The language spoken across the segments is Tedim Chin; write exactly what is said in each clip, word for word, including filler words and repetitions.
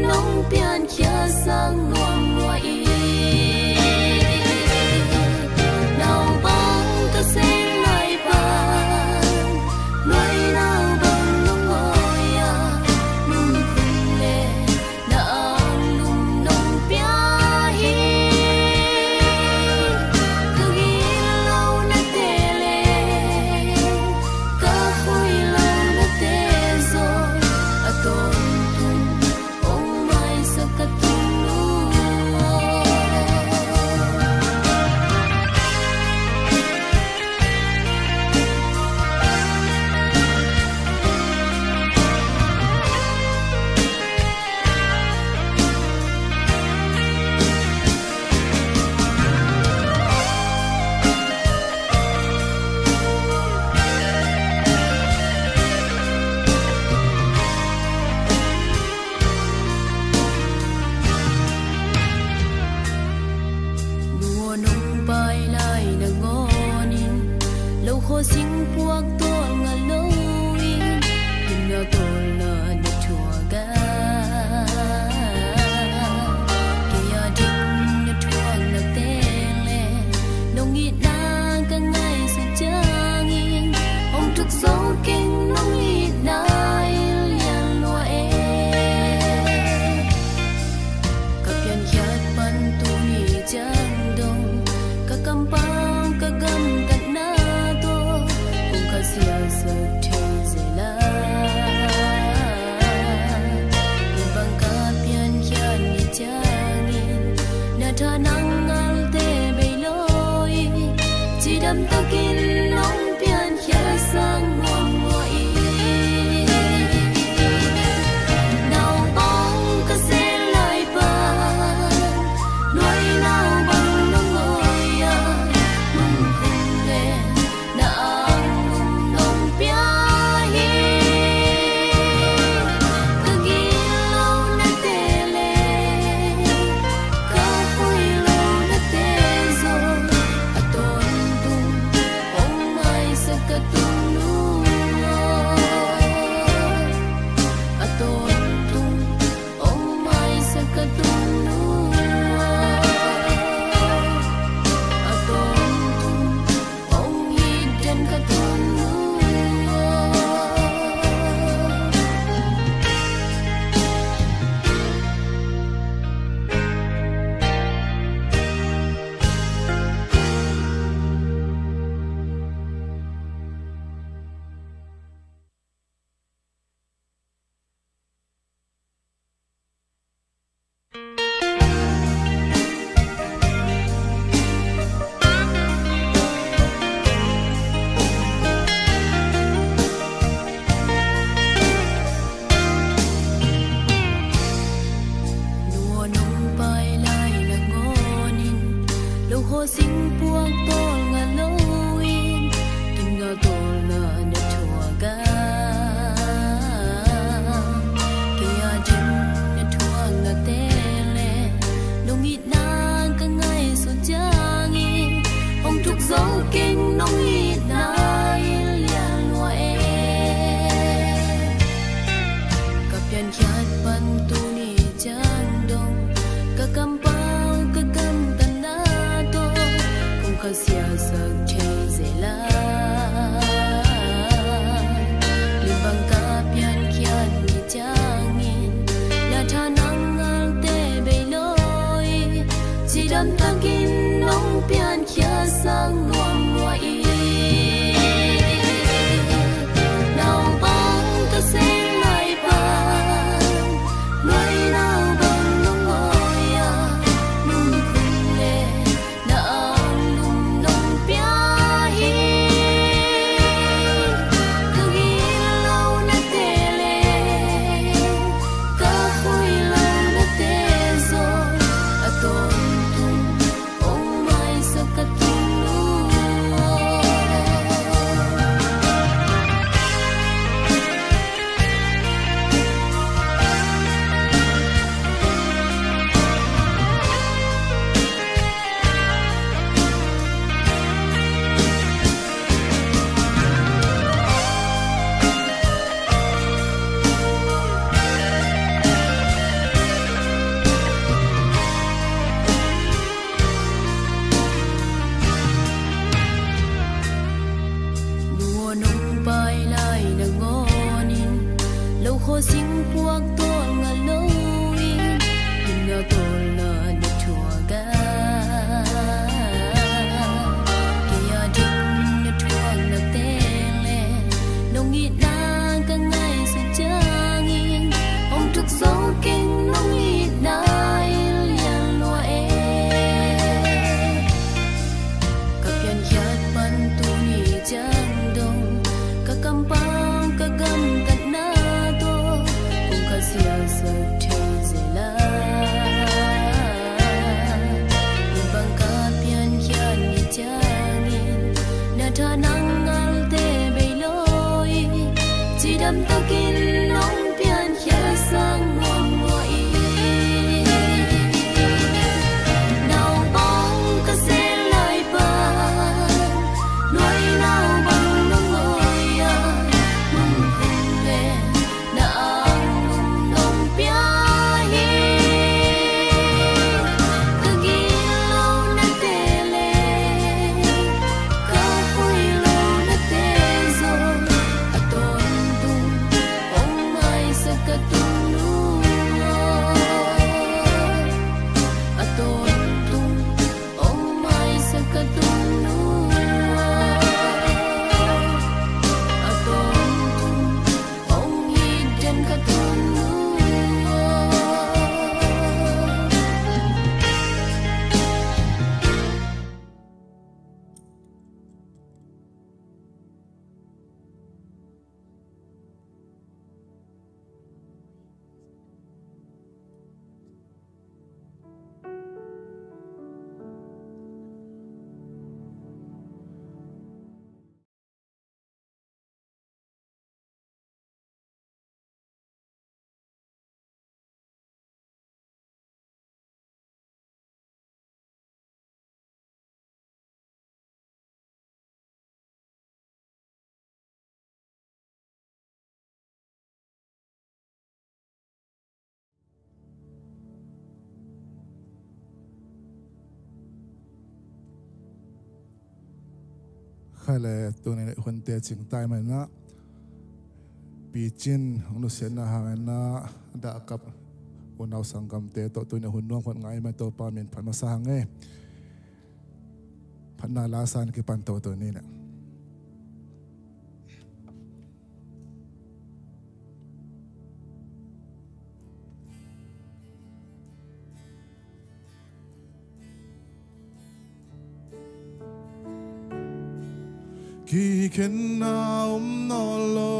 nong piankhia sang nuam nuam i. Nau bang ka seng lai pan, nuai nau bang nong ngoi a, nung kung le na ang lum nong pia hi. Ka gilo na te le, ka hoih lo na te zong a tawntung ong maisak ka tung lua. Nua nong pai lai na ngawnin, lo khua sing puak tawl ngal lo in, dim na tawl na na thuak a. Kei a dim na thuak na teng le, nong itna ka ngaihsut ciangin, hong thuk zo keng nong itna i lian lua e. Ka piankhiat pan tuni ciang dong, ka kampau ka gamtatna tawh, kong khat siasak thei zel a. Tua bang ka piankhiat ni ciangin, na tha nang ngalte bei lo i, cidam takin nong piankhiat sang nuam nuam i. Nau bang ka seng lai pan, nuai nau bang nong ngoi a, nung kung le na ang lum nong pia hi. Ka gilo na te le, ka hoih lo na te zong a tawntung Keng nong itna i lian lua e. Ka piankhiat pan tuni ciang dong, ka kampau ka gamtatna tawh kong kha siasak thei zel a. Inn bang ka piankhiat ni ciangin na tha nang ngalte bei lo hi. Cidam takin nong piankhia sang nuam lua i. Naupang ka sel lai pan, nuai naupang nong ngoi a, nong khum le na ang nong pia hi. Ka gilo na te le, ka hoih lo na te zong, a tawntung hong maisak ka tungnuam. A tawntung hong maisak ka tungnuam. A tawntung hong itden ka tungnuam. Kha le, tuni in hunte cingtai manin ah, picin hong nusiatna hangin ah, dahkap unau sanggamte tawh tuni in hun nuam khat ngai manin Topa min phat masa hang e. Phatna la san kipan to tuni in ah. Kikhenna om nawn lo,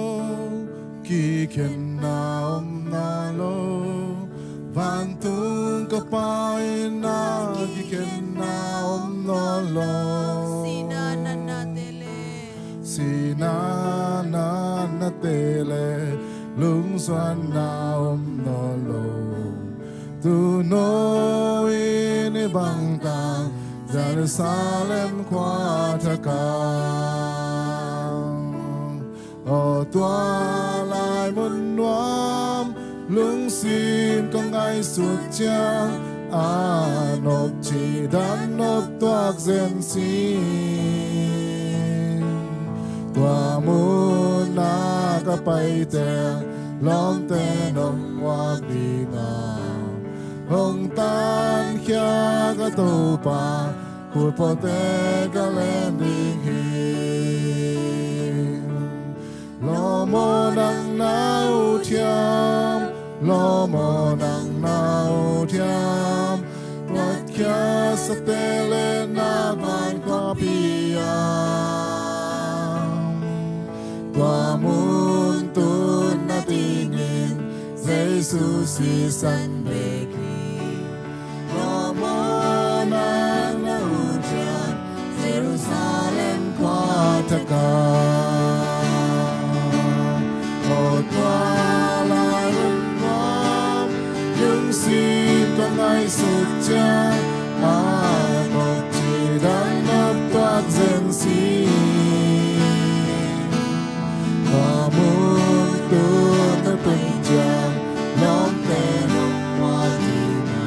kikhenna om nawn lo. Vantung ka Pa in ah kikhenna om nawn lo. Sihna natna te le, sihna natna te le, lungzuanna om nawn lo. Tuuno in i bang tang Jerusalem khua thak ah. Aw tua lai mun nuam lungsim ka ngaihsut ciang, a nopci dan nop tuak zen sih. Tua mun ah ka pai teng lawmte nong muak ding a, hong tankhia ka Topa, khut pawltakin ka len ding hi. Lawm aw nang na ut hiam, lawm aw nang na ut hiam, tuat khiat sakte le na van khuapi ah. Tua mun tun na dingin Jesu sisan bek hi. Lawm aw nang na ut hiam, Jerusalem khua thak ah. Aw tua lai mun nuam lungsim ka ngaihsut ciang, a nopci dan nop tuak zen sih. Tua mun tun na pai ciang lawmte nong muak ding a,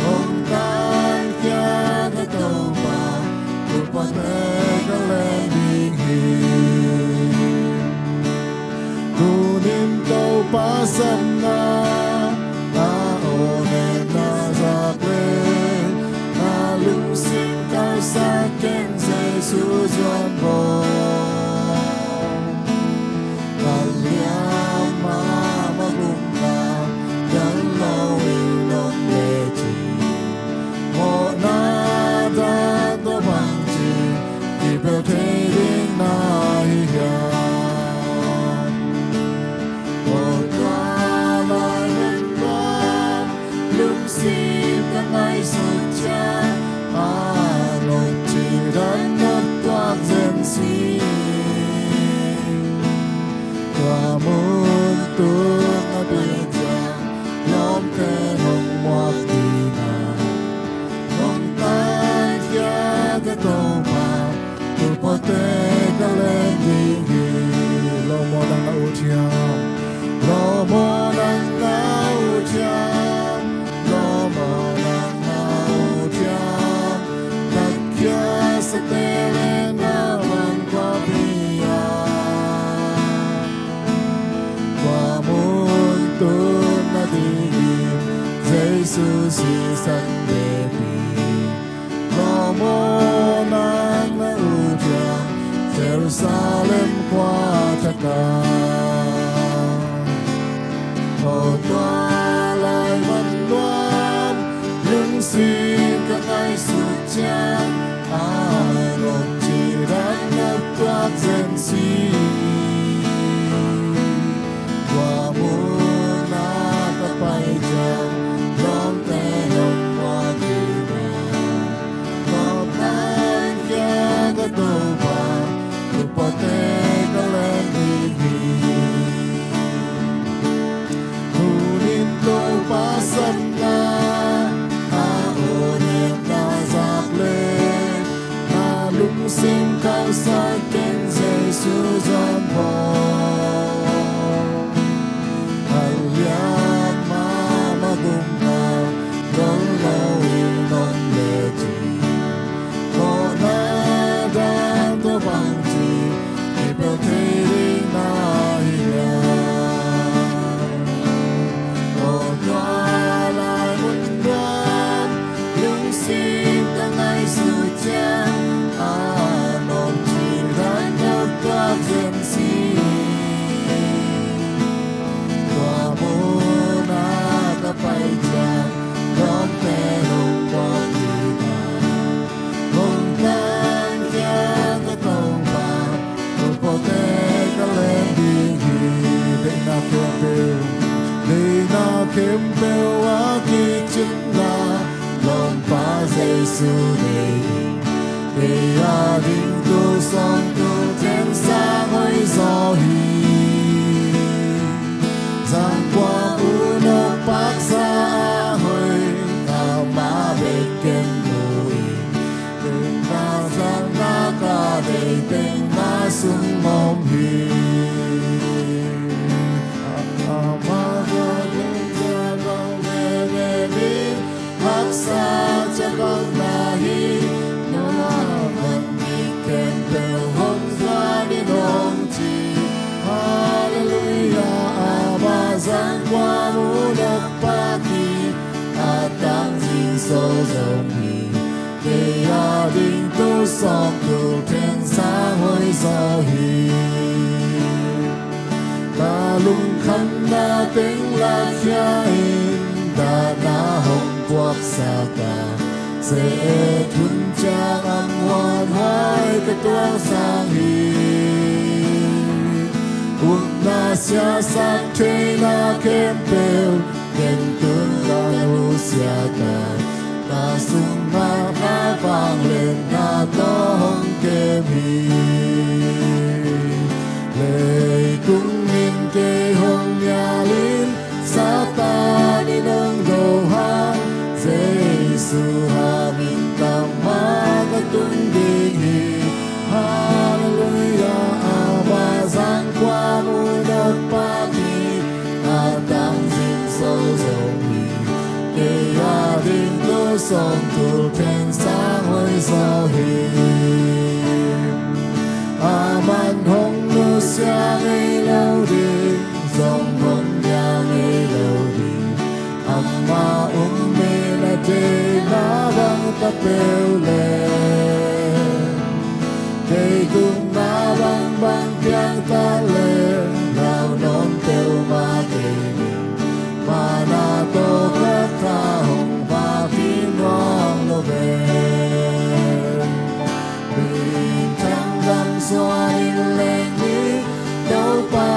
hong tankhia ka Topa, khut pawltakin ka len ding hi. Tuni in Topa sapna, a awnekna zak le, Sisan Levi, lawm aw, nang na ut hiam Jerusalem khua thak ah? Aw tua lai man nuam, lungsim ka ngaihsut ciang, a nopci dan na tuak zen si. Tua mun ah ka pai ciang, lawmte hong puak ding a, nopna in kia ka Topa, tu pawte ka len ding hi. Tuni in Topa sapna, a aw nep na zak leh, na lungsim khauhsak ken Jesu zuan bawl. A lian mahmah gupna, dong lo in om lecin, mawhna dan tawh bangci kipelh thei ding na hi hiam? Aw tua lai mun nuam, lungsim ka ngaihsut ciang, a nopci dan na tuak zen si. Tua mun ah ka pai ciang, lawmte hong puak ding a, hong tangkhia ka Topa, tu pawte ka len ding hi. Deihna khempeuh, deihna khempeuh a kicingna, lawmpa Jesu nei in, kei a ding tul sawm tul theng sang hoih zaw hi. Zangkua unok paksa a hoih, amah bek ken mu in, ken ka zang na ka deih teng mah sung om hi. Amah ka deih teng mah sung om hi. Haksa ciangkopna hi, nua van mi khempeuh hong zuan in hong ci. Halleluiah, amah zangkua unok pak hi, a tang zing so zong hi. Kei a ding tul sawm tul theng sang hoih zaw hi. Ka lungkhamna teng lakhia in, dahna hong puaksak a, ze-et hun ciang a muanhuai ka tuaksang hi. Upna siasak theihna khempeuh, ken tun ka nusia ka, ka sungah na vangliatna tawh hong kem hi. Leitung in kei hong nial in, Satan in hong do hang, Jesu hang in tang mah ka tun ding hi. Halleluiah, amah zangkua unok pak hi, a tang zing so zong hi. Kei a ding tul sawm tul theng sang hoih zaw hi. Aman hong nusia ngei lo ding, zong hong nial ngei lo ding. Amah um in a deihna bang ta peuh leh, kei tungah bangbang piang ta leh, launuam peuhmah kei ding. Mana tawh ka tha hong vak hi nuam lo ve. Minthang gam suan in leng ni, Topa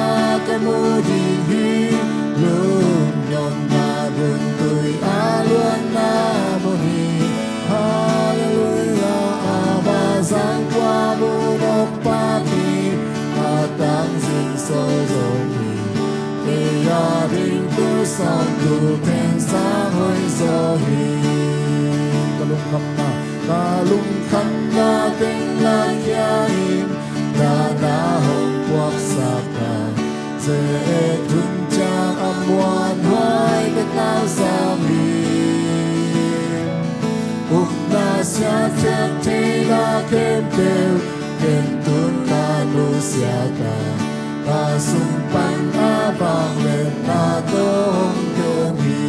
ka mu ding hi. Lungnuamna guntui a luanna mun hi. Halleluiah, amah zangkua unok pak hi, a tang zing so zong hi. Kei a ding tul sawm tul theng sang hoih zaw hi. Ka lungkhamna, ka lungkhamna teng lakhia in, dahna hong puaksak a, ze-et hun ciang a muanhuai ka tuaksang hi. Upna siasak theihna khempeuh, ken tun ka nusia ka, ka sung pan a vangliatna tawh hong kem hi.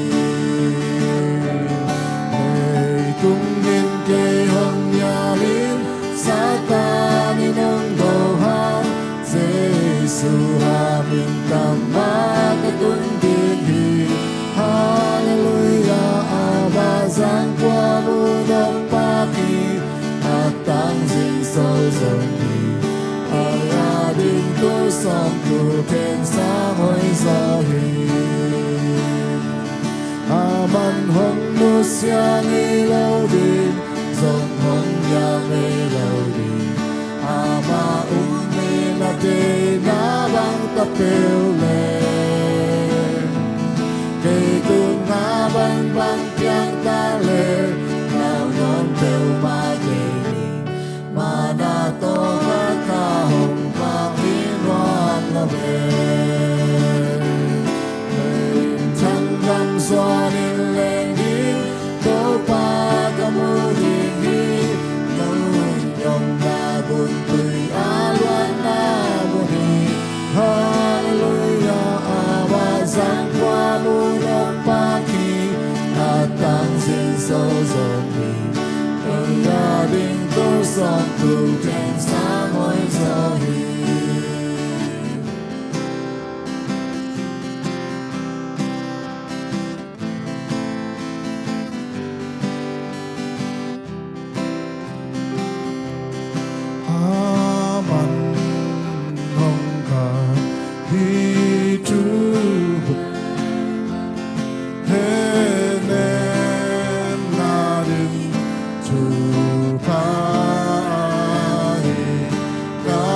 Aman hong nusia ngei lo ding, zong hong ngial ngei lo ding. Amah um in a deihna bang ta peuh leh, kei tungah bang bang piang ta leh, nau nawn peuhmah kei hi. Mana tawh ka hong vak hi nuam lo ve. Thang gam zuan in leng ding, Topa ka mu ding hi. Nong yom na gun tui a luanna mun hi. Halleluiah, a va zang kua mu nong pak hi. A tang zin so zong hi. Ei a ding to sawm tu teng sang hoi zaw hi. Aman hong ka hi tu. Hehnem na ding thupha hi. Ka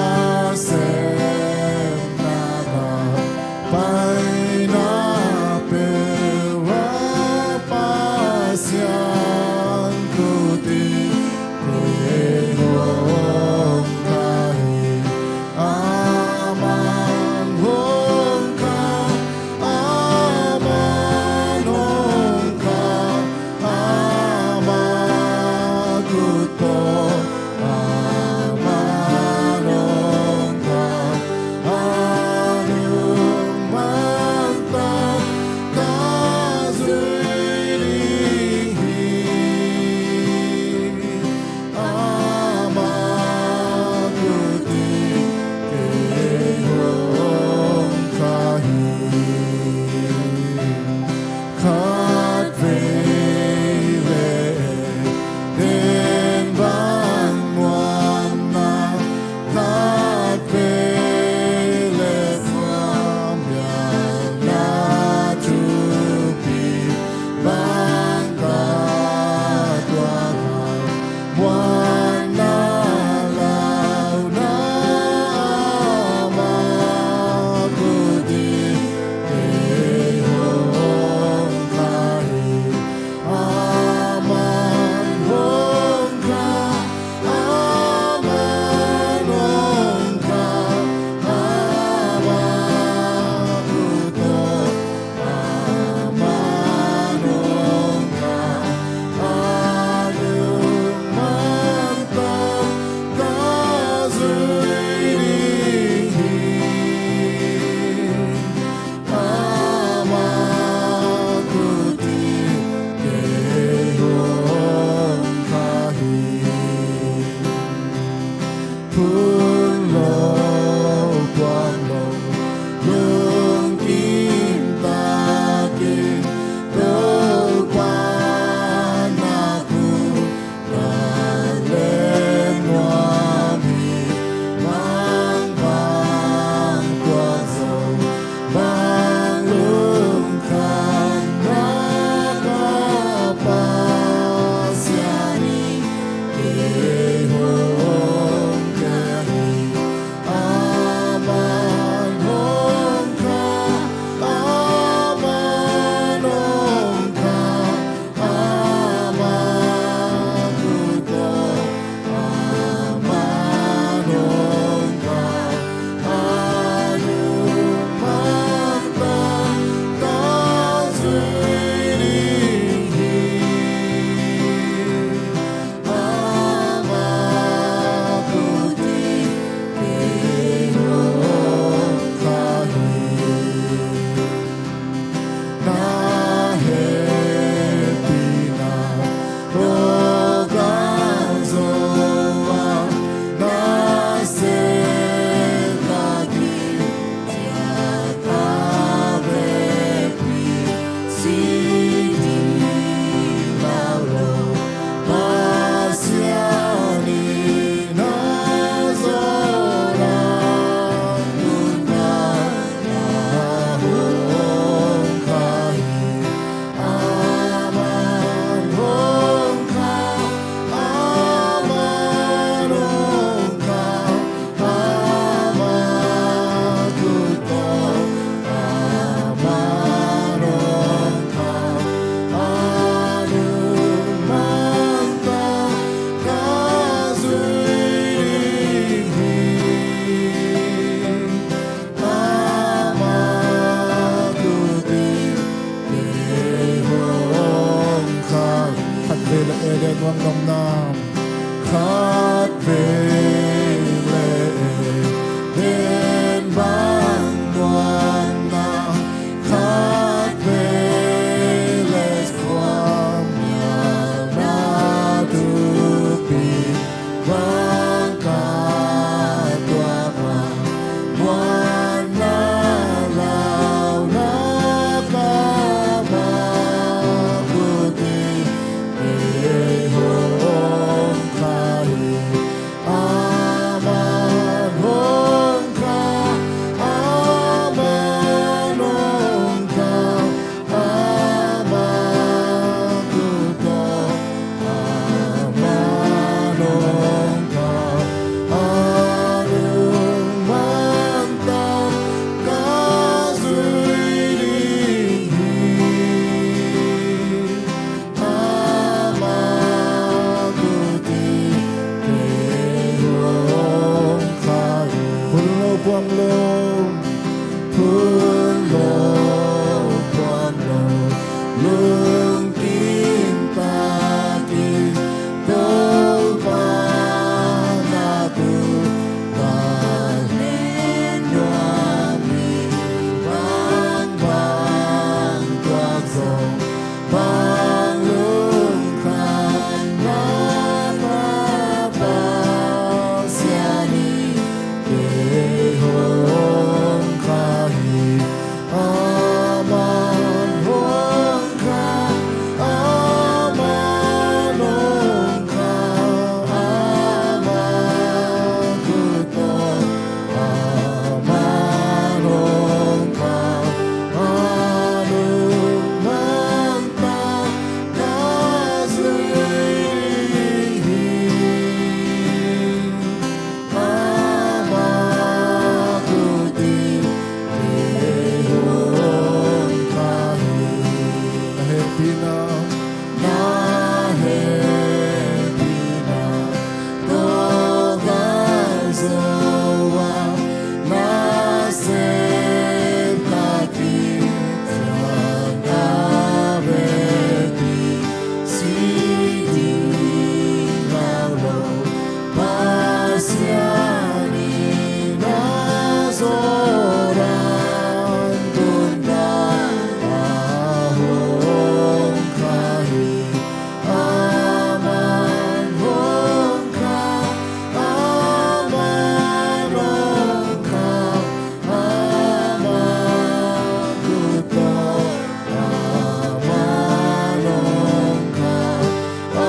sem na ka pai na peuh ah Pasian khut in kei hong ka hi. Aman hong ka, aman hong ka, ama khut tawh, aman hong ka, a nungmang tak ka zui ding hi. Ama khut in kei hong ka hi. Khat vei leh den bang muanna, khat vei leh muan biakna thupi bang ka tuak a, muanna launa ama khut in kei hong Eden huang nopna khat vei le Eden bang nuamna khat vei le khuamialna thupi bang ka tuak a muanna launa ka bang buti ei hong kha hi. Aman hong kha, aman hong kha, aman hong kha, aman hong kha, a lungmang tak ka zui ding hi. Ama guti kei hong kha hi. Phun lo puang lo, phun lo puang lo, lungkim takin Topa na tu ka len nuam hi. Bang bang tuak zong bang lungkhamna ka Pasian in kei hong kha hi. Aman hong kha, aman hong kha, aman hong kha, aman hong kha, a lungmang tak ka zui ding hi. Ama guti kei hong kha hi. Na hehpihna, na hehpihna tawh ka zo a, na sep ka kician ka vekpi si ding ngau lo. Pasian in a zawh dan tunda a hong kha hi. Aman hong kha, aman hong kha, aman hong kha, aman hong kha, a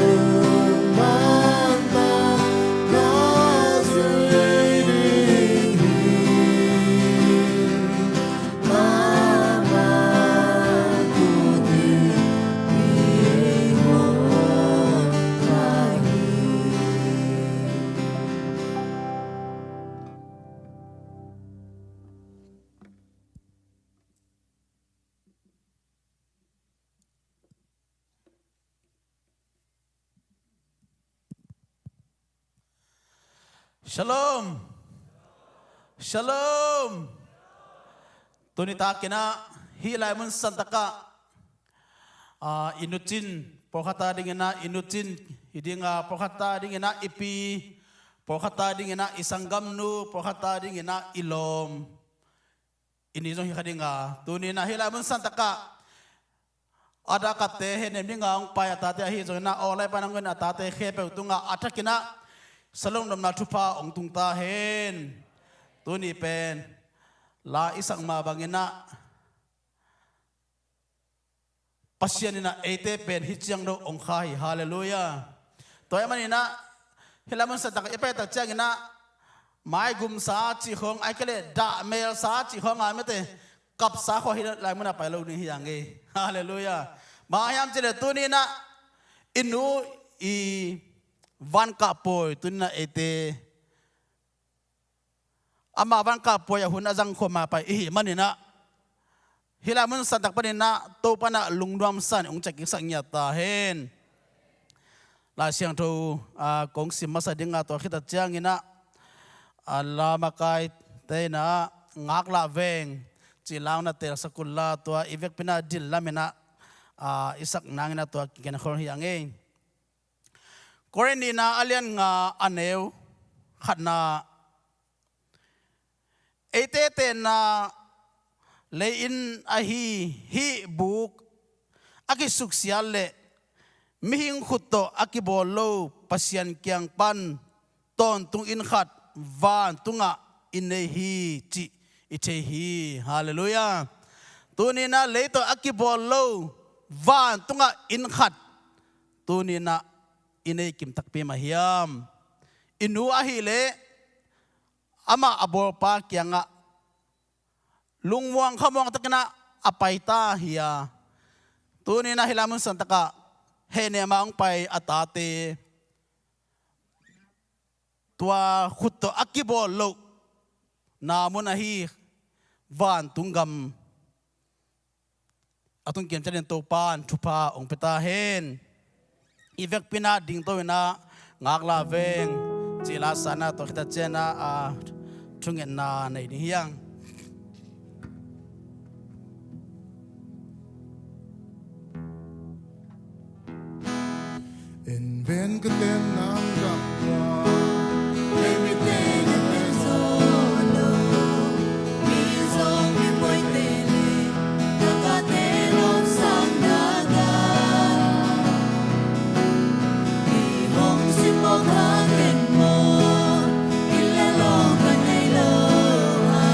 lungmang tak ka zui ding hi. Ama guti kei hong kha hi. Shalom. Shalom. Tuni takin ah hih lai mun santak ah, ah, i nucin pawlkhat a dingin ah i nucin hi ding a, pawlkhat a dingin ah i pi, pawlkhat a dingin ah i sanggamnu, pawlkhat a dingin ah i lawm, i ni zong hi kha ding a, tuni in ah hih lai mun santak ah a dakatte hehnem ding a hong pai a tate ahi zongin ah, aw lai pan hong en a tate khempeuh tungah a thakin ah shalom lungdamna thupha hong tung ta hen. Tuni pen la i sak mah bangin ah Pasian in ah eite pen hih ciang lo hong kha hi. Halleluiah. Tua ahih manin ah hih lai mun santak i pai tak ciangin ah maigumsa cih khawng, ahih kei leh dahmelsa cih khawng a, mite kapsa khawng hih lai mun ah pai lo ding hi a ngei. Halleluiah. Bang hang hiam cih leh tuni in ah i nu i van kah pawi, tuni in ah eite ama van kah pawi a hun a zang khawm a pai i hih manin ah hih lai mun santak panin ah Topa in ah lungnuamsa in hong ciah kiksak ngiat ta hen. Lai Siangtho, ah, kong sim masa ding a, tua khit a ciangin ah, ah, Lamakaite in ah ngaklah veng cih lau na telsak un la, tua i vekpi in ah dil lam in ah ah, i sak nangin a tua kigen khol hi a ngei. Korin nihna a lian nga a neu khatna, eite tenna lei-in ahi hih buk a kisuksiat le mihing khut tawh a kibawl lo Pasian kiang pan tawntung inn khat vantungah i nei hi cih i thei hi. Halleluiah. Tuninah lei tawh a kibawl lo vantungah inn khat tuninah i nei kim takpi mah hiam? I nu ahileh amah a bawlpa kiangah lungmuang khamuang takinah a paita hi a, tuninah hih lai mun santakah hehnema hong pai a tate tua khut tawh a kibawl lohna mun ahi vantung gam a tungkiam ciatin Topa in thupha hong pia ta hen. I vekpi inah dingto inah ngaklah veng, cila sana tawh khita cianah a thungetna nei ding hiang. En ven ka ten nang gam tua, en mi ten a ten zo lo, mi zong mi poi te le, ka ka ten om sang na ga. I hong sim mawk hang en maw, i le lawng ka nei lo hang.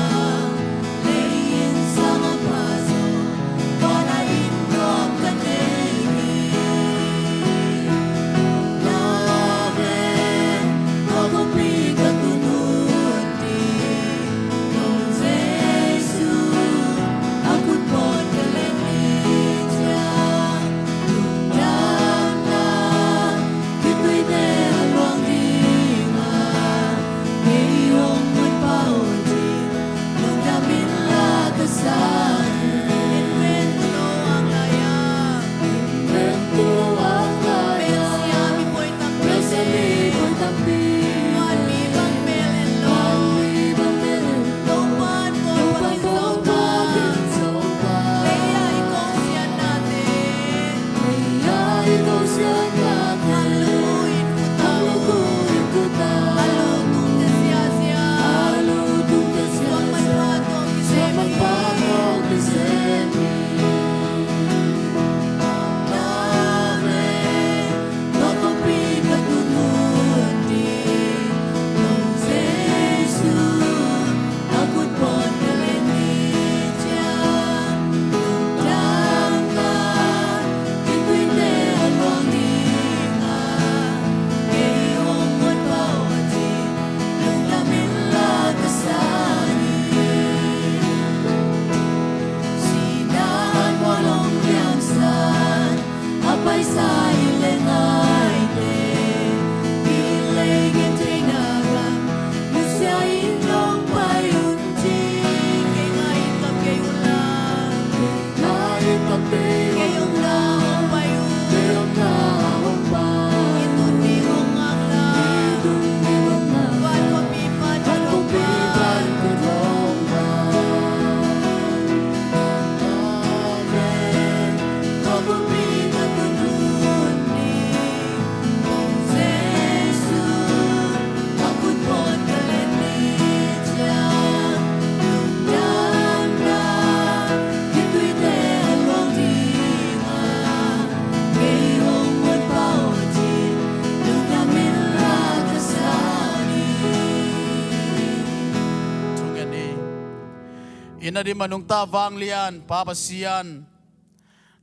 Inn a dim a nungta vanglian Pa Pasian,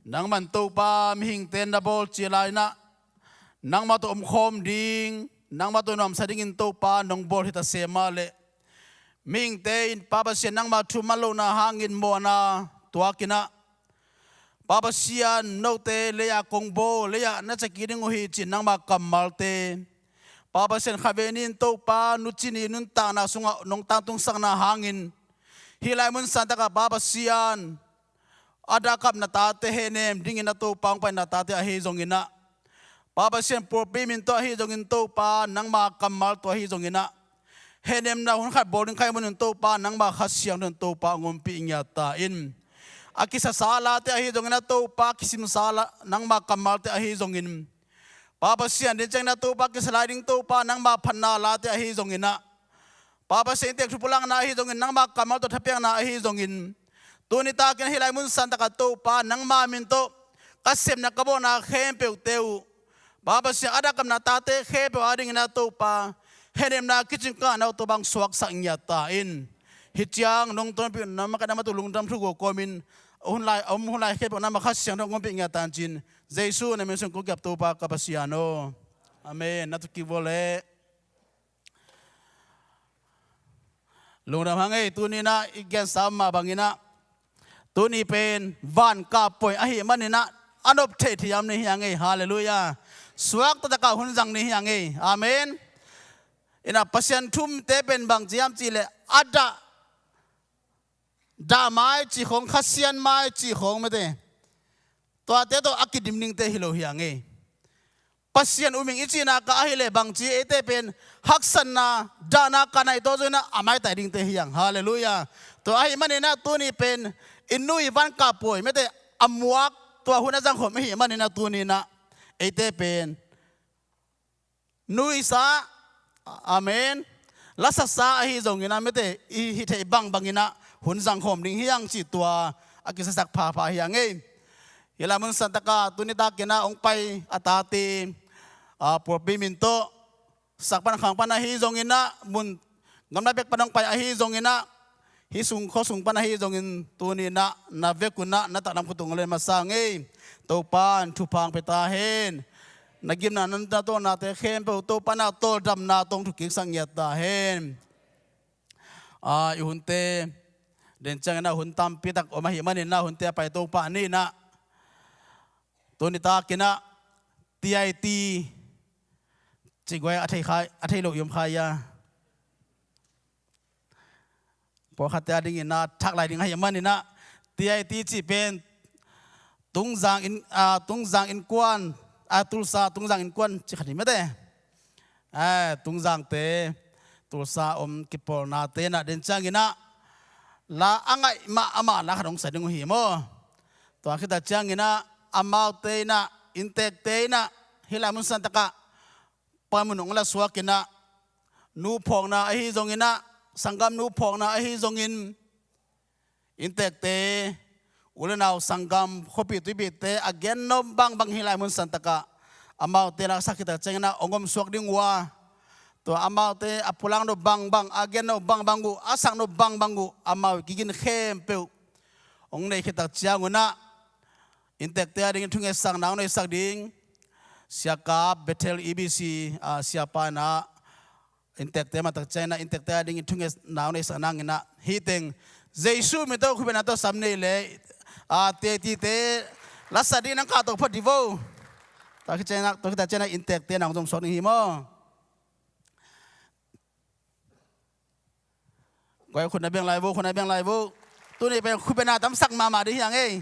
nangman Topa mihingte na bawl cila inah nangmah tawh omkhawm ding, nangmah tawh nuamsa dingin Topa nong bawl hita se mah leh, mihingte in Pa Pasian nangmah thu man lohna hangin mawhna tuakinah, Pa Pasian note lei-ah kong bawl, lei-ah na ciah kik ding uh hi cin nangmah kammalte, Pa Pasian khatvei ni in Topa nuci ni nuntakna sungah nong tangtungsakna hangin hih lai mun santakah Pa Pasian a dah kap na tate hehnem dingin a Topa hong pai na tate ahi zonginah, Pa Pasian pawlpi min tawh ahi zongin Topa nangma kammal tawh ahi zonginah, hehnemna hun khat bawl ding kha ahih manin Topa nangma Kha Siangtho in Topa hong ompih ngiat ta in. a kisasa late ahi zongin ah Topa, kisimsa la, nangma kammalte ahi zongin, Pa Pasian, den ciangin ah Topa, kisa lai ding Topa, nangma phatna late ahi zongin ah, Pa Pasian, inntek thupulakna ahi zongin, nangma kammal tawh thapiakna ahi zongin, tuni takin ah hih lai mun santakah Topa, nangma min tawh ka sepna ka bawlna khempeuhte uh, Pa Pasian, a dak kamna tate khempeuh adingin ah Topa, henemna kicing ka ngahna uh Topa, hong suaksak ngiat ta in. Hih ciang nong tonpih na makaih na matuh lungdam thu ko kawmin, hun lai, a om hun lai khempeuh nangma Kha Siangtho hong ompih ngiat ta in ci-in, Jesu na min sung kong kiap Topa ka Pasian aw. Amen. Na thu kik vua leh. Lungdam hang ei, tuni-in ah i gensa mah bangin ah, tuni pen van kap pawi ahih manin ah, a nop theih thiam ni hi hang ei. Halleluiah. Suak taktak a hun zang ni hi hang ei. Amen. In ah Pasian thumte pen bang ci hiam cih leh, a dah, dah mai cih khawng, Kha Sian mai cih khawng mate, tuate tawh a kidim dingte hi lo hi hang ei. Pasian um ing i cihna kah ahih leh bangci, eite pen haksatna, dahna ka naih tawh zong in ah a maitai dingte hi hang. Halleluiah. Tua ahih manin ah tuni pen i nu i van kap pawi mate, a muak, tua hun a zangkhawm ahih manin ah tuni-in ah eite pen nuisa, amen, lasasa ahi zongin ah mate, i hih theih bangbangin ah hun zangkhawm ding hi hang cih tua a kisasak phapha hi hang ei. Hih lai mun santakah tuni takin ah hong pai a tate, a, pawlpi min tawh, sak pan khang pan ahi zongin ah, mun gamla bek pan hong pai ahi zongin ah, hih sung, khua sung pan ahi zongin tuni-in ah na vekun ah na taklam khut tung le masa ing ei. Topa in thupha hong pia ta hen. Na gimna, na, na tawlnate khempeuh Topa in ah tawldamna tawh hong thukiksak ngiat ta hen. A, i hunte, den ciangin ah hun tampi tak om ahih manin ah hunte a paito pah ni in ah, tuni takin ah T I T cih guai a thei khai, a thei lo i om khai a. Pawlkhatte adingin ah thak lai ding ahih manin ah, T I T cih pen Tungzang inn, a, Tungzang innkuan, a, Tulsa Tungzang innkuan cih khat hi mate. A, Tungzangte, Tulsa om kipawlnate in ah den ciangin ah la a ngaih mah amah la khat hong sa ding uh hi maw. Tua khit tak ciangin ah amaute in ah, inntekte in ah hih lai mun santakah panmun hong la suak in ah, nu phawkna ahi zongin ah, sanggamnu phawkna ahi zongin, inntekte, u le nau, sanggam, khuapi tuipite a gen nop bangbang hih lai mun santakah amaute laksak khit tak ciangin ah hong om suak ding uh a, tua amaute a pulak nop bangbang, a gen nop bangbang uh, a sak nop bangbang uh, amau kigin khempeuh hong nei khit tak ciangun ah, inntekte adingin thungetsakna hong neisak ding Sia Kap, Bethel E B C, a, siapa in ah, inntekte mah tak ciangin ah, inntekte adingin thungetna hong neisak nangin ah, hih teng Jesu min tawh khuapi na tawh sam nei leh, a, T I T te lasa dingin hong kahto phot dih vo. Tua khit ciangin ah, tua khit tak ciangin ah inntekte na hong zong suak ding hi maw. Guai, khut na beng lai vo, khut na beng lai vo. Tuni pen khuapi na tamsak mahmah ding hi hang ei.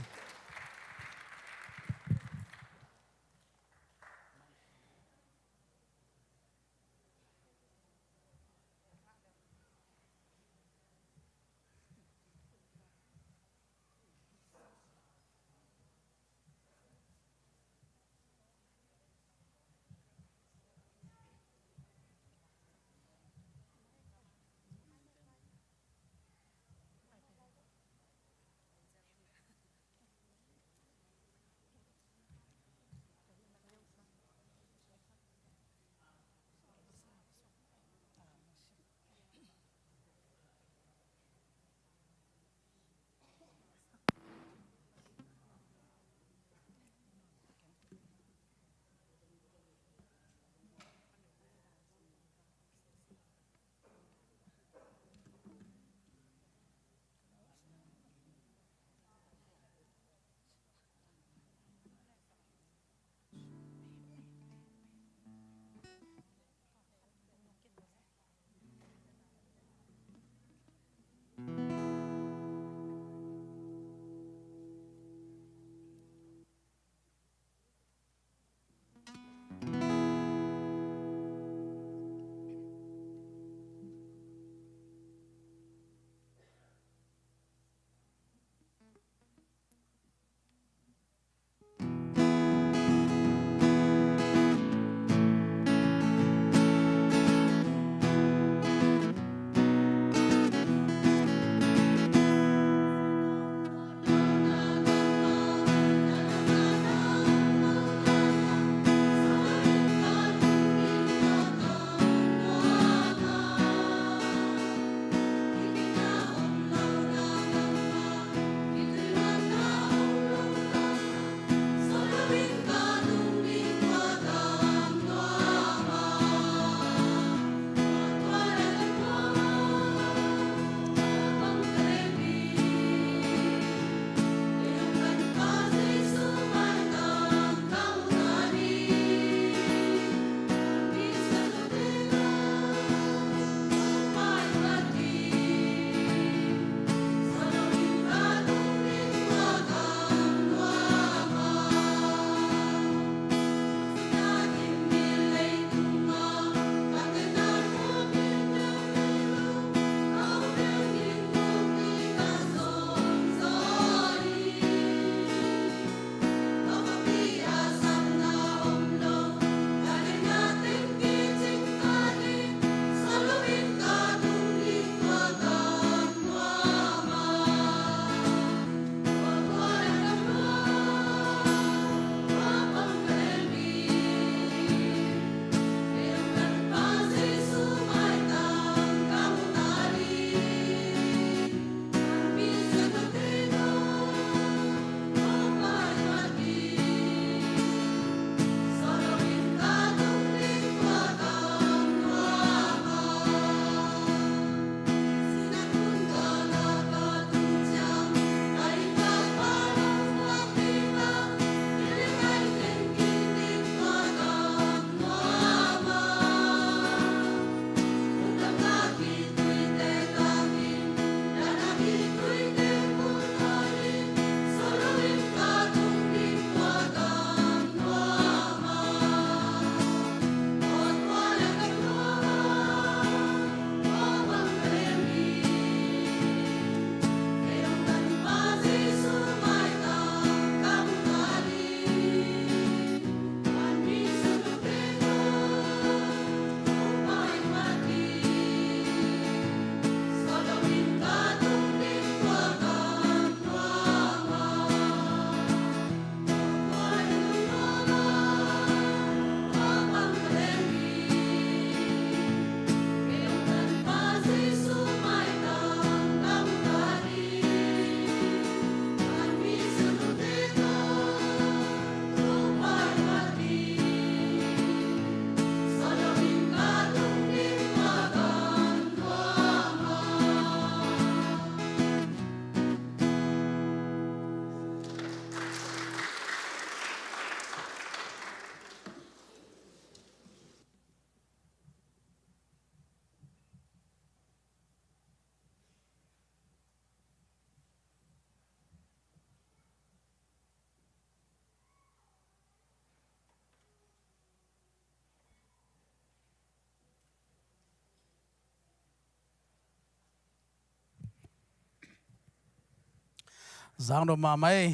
Zang dom mahmah ei.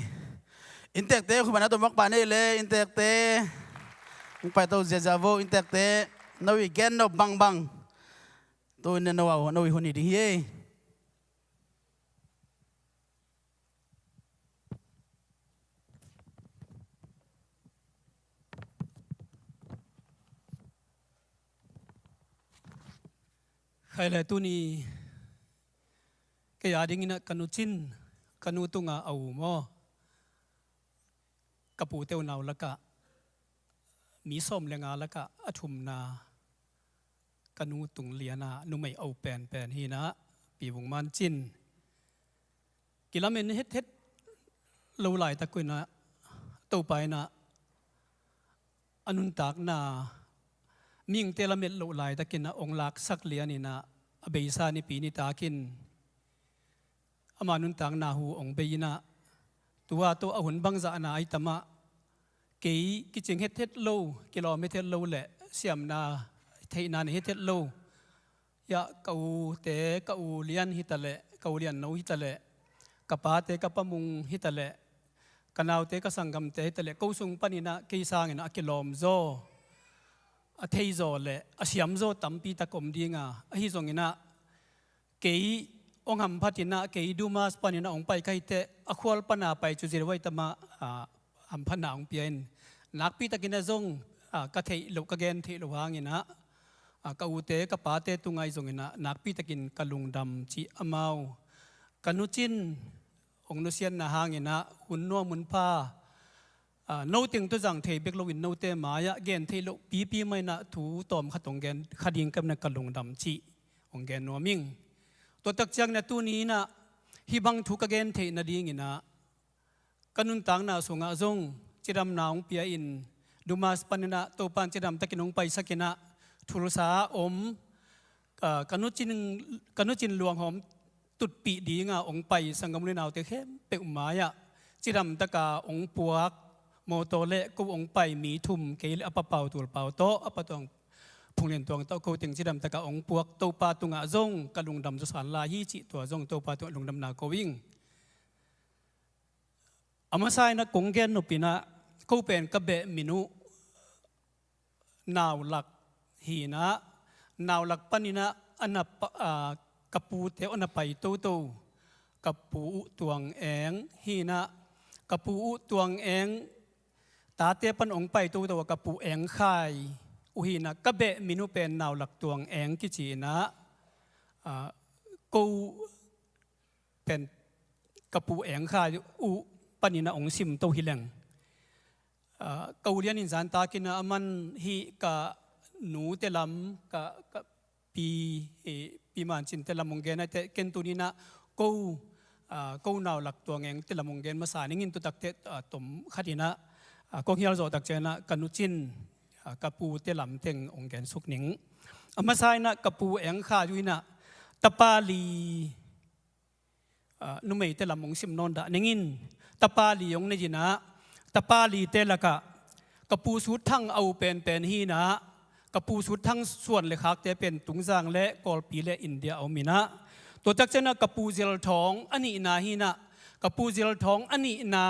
Inntekte, khuapi na tum bak pa nei le, inntekte. Hong paito ziazia vo, inntekte. No i gen nop bangbang. Tu in no a, no i hun hi ding hi ei. Khai le tuni kei a dingin ah ka nu Cin, ka nu tunga a um aw. Ka pute unau lakah mi sawm le nga lakah a thumna, ka nu tung liana numei a u penpen hi in ah, Pi Vung Man Cin. Kilamen hethet lo laitak uh in ah, Topa in ah a nuntakna, mihingte lamet loh laitakin ah hong laksak lian in ah, a beisa nipi nitakin ama nuntakna hu hong bei in ah, tua tawh a hun bangzahna ahi tam ah, kei kicing hethet lo, kilawm hethet lo le siamna, theihna nei hethet lo, ya, ka ute, ka u lian hi ta leh, ka u lian no hi ta leh, ka pate, ka pa Mung hi ta leh, ka naute, ka sanggamte hi ta leh, ko sung panin ah kei sangin ah a kilawm zaw, a thei zaw le a siam zaw tampi tak om ding a, ahi zongin ah kei hong hamphat in ah, kei Dumas panin ah hong pai ka hih teh, a khual pana pai cu zil vai tam ah, ah, hamphatna hong pia in, nakpi takin ah zong, ah, ka theih loh, ka gen theih loh hangin ah, ah, ka ute, ka pate tungah zongin ah nakpi takin ka lungdam cih amau, ka nu Cin hong nusiatna hangin ah, hun nuam hun pha, ah, no teng tawh zang thei bek loin note mai-ah gen theih loh pipi mah in ah thu tawm khat hong gen kha ding ka hih manin ka lungdam cih hong gen nuam ing. Tua tak ciangin ah tuni in ah hih bang thu ka gen theih nadingin ah, ka nuntakna sungah zong cidamna hong pia in, Dumas panin ah Topa in cidam takin hong paisak in ah, Tulsa ah om, ah, ka nu Cin, ka nu Cin luanghawm tutpih dinga hong pai sanggam u le naute khempeuh mai-ah cidam taka hong puak, mawtaw le ko hong pai mi thum, kei le a pa Pau Tul Pau tawh, a pa Tuang Phung Lian Tuang tawh, ko teng cidam taka hong puak Topa tungah zong ka lungdam zawsan lai hi cih, tua zong Topa tungah lungdamna ko ing. A masa in ah kong gen nop in ah, ko pen ka beh min uh Nau Lak hi in ah, Nau Lak panin ah a na pa, ah, ka pute uh a na pai toto, ka pu uh Tuang Eng hi in ah, ka pu uh Tuang Eng tate pan hong pai toto a ka pu Eng Khai uh hi in ah, ka beh min uh pen Nau Lak Tuang Eng kici in ah, ah, ko pen ka pu Eng Khai uh panin ah hong simto hi leng. Ah, ka u lian in zantakin ah aman hih ka nute lam, ka, ka pi, eh, Pi Man Cin te lam hong gen a, te ken tuni in ah ko, ah, ko Nau Lak Tuang Eng te lam hong gen masa ning in, tua tak teh, ah, tom khat in ah, ah, kong hial zawh tak ciangin ah ka nu Cin, ah, ka pute lam teng hong gen suk ning. A masa in ah ka pu Eng Khai uh in ah tapa li, ah, numeite lam hong sim nawn dah ning in. Tapa li hong nei in ah, tapa lite lakah ka pu Sut Thang a u penpen hi in ah, ka pu Sut Thang suan le khakte pen Tungzang le Kawlpi le India a om in ah, tua tak ciangin ah ka pu Zil Thawng a nihna hi in ah, ka pu Zil Thawng a nihna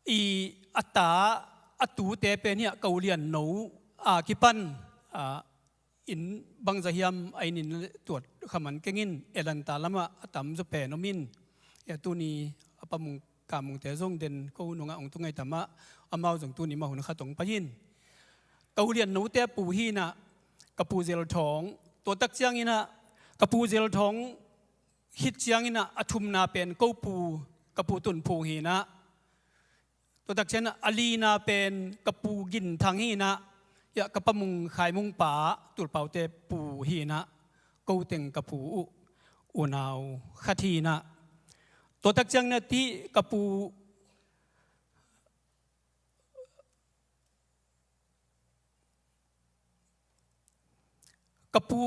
i a ta, a tute pen hi a ka u lian no a kipan, ah, inn bangzah hiam a inn in tuat kha man keng in, Elanta lamah a tamzaw pen om in, eh, tuni a pa Mung, ka Mungte zong den ko nungah hong tung ahi tam ah, amau zong tuni mah hun khat hong pai in. Ka u lian note a pu hi in ah, ka pu Zil Thawng, tua tak ciangin ah ka pu Zil Thawng khit ciangin ah a thumna pen ko pu, ka pu Tun Phung hi in ah, tua tak ciangin ah a lina pen ka pu Gin Thang hi in ah, ya, ka pa Mung Khai Mung pa Tul Pau te pu hi in ah, ko teng ka pu uh unau khat hi in ah, tua tak ciangin ah tih ka pu ka pu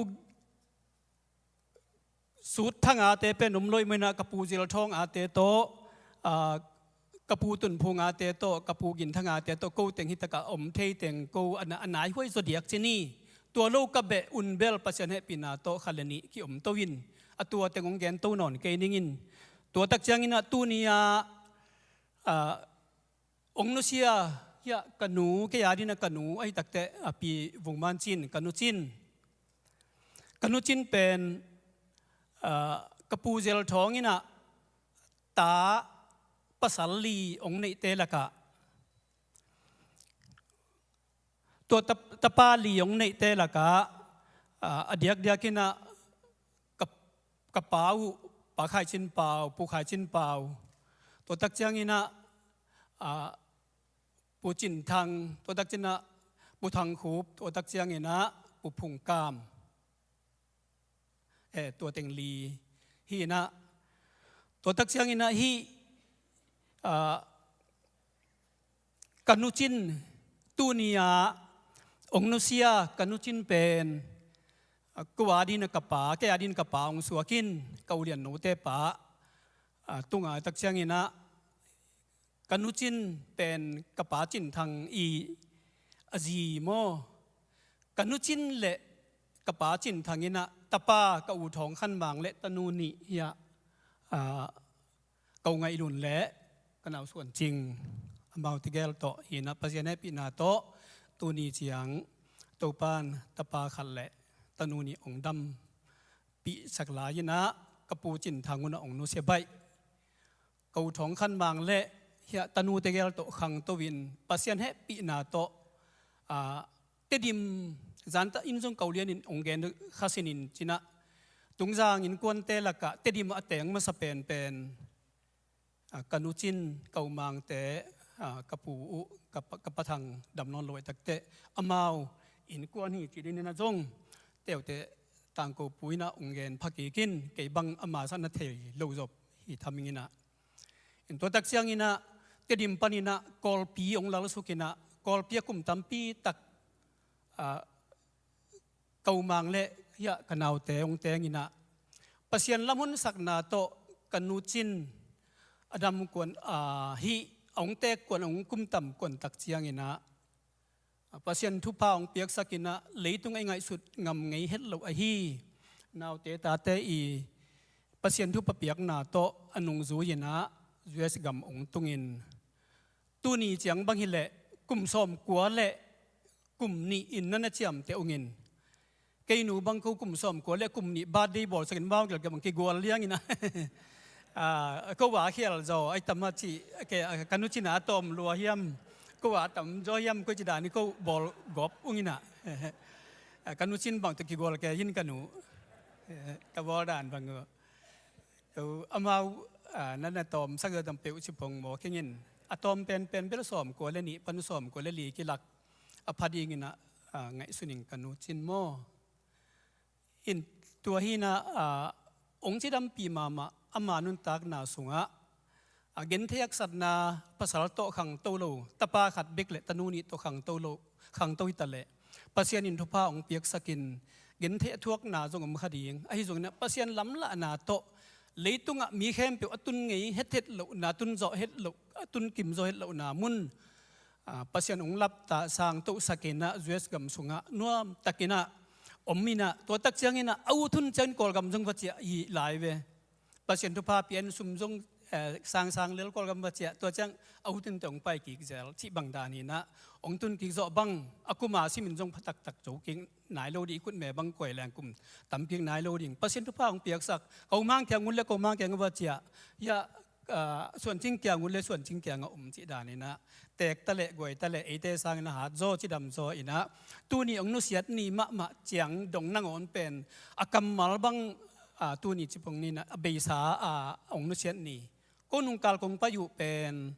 Sut Thang ate pen om lo ahih manin ah ka pu Zil Thawng ate tawh, ah, ka pu Tun Phung ate tawh, ka pu Gin Thang ate tawh, ko teng hi takah om thei teng ko a na, a nai huai zaw diak ci ni. Tua lo ka beh un bel Pasian hehpihna tawh kha le nih ki om to in, a tua teng hong gen to nawn kei ning in. Tua tak ciangin ah tuni ah, ah, ong nusia, hiah ka nu, kei adingin ah ka nu ahi takteh, a pi Vung Man Cin, ka nu Cin. Ka nu Cin pen, ah, ka pu Zel Thawng in ah ta pasal li ong neihte lakah, tua tap-, tapa li ong neihte lakah, ah, a diakdiak in ah ka, ka pa uh, Pa Khai Cin Pau, Pu Khai Cin Pau. Tua tak ciangin ah, ah, Pu Cin Thang, tua tak ciangin ah Pu Thang Khup, tua tak ciangin ah Pu Phung Kam. Eh, tua teng li hi in ah, tua tak ciangin ah hih, ah, ka nu Cin, tuni ah ong nusia ka nu Cin pen, ah, ko adingin ah ka pa, kei adingin ah ka pa ong suak in, ka u Lian Note pa, ah, tung a tak ciangin ah, ka nu Cin pen ka pa Cin Thang i a zi maw? Ka nu Cin le ka pa Cin Thang in ah tapa ka u Thawng Khan Mang le tanu nih hiah, ah, ka u Ngaih Lun le ka nau Suan Cing, amau tegel tawh hi in ah Pasian hehpihna tawh tuni ciang Topa'n tapa khat le tanu nih ong dampihsak lai in ah ka pu Cin Thang un ah ong nusia baih. Ka u Thawng Khan Mang le hiah tanu tegel tawh khangto in Pasian hehpihna tawh, ah, Tedim, zan tak in zong ka u Lian in ong gen kha sin in cin ah, Tungzang innkuante lakah Tedim a teng masa penpen, ah, ka nu Cin, ka u Mangte, ah, ka pu uh, ka pa, ka pa Thang dam nawn lo ahi takteh, amau innkuan hi ci dingin ah zong Teute Tangko pu in ah ong gen pha kik in, kei bang ama sa na thei lo zop hi tham ing in ah. In tua tak ciangin ah Tedim panin ah Kawlpi ong lalsuk in ah, Kawlpi ah kum tampi tak, ah, ka u Mang le hiah ka naute ong teng in ah, Pasian lam honsakna tawh ka nu Cin a dam kuan, ah, hih a ong tek kuan, a ong kum tam kuan tak ciangin ah, Pasian thupha ong piaksak in ah, leitung a i ngaihsut ngam ngei het loh ahi naute tate i Pasian thupha piakna tawh a nungzui in ah U S gam ong tung in, tuni ciang bang hi leh kum sawmkua le kum nih in na na ciamteh ung in, kei nu bang ko kum sawmkua le kum nih birthday bawlsak in, mau gelgel bang kigual liang in ah, ah, ko a khial zaw ai tam a ci, kei, ah, ka nu Cin a tawm lua hiam, ko a tam zaw hiam, ko ci dan in ko bawl gawp ung in ah. Ah, ka nu Cin bang tawh kigual kei in ka nu. Eh, ka bawl dan bang uh. Ko amau, ah, na na tawmsak zaw tam peuh ci phong maw, kei in a tawm penpen bel sawmkua le nih pan sawmkua le li kilak a pha ding in ah, ah, ngaihsun ing ka nu Cin maw. In tua hi in ah, ah, ong cidampi mahmah ama nuntakna sungah, ah, genthei haksatna, pasal tawh khangto lo, tapa khat bek le tanu nih tawh khangto lo, khangto hi ta leh Pasian in thupha ong piaksak in, genthei a thuakna zong om kha ding. Ahi zongin ah Pasian lamlahna tawh leitungah mi khempeuh a tun ngei het het lohna, tun zawh het loh, a tun kim zaw het lohna mun, ah, Pasian ong laptah sangtohsak in ah U S gam sungah nuam takin ah om in ah, tua tak ciangin ah a ut hun ciangin Kawlgam zong va ciah hi lai ve. Pasian thupha pian sum zong, eh, sangsang lel Kawlgam va ciah, tua ciang a ut hun tawh ong pai kik zel cih bang dan in ah ong tun kik zawh bang, a kum a sim in zong pha taktak zo kik nai lo ding, i kut me bang kuai leng kum tam kik nai lo ding. Pasian thupha ong piaksak, ko Mang kiang un le ko Mang kiang va ciah, hiah, ah, Suan Cing kiang un le Suan Cing kiang a om cih dan in ah, tek ta leh guai ta leh eite sangin a hat zaw, cidam zaw in ah, tuni ong nusiat ni mahmah ciang dong nangawn pen a kammal bang, ah, tuni ci phong ni in ah, a beisa, ah, ong nusiat ni. Ko nungkal kong pai uh pen,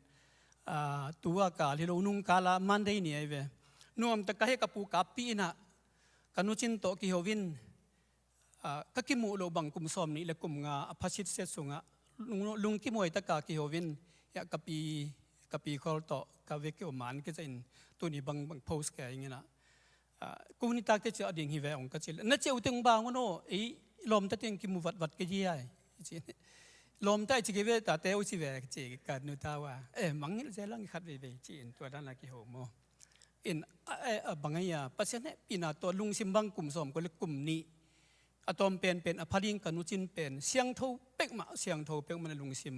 ah, tu a kal hi lo, nungkal a Monday ni ahi ve. Nuam tak a hih ka pu Kap Pi in ah ka nu Cin tawh kiho in, ah, ka kimuh loh bang kum sawmnih le kum nga a pha sitset sungah lung, lungkim huai tak a kiho in, hiah ka pi, ka pi khol tawh ka vek kiho man kizah in, tuni bang, bang post kei ing in ah, ah, ko nitakte ciah ding hi ve ong ka cih leh, na ciah uh teng bang un aw, ei lawmta teng kimu vatvat kei hi ai, ci. Lawmta i ci kei ve, tate uh ci ve, ci ka nu ta uh a. Eh, mangngilh zel ing, khat veivei ci in tua dan a kiho maw. In, ah, eh, ah, bang ahi a, Pasian hehpihna tawh lungsim bang kum sawmkua le kum nih a tawm penpen a pha ding ka nu Cin pen siangtho peuhmah, siangtho peuhmah na lungsim,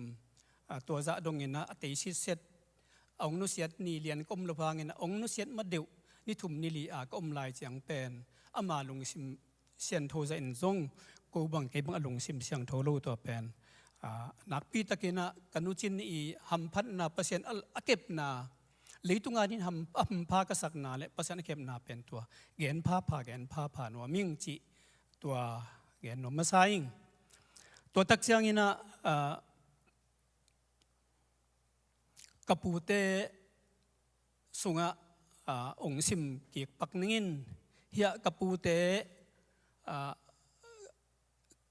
a, tua zah dongin ah a tei sitset, a hong nusiat ni lian ka om lo hangin ah hong nusiat ma deuh ni thum ni li a ka om lai ciang pen ama lungsim siangtho zahin zong ko bang kei bang a lungsim siangtho lo tua pen, a, nakpi takin ah ka nu Cin i hamphatna, Pasian a, a kepna, leitung a dingin ham, a hampha ka sakna le Pasian a kepna pen tua gen phapha, gen phapha nuam ing cih tua gen nuam masa ing. Tua tak ciangin ah, a, ka pute sungah, a, hong sim kik pak ning in, hiah ka pute, a,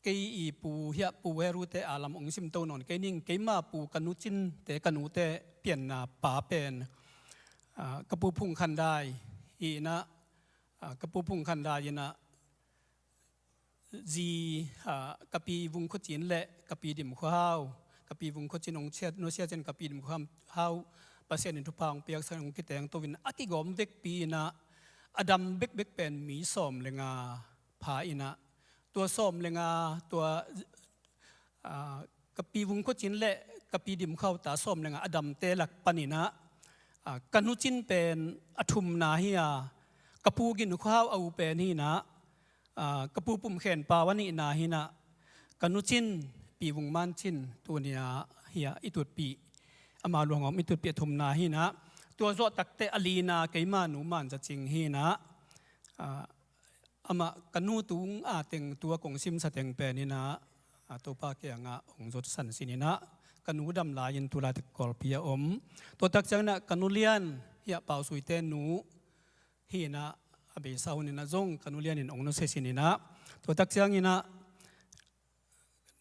kei i pu, hiah Pu Herute a lam hong sim to nawn kei ning, keima pu ka nu Cinte, ka nute pianna pa pen, a, ka pu Phung Khan Dai hi in ah, a, ka pu Phung Khan Dai in ah, zi, a, ka pi Vung Khua Cin le ka pi Dim Khua Hau, ka pi Vung Khua Cin hong ciat, nusia ciang ka pi Dim Khua Hau Pasian in thupha hong piaksak, hong kiteng to in a kigawm vekpi in ah, a dam bekbek pen mi sawm le nga pha in ah, tua sawm le nga, tua, a, ka pi Vung Khua Cin le ka pi Dim Khua Hau ta sawm le nga a damte lak panin ah, a, ka nu Cin pen a thumna hi a, ka pu Gin Khua Hau a u pen hi in ah, a, ka pu Pum Khen Pau a nihna hi in ah, ka nu Cin, pi Vung Man Cin, tuni a hiah i tutpih, ama luang om i tutpih a thumna hi in ah, tua zawh takteh a lina keima nu Man Za Cing hi in ah, a, amah ka nu tung a teng, tua kong simsa teng pen in ah, a, Topa kiangah hong zutsan sin in ah, ka nu dam lai-in tu laitak Kawlpi a om. Tua tak ciangin ah ka nu lian, hiah Pau Suite nu hi in ah, a beisa hun in ah zong ka nu lian in hong nusia sin in ah, tua tak ciangin ah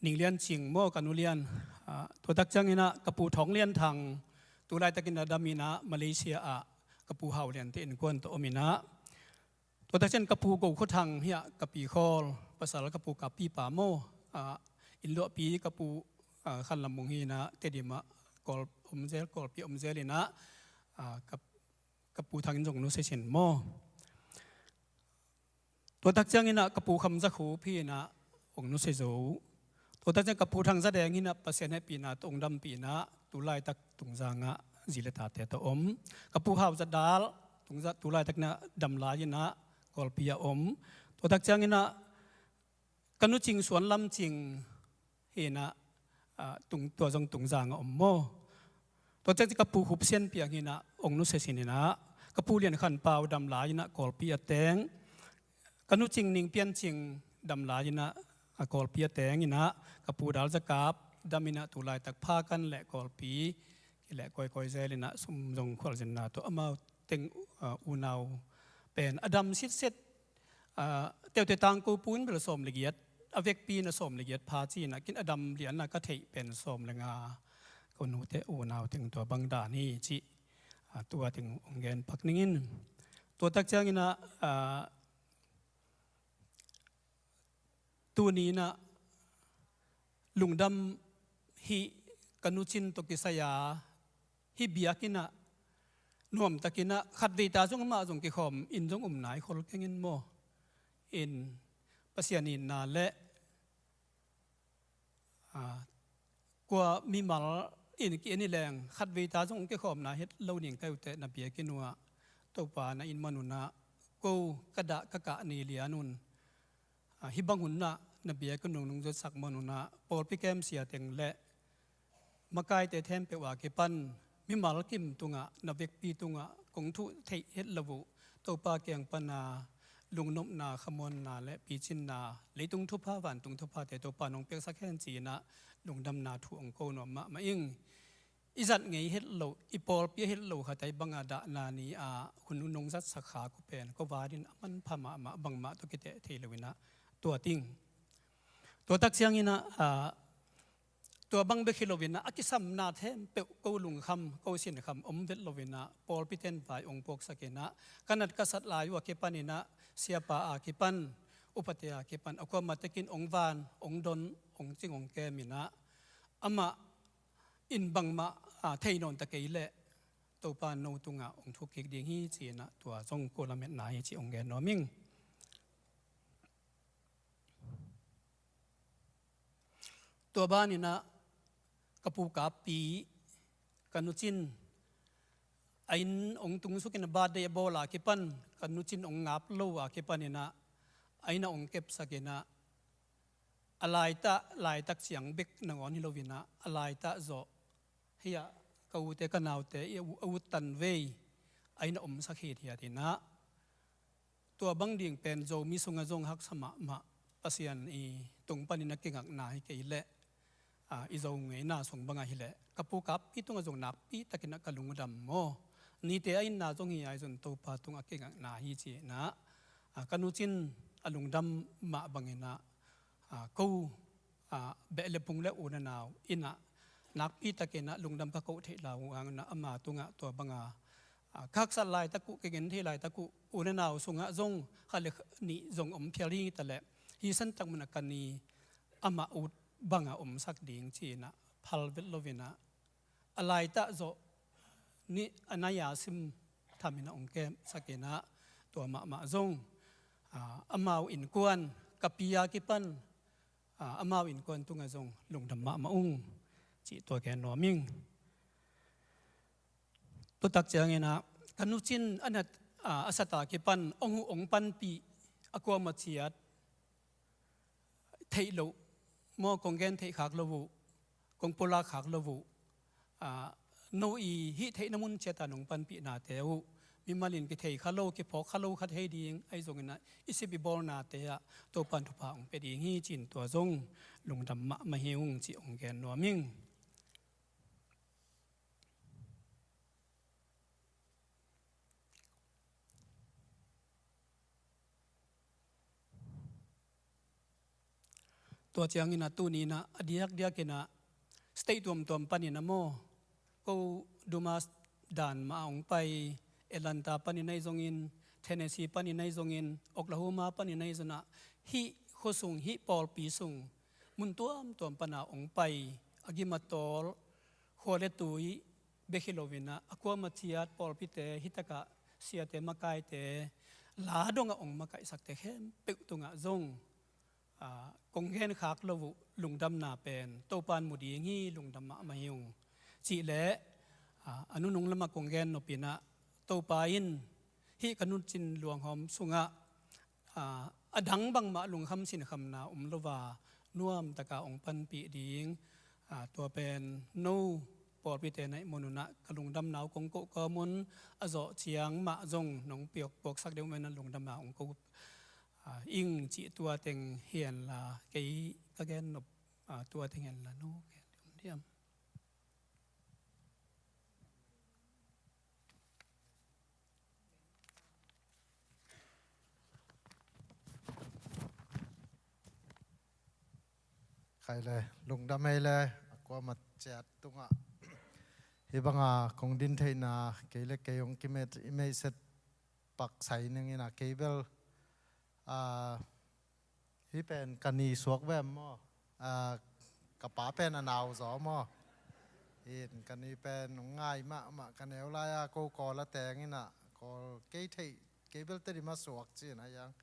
Ning Lian Cing maw, ka nu lian, a, tua tak ciangin ah ka pu Thawng Lian Thang, tu laitakin a dam in ah Malaysia ah ka pu Hau Liante innkuan tawh om in ah, tua tak ciang ka pu Go Khua Thang hiah ka pi khawl pasal, ka pu Kap Pi Pa maw, a, inn luahpi ka pu, a, Khan Lam Mung hi in ah Tedim ah Kawl om zel, Kawlpi om zel in ah, a, ka, ka pu Thang in zong nusia sin maw. Tua tak ciangin ah ka pu Kham Za Khup hi in ah hong nusia zo. Tua tak ciang ka pu Thang Za Deng hi in ah Pasian hehpihna tawh hong dampih in ah tu laitak Tungzang ah zi le tate tawh om. Ka pu Hau Za Dal, Tungza, tu laitak in ah dam lai in ah Kawlpi a om. Tua tak ciangin ah ka nu Cing Suan Lam Cing hi in ah, a, tung, tua zong Tungzang a om maw. Tua ciang ka pu Khup Sian Piang hi in ah hong nusia sin in ah, ka pu Lian Khan Pau dam lai in ah Kawlpi a teng. Ka nu Cing Ning Pian Cing dam lai in ah, a, Kawlpi a teng in ah, ka pu Dal Za Kap dam in ah tu laitak Phakan le Kawlpi kileh kawikawi zel in ah sum zong khualzinna tawh amau teng, a, unau pen a dam sitset, a, Teute Tangko pu in bel sawm le giat, a vekpi in ah sawm le giat pha ci in ah, ken a dam lian a ka theih pen sawm le nga ka nute unau teng tua bang dan hi cih, a, tua teng hong gen pak ning in. Tua tak ciangin ah, a, tuni in ah lungdam hih ka nu Cin tawh kisai a, hih biakinn ah nuamtakin ah khatvei ta zong amah zong kikhawm in zong um nai khol keng in maw. In Pasian itna le, a, kua mimal in ki-en hi leng khatvei ta zong hong kikhawm nai het lo ning ka hi uh teh, na biakinn uh ah Topa na in man un ah, ko ka dah ka kah ni lian un, a, hih bang hun ah na biakinn nungnung zotsak man un ah, pawlpi kem sia teng le makaite thempeuh a kipan mimal kim tungah, na vekpi tungah kong thuh theih het lo uh Topa kiang pana lungnopna, khamuanna le picinna, leitung thupha, vantung thuphate Topa nong piaksak hen ci-in ah lungdamna thu hong ko nuam mahmah ing. I zat ngei het loh, i pawlpi a het lo khat a hih banga dahna ni-a hun nong zatsak khak uh pen ko va dingin a manpha mahmah, bangmah tawh kiteh thei lo-in ah tua ding. Tua tak ciangin ah, a, tua bang bek hi lo-in ah, a kisamna thempeuh ko lungkham, ko sinkham om vet lo-in ah, pawlpite'n vai hong puaksak in ah, ka nat ka sat lai uh a kipan in ah, siapa a kipan, upate a kipan, a kuamah tekin hong van, hong don, hong cing, hong kem in ah, amah in bangmah, a, thei nawn ta kei leh Topa no tungah hong thuk kik ding hi ci-in ah, tua zong ko lametna hi cih hong gen nuam ing. Tua baninah ka pu Kappi, ka nucin a inn hong tungsukin a birthday a bawl a kipan, ka nucin hong ngap lo a kipaninah a inn ah hong kepsakinah, a laitah, laitak ciang bek nangawn hi loinah, a laitah zawh, hiah ka ute ka naute i a ut tanvei a inn ah omsak hithiatinah, tua bang ding pen Zomi sungah zong haksa mahmah, Pasian i tung panin a kingakna hi kei leh, a, i Zo ngeina sung bangah hileh ka pu Kappi tungah zong nakpitakinah ka lungdam maw. Nite a inna zong hi aizun Topa tungah kingakna hi cinah, a, ka nucin a lungdam mah banginah, a, ko, a, beh le phung le u le nau innah nakpitakinah lungdam ka koh theih lo hanginah ama tungah tua banga, a, ka haksat laitak uh, ka gen thei laitak uh, u le nau sungah zong khat le nih zong om phial hi taleh, hi santak munah ka ni amah ut banga omsak ding cinah phal vet loinah, a laitah zawh nih a nai-a sim thaminah hong kepsakinah, tua mahmah zong, a, amau innkuan, Kappi a kipan, a, amau innkuan tungah zong lungdam mahmah ung cih tua gen nuam ing. Tutak cianginah ka nucin a nat, a, a sat a kipan hong huh hong panpih, a kuamah ciat theih loh maw, kong gen theih khak lo uh, kong pulak khak lo uh, a, no i hih theihna mun ciata nong panpihnate uh mimalin kithei kha lo, kiphawk kha lo khat hei ding ahi zonginah i sip i bawlnate ah Topan thupha hong pia ding hi cin tua zong lungdam mahmah hi ung cih hong gen nuam ing. Tua cianginah tuninah a diakdiakinah state tuamtuam paninah maw, ko Dumas dan mah a hong pai, Atlanta panin ahi zongin, Tennessee panin ahi zongin, Oklahoma panin ahi zonah, hih khuasung, hih pawlpi sung mun tuamtuam pana hong pai, a gim a tawl, khua le tui bek hi loinah a kuamah ciat pawlpite, hitakah siate, makaite, la dongah hong makaihsakte khempeuh tungah zong, a, kong genkhak lo uh lungdamna pen Topan mu ding hi, lungdam mahmah hi ung. Cihleh, a, a nunung lamah kong gen nopinah Topa in hih ka nuncin luanghawm sungah, a, a dang bangmah lungkham sinkhamna om lo a, nuamtaka hong panpih ding, a, tua pen no pawlpite naih mununah ka lungdamna uh kong koh kawmun, a zawh ciang mah zong nong piak puaksak deuh menah lungdamna hong ko, a, ing cih tua teng hi henla, kei ka gen nop, a, tua teng hi henla, no gen diam. Khai le, lungdam hei le, a kuamah ciat tungah hih banga kong din theihna, kei le kei hong kimet i meihset pak sai ninginah kei bel, a, hih pen ka ni suak vem maw? A, ka pa pen a nau zaw maw? In ka ni pen hong ngai mahmah, ka neu lai-a ko Kawl a tenginah Kawl kei theih, kei bel Tedim a suak cinah hiang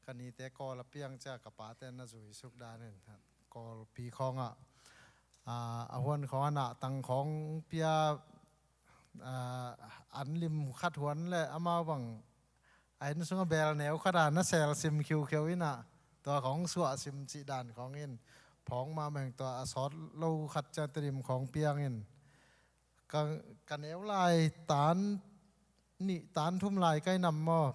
ka nite Kawl a piang cia ka pate na zui suk danin Kawlpi khawngah, a, a huan khawng a nahtang khawng pia, a, an lim khat huan le amau bang a inn sungah beel neu khat a na sel sim khiukheu inah tua khawng suah sim cih dan khawng in phawng mahmah ing. Tua a sawt lo khat ciang Tedim khawng piangin ka, ka neu lai tan nih tan thum lai kai nam maw?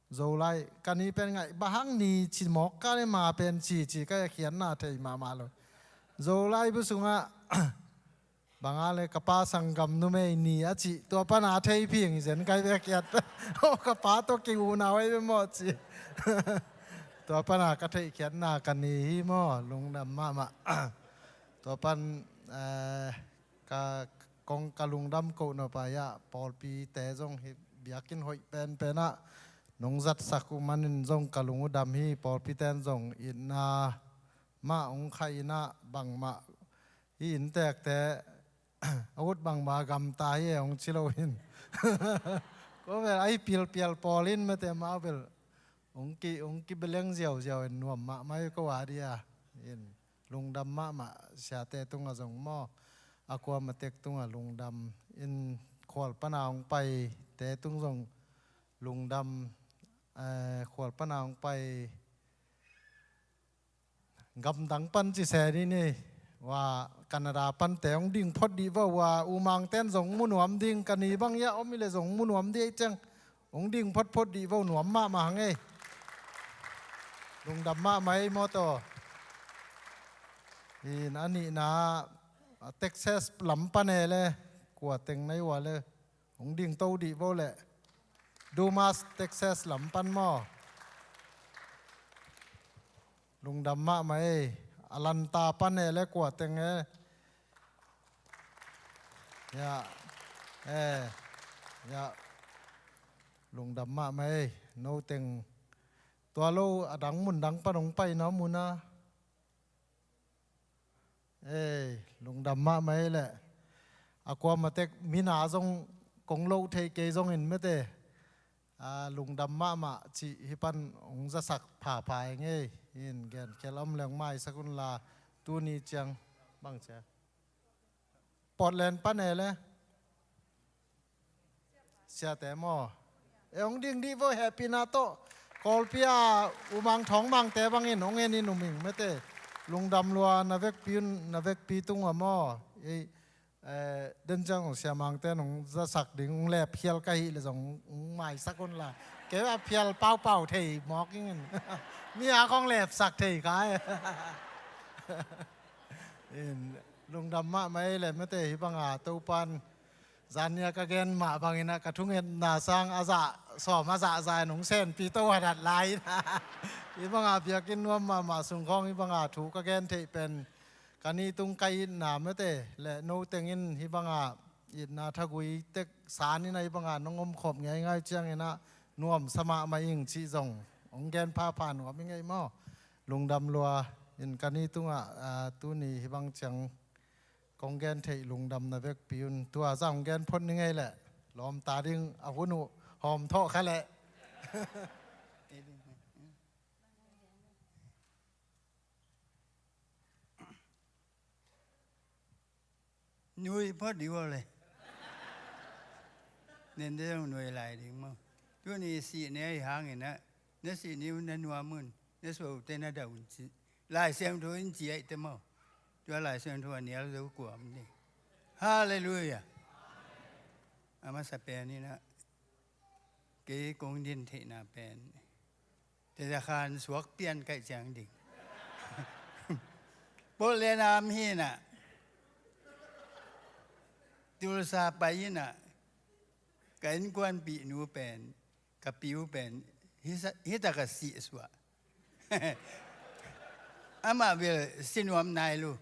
Zo lai, ka ni pen ngaih, bang hang ni ci mawk ka le ma pen ci ci, ka khiatna thei mahmah lo. Zo lai bu sungah bang a le ka pa sanggam numei ni a cih, tua pana thei phing zen kai ve khiat. O, ka pa tawh ki unau ei ve maw ci. Tua pana ka theihkhiatna ka ni hi maw, lungdam mahmah. Tua pan, eh, ka kong ka lungdam koh nop a, pawlpite zong hih biakinn hoih penpenah nong zatsak uh manin zong ka lung uh dam hi. Pawlpiten zong itna mah hong khaih inah bangmah hih inntekte a ut bangmah gamta hi e hong ci lo in. Ko bel a hi pilpial pawl in mete mah bel hong ki, hong kibeleng ziauziau in nuam mahmah hi ko a dia in. Lungdam mahmah, siate tungah zong maw, a kuamatek tungah lungdam. In khual pana hong paite tung zong lungdam, eh, khual pana hong pai gamdang pan ci se ni ni. Wa Canada pante hong ding phot dih vo, wa U Mang ten zong mu nuam ding, ka ni bang ia om i le zong mu nuam dih ei ciang. Hong ding photphot dih vo, nuam mahmah hang ei. Lungdam mahmah ei maw taw. In a nihna, Texas lam pan e le, kua teng nai ua le, hong ding to dih vo le. Dumas, Texas lam pan maw. Lungdam mahmah ei. Atlanta pan e le, kua teng e. Ya. Eh. Ya. Lungdam mahmah ei. No teng tua lo a dang mun dang pan hong pai na mun a. Ei, lungdam mahmah ei le. A kuamatek mina zong kong lo thei kei zongin mete. A, lungdam mahmah cih hih pan hong zasak phapha ing ei. In gen khial om leng maisak un la, tuni ciang bang cia. Portland pan e le. Siate maw. E hong ding dih vo, hehpihna tawh. Kawlpi a U Mang Thawng Mangte bangin hong en in um ing mete. Lungdam lua, na vekpi un, na vekpi tung ua maw. Ei, eh, den ciang hong sia mangte nong zasak ding, hong lep khial ka hih le zong hong maisak un la. Kei a phial paupau thei mawk ing in. Mi a khong lepsak thei kai. In, lungdam mahmah ei le mete, hih banga Topan zan nia ka gen mah bangin ah ka thungetna sang a zah sawm a zah zai nong senpi to hadat lai in ah. Hih banga biakinn nuam mahmah sung khawng hih banga thu ka gen theih pen ka ni tung ka itna mete le no tengin hih banga itna thagui tek san in ah hih banga nong omkhop ngeingai ciangin ah nuamsa mahmah ing cih zong hong gen phapha nuam ing ei maw. Lungdam lua in ka ni tungah, ah, tuni hih bang ciang kong gen theih lungdam na vekpi un. Tua zah hong gen phot ning ei leh lawmta ding a hun uh hawm thawh kha leh. Nui phot dih uh le. Nen te zong nui lai ding maw. Tuni sih ne ahi hangin ah, na sih ni un na nuam un, na suah uh te na dah un ci. Lai Siangtho in ci aih te maw. Tua Lai Siangtho a nial zo kua om ding. Halleluiah. A masa pen in ah, kei kong din theihna pen, te za khan suak pian kaih ciang ding. Portland a om hi in ah, Tulsa pai in ah, ka innkuanpih nu pen, ka pi uh pen, hih sa-, hih tak a sih suah. Amah bel si nuam nai lo.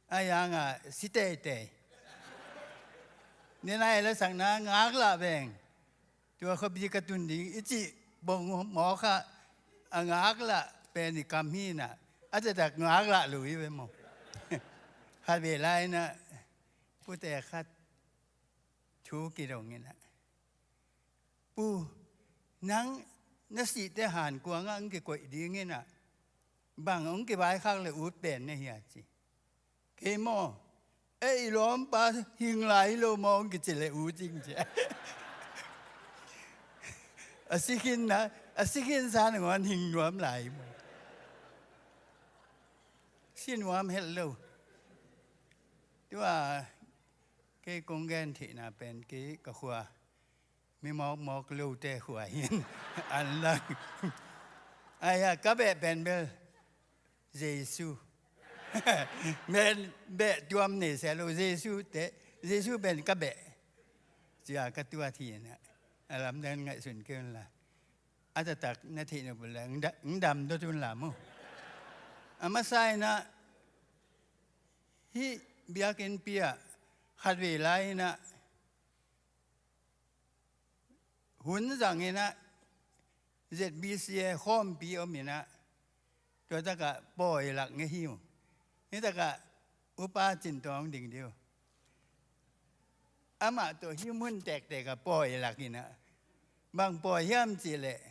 Ahi hanga si teitei. Ni nai la sakna ngaklah veng. Tua khuapi ka tun ding i cih bong mawk ah a ngaklah pen i kam hi in ah, a taktak ngaklah lo hi ve maw. Khat vei lai in ah, pute khat thu kidong in ah, Pu, nang na sihte hankuangah hong kikoih ding in ah, bang hong kivaikhak le ut pen na hia ci. Kei maw, e, i lawmpa hing lai hi lo maw hong kici le ut ing ci. A si khin na, a si khin sa nangawn hing nuam lai hi maw. Si nuam het lo. Tua kei kong gen theihna pen kei ka khua mi mawkmawk lote khua hi in an lang. Ahi a ka beh pen bel Jesu. Men beh tuam nei se lo Jesu te, Jesu pen ka beh. Cia ka tuat hi in ah, a lamdang ngaihsun kei un la. A taktak na theih nop un la, ng da-, ng dam dot un la maw. A masa in ah, hih biakinnpi ah khat vei lai in ah, hun zang in ah, Z B C A khawmpi om in ah, tua takah pawi lak ngei hi uh. Hih takah upa Cin Tawng ding dih uh. Amah tawh hih mun tektek ah pawi lak in ah, bang pawi hiam cih leh,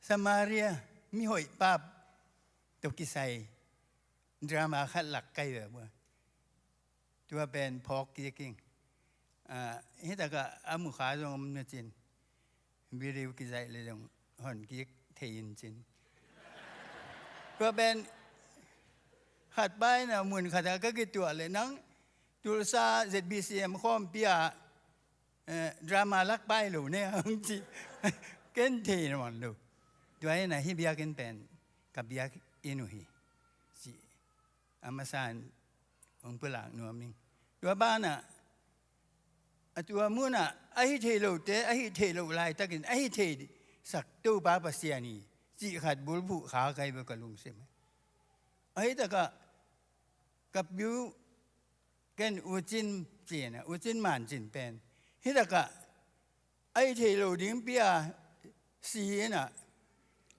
Samaria mihoih pa tawh kisai drama khat lak kai ve bua. Tua pen phawk kik ing. Hitakah a mukha zong om na cin. Video kizaih le zong hon kik thei in cin. Tua pen khat pa in a mun khatah ka kituah le nang Tulsa Z B C M khawmpi ah drama lak pai lo ne ang ci. Ken thei nawn lo. Tua in a hih biakinn pen ka biakinn uh hi ci. A masa in hong pulak nuam ing. Tua banah a tua munah a hi thei lote a hi thei lo laitakin a hi thei sak Topa Pasian hi cih khat bulphuh kha kai bek ka lungsim. A hitakah ka piu ken U Cin cin a U Cin Man Cin pen hitakah a hi thei lo ding pi a si inah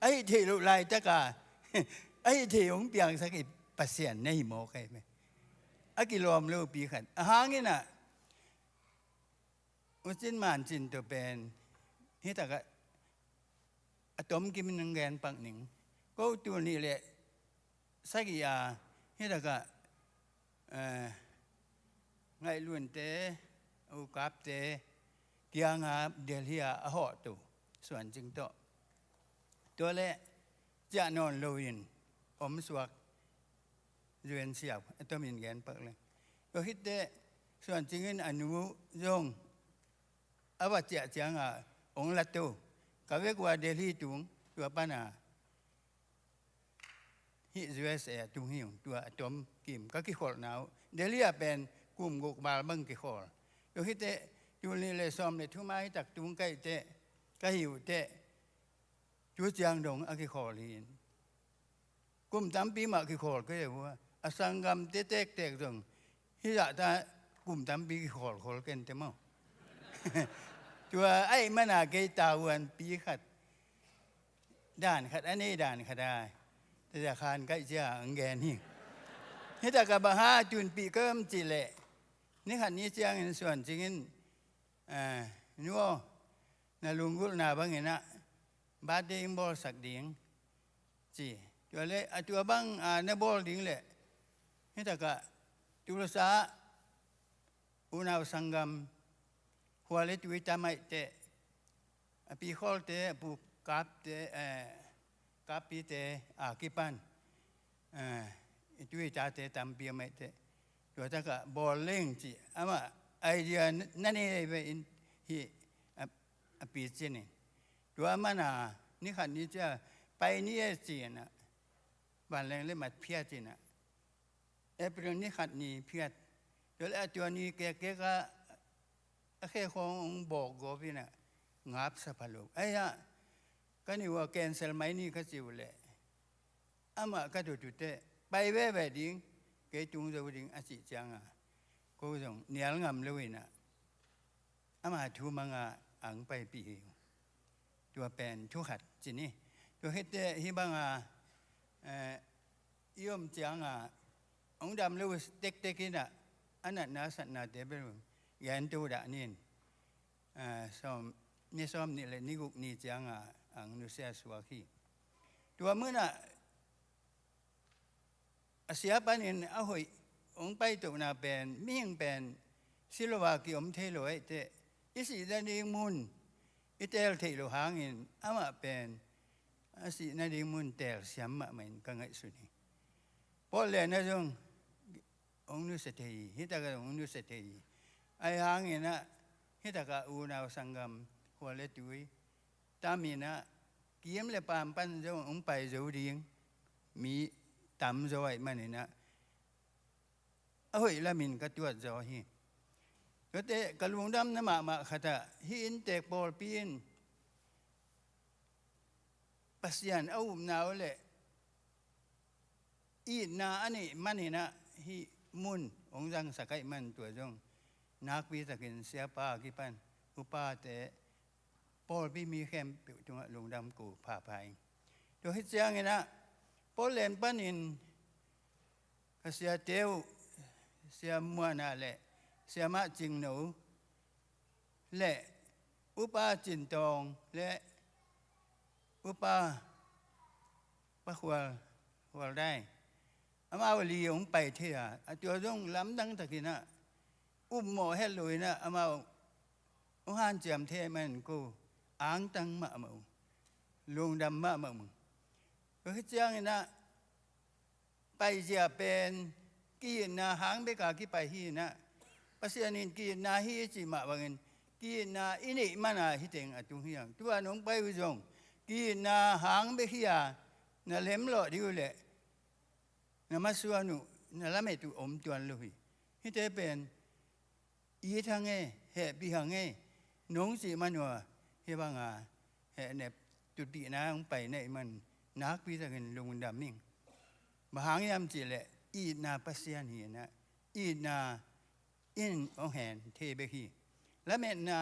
a hi thei lo laitaka a hi thei hong piangsak hi Pasian na hi mawk ahi me. A kilawm lo pi khat a hang inah U Cin Man Cin tawh pen hitakah a tom kim in hong gen pak ning. Ko tul nih le sagih a hitakah Ngaihlunte, Ukapte kianga Delhi ah a hawh to Suan Cing tawh. Tua le ciah nawn loin om suak U N siau a tomin gen pak le. Tua khitte Suan Cing in a nu zong a va ciah cianga hong la to. Ka vek ua Delhi tung tua pana hih U S A a tung hi ung tua a tom kim ka kikholhna uh Delhi ah pen kum guk val bang kikhawl. Tua khite tul nih le sawm le thum a hitak tung kaihte ka hi uhteh tu ciang dong a kikhawl hi in. Kum tampi mah kikhawl ka hi uh a sanggamte tektek zong hizahta kum tampi kikhawl khol kente maw? Tua aih mana kei tavuanpi khat dan khat a nei dan khat a tazakhan kaih cia ang gen hi. Hitakah bang ha tunpih ka om cih leh ni khat ni ciangin Suan Cing in nu aw na lunggulhna banginah birthday in bawlsak ding ci. Tua le a tua bang a na bawl ding leh hitakah Tulsa unau sanggam khua le tui tam aih teh a pikhawlte a pu kapte kappite a kipan i tui tate tampi a maih teh tua takah bawl leng cih amah idea na nei ve in hi a picin in tua mana ni khat ni cia pai ni e ci inah vanleng le mat phiat inah April ni khat ni phiat. Tua le a tua ni kekkek a a khekhawng hong bawk gawp inah ngap sa pha lo. Aia ka ni ua cancel mai ni ka ci uh leh amah ka dot uh teh pai veve ding kei tung zo ding a cih cianga ko zong nial ngam lo inah ama thu manga ang paipih hi. Tua pen thu khat ci ni. Tua khitte hih banga i om cianga hong dam lo tektek inah a natna satnate bel gen to dah nin. Ni sawm nih le ni guk ni cianga ang nusia suak hi. Tua munah a sia panin a hoih hong paitohna pen mihing pen si lo a kiom thei lo aih teh i sih nading mun i teel theih loh hangin amah pen a sih nading mun teel siam mahmah in ka ngaihsun hi. Portland ah zong hong nusia thei hi. Hitakah zong hong nusia thei hi. Ahi hanginah hitakah unau sanggam khua le tui taminah kim le paam pan zong hong pai zo ding mi tam zo aih maninah a hoih lamin ka tuat zaw hi. Tuate ka lungdamna mahmah khatah hih inntek pawlpi in Pasian a upna uh le itna a neih maninah hih mun hong zangsak aih man tua zong nakpitakin siapa a kipan upate pawlpi mi khempeuh tungah lungdam ko phapha ing. Tua hi cianginah Portland panin ka siate uh Sia Muana le Siamah Cingno le Upa Cintawng le Upa Pa Khual, Khual Dai, amau li hong pai thei a, a tua zong lamdang takin ah upmawh het lo in ah amau hong hanciam thei ahih manin ko angtang mahmah uh, lungdam mahmah uh. Tua khit ciangin ah paizia pen ki-itna hang bek a kipai hi in ah, Pasian in ki-itna hi cih mah bangin ki-itna i neih man a hih teng a tung hi hang. Tua nong pai uh zong ki-itna hang bek hi a, na lemlawh ding uh leh na masuan uh, na lamet uh om tuan lo hi. Hihte pen it hang e, hehpih hang e, nong cih man uh a, hih bang a hehnep tutpihna hong pai na hih man nakpi takin lungdam ing. Bang hang hiam cih leh itna Pasian hi in ah, itna in hong hen thei bek hi. Lametna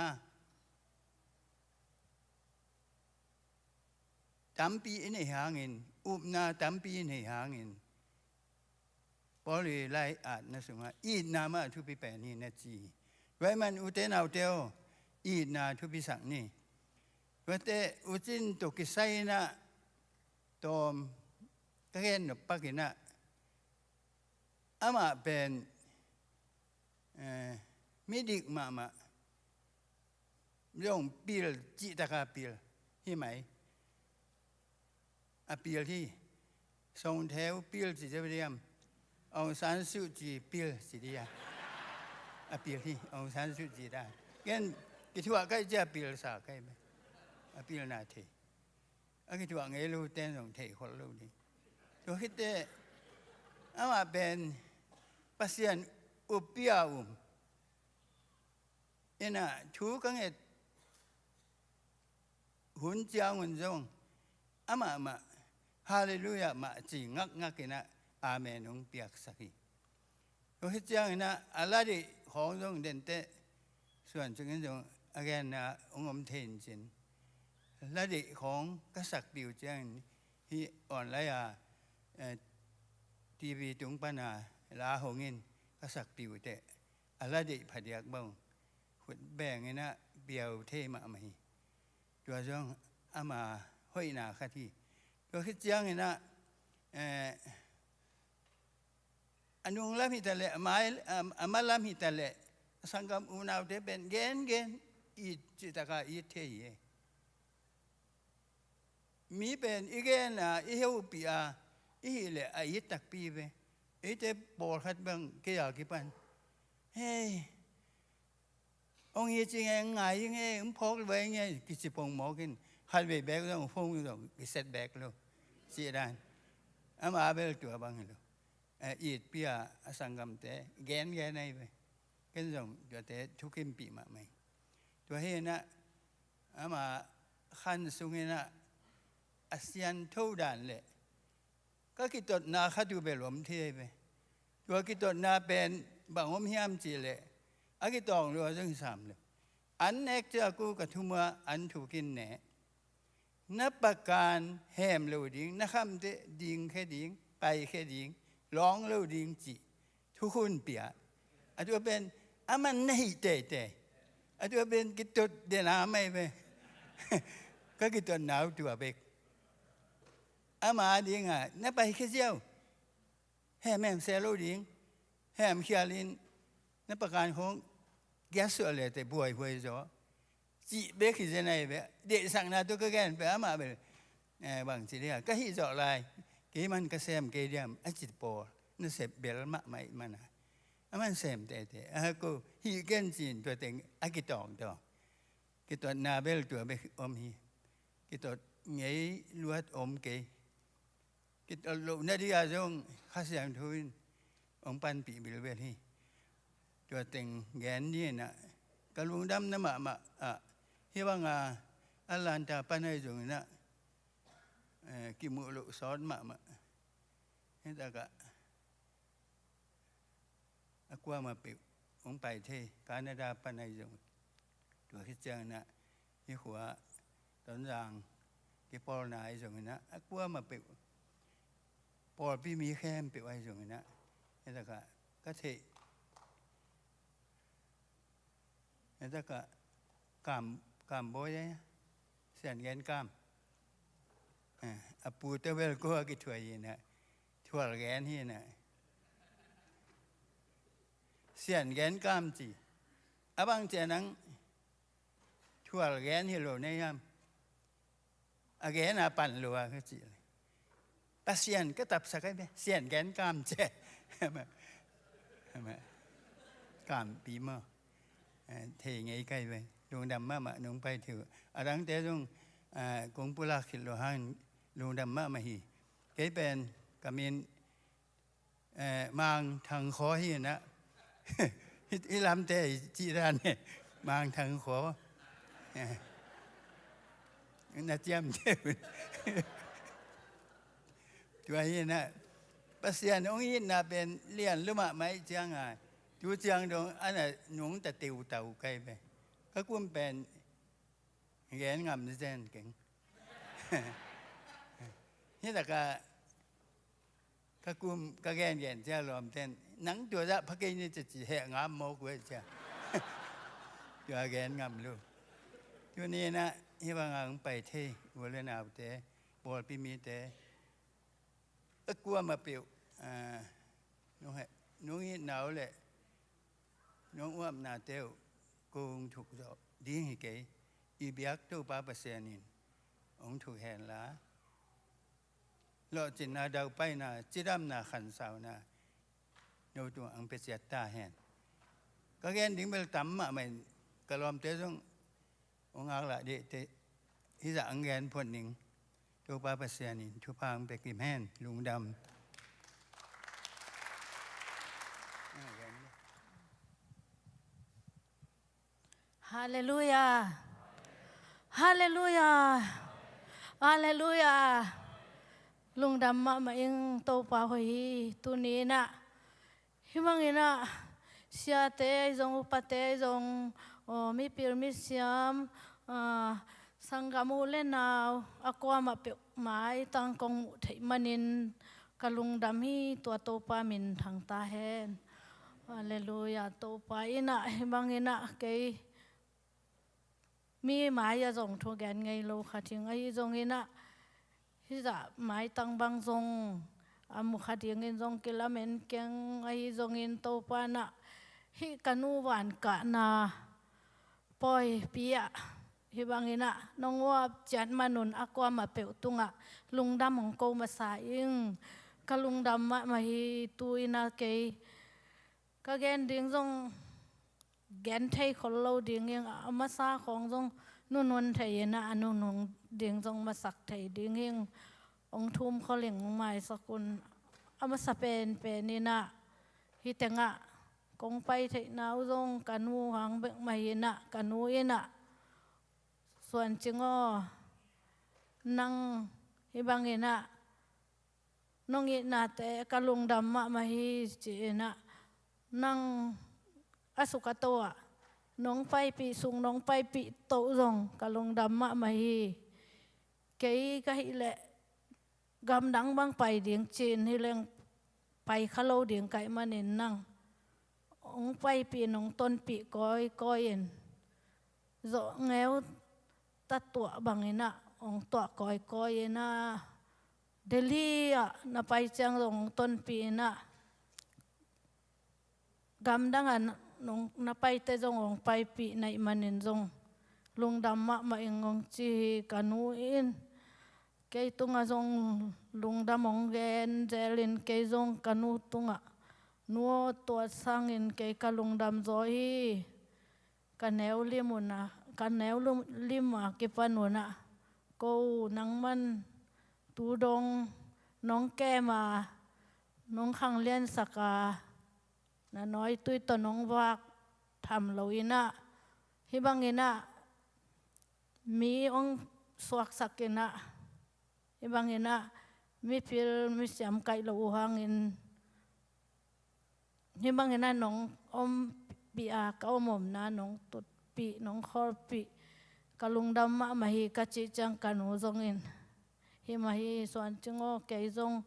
tampi i neih hangin, upna tampi i neih hangin, Paul i lai-atna sungah itna mah thupi pen hi na ci hi. Tua ahih man ute naute aw, itna thupisak ni. Tuate U Cin tawh kisai in ah tawm ka gen nop pak in ah, amah pen, eh, midik mahmah, zong pil, cihtak a pil hi mai. A pil hi. Song Theu pil ci deuh diam, Aung San Suu Kyi pil ci diam. A pil hi, Aung San Suu Kyi ta. Gen kithuah kai cia pil sa kai mai. A pilna thei. A kithuah ngei lo ten zong thei khol lo ding. Tua khit teh amah pen Pasian uppi a um in ah, thu ka nget hun ciangun zong amah mah Halleluiah mah ci ngakngak in ah, amen hong piaksak hi. Tua hi ciangin ah a la deih khawng zong denteh suan sungin zong a genna hong om thei in cin. La deih khawng ka sakpih uh ciangin hih online a, eh, T V tung pan a la hong in ka sakpih uh teh a la deih phadiak bang khut beng in ah piau thei mahmah hi. Tua zong ama hoihna khat hi. Tua khit ciangin ah, eh, a nung lam hi ta leh, a mai, a, a ma lam hi ta leh, a sanggam unaute pen gengen it cihtak a it thei hi. Mi pen i gen a, i hehpih a, i hih leh a it takpi ve. Eite pawlkhat bang kei a kipan, hei, hong it ci nge, ngai nge, hong phawk vai nge, kici pongmawk in, khatvei bek zong phone zong kiset bek lo. Cih dan. Ama bel tua bang hi lo. Eh, itpih a, a sanggamte gengen ahi ve. Ken zong tuate thukimpih mahmah hi. Tua hi in ah, ama khan sungin ah a siangtho dan leh ka kitotna khat uh bel om thei ahi ve. Tua kitotna pen bang om hiam cih leh, a kitawng lua zong hi sam lo. An nek ciang a kuk a thum a an thuk in ne. Na pakan hem lo ding, na khamte dingkhia ding, paikhia ding, lawng lo ding cih thukhun pia. A tua pen a man na hih teitei. A tua pen kitot den a mai ve. Ka kitotna uh tua bek. Ama ding a na paikhia ziau. Hem, hem se lo ding. Hem khial in na pakan khawng giat suah le te buaihuai zaw. Cih bek hi zen ahi ve. Deihsakna tawh ka gen peuh amah bel, eh, bang ci dia, ka hih zawh lai, kei man ka sem kei diam, a ci pawl, na sep bel mahmah ih man a. A man sem teitei. A ko hih ken cin tua teng a kitawng tawh. Kitotna bel tua bek om hi. Kitot ngei luat om kei. Kitot loh nading a zong Kha Siangtho in hong panpih bilbel hi. Tua teng gen ni in ah, ka lungdamna mahmah ah, hih bang a Atlanta pan ahi zongin ah, eh, kimuh loh sawt mahmah. Hih takah a kuamah peuh hong pai thei, Canada pan ahi zong. Tua khit ciangin ah hih khua Tonzang kipawlna ahi zongin ah, a kuamah peuh, pawlpi mi khempeuh ahi zongin ah, hih takah ka theih, hih takah Kam, Kam Bawi ahi, Sian Gen Kam. A, a pute bel kua kithuah hi na, thual gen hi na. Sian gen kam ci. A bang ci a nang thual gen hi lo nei hiam? A gen a pan lo a ka ci le. Pasian ka tapsak ai be, sian gen kam ci. Kampi maw? Eh, thei ngei kai ve. Lungdam mahmah nong pai thei uh. A dangte zong, eh, kong pulak khit lo hang lungdam mahmah hi. Kei pen ka min, eh, Mang Thang Khaw hi na. Hih, hih lamte i cih dan eh. Mang Thang Khaw. Eh. Na ciamteh un. Tua hi na, Pasian hong itna pen lian lua mahmah ahih ciangin, tu ciang dong a na nungta teutau kai ve. Ka kum pen gen ngam zen keng. Hi taka ka kum ka gengen cia lawmten, nang tua zah pha kei ni ci ci heh ngam mawk uh e cia. Tua gen ngam lo. Tuni na hih bangah hong pai thei u le naute, pawlpi mite, a kuamah peuh, ah, nong heh, nong itna uh le nong uapnate uh kong thuk zawh ding hi kei. I biak Topa Pasian in hong thuk hen la, lawhcinna, daupaina, cidamna, khansauna no tungah hong pia ciat ta hen. Ka gen ding bel tam mahmah in, ka lawmte zong hong ngaklah dehte, hih zah hong gen phot ning. Topa Pasian in thupha hong pia kim hen. Lungdam. Halleluiah. Halleluiah. Halleluiah. Lungdam mahmah ing, Topa hoih hi. Tuni na hih bangin ah siate ahi zong, upate ahi zong, aw, mipil misiam, ah, sanggam u le nau, a kuamah peuh maitang kong muh theih manin ka lungdam hi. Tua Topa min thang ta hen. Halleluiah. Topa in ah hih bangin ah kei mi mai-ah zong thu gen ngei lo kha ding, ahi zongin ah hih zah maitang bang zong a mu kha dingin zong kilamen keng, ahi zongin Topa in ah hih ka nu van kahna pawipi ah hih bangin ah nong uap ciat manun a kuamah peuh tungah lungdam hong ko masa ing. Ka lungdam mahmah hi. Tu-in ah kei ka gen ding zong gen thei khol lo ding ing, a masa khawng zong nunun thei in ah, a nunung ding zong masak thei ding ing. Hong thum khol ing, hong maisak un. A masa penpen in ah hih tengah kong pai theihna uh zong ka nu hang bek mah in ah, ka nu in ah, Suancing aw, nang hih bangin ah nong itnate ka lungdam mahmah hi, ci-in ah, nang a suk a to ah nong paipih sung, nong paipih to zong ka lungdam mahmah hi. Kei ka hih leh gamdang bang pai ding ci-in hi leng pai kha lo ding ka hih manin nang hong paipih in, hong tonpih kawikawi in, zawh ngeu ta tuah bangin ah hong tuah kawikawi in ah, Delhi ah na pai ciang zong hong tonpih in ah, gamdang ah na, nong, na paite zong hong paipih na hih manin zong lungdam mahmah ing, hong ci hi ka nu in. Kei tungah zong lungdam hong gen zelin, kei zong ka nu tungah, nu aw, tua sangin kei ka lungdam zaw hi. Ka neu lim un ah, ka neu lu-, lim a kipan un ah, ko nangman tu dong nong kem a, nong khangliansak a, na nawitui tawh nong vak tham lo in ah, hih bangin ah mi hong suaksak in ah, hih bangin ah mipil misiam kaih lo uh hangin, hih bangin ah nong ompih a, ka om omna nong tutpih, nong khawlpih, ka lungdam mahmah hi, ka cih ciang ka nu zongin, hi mah hi, Suancing aw, kei zong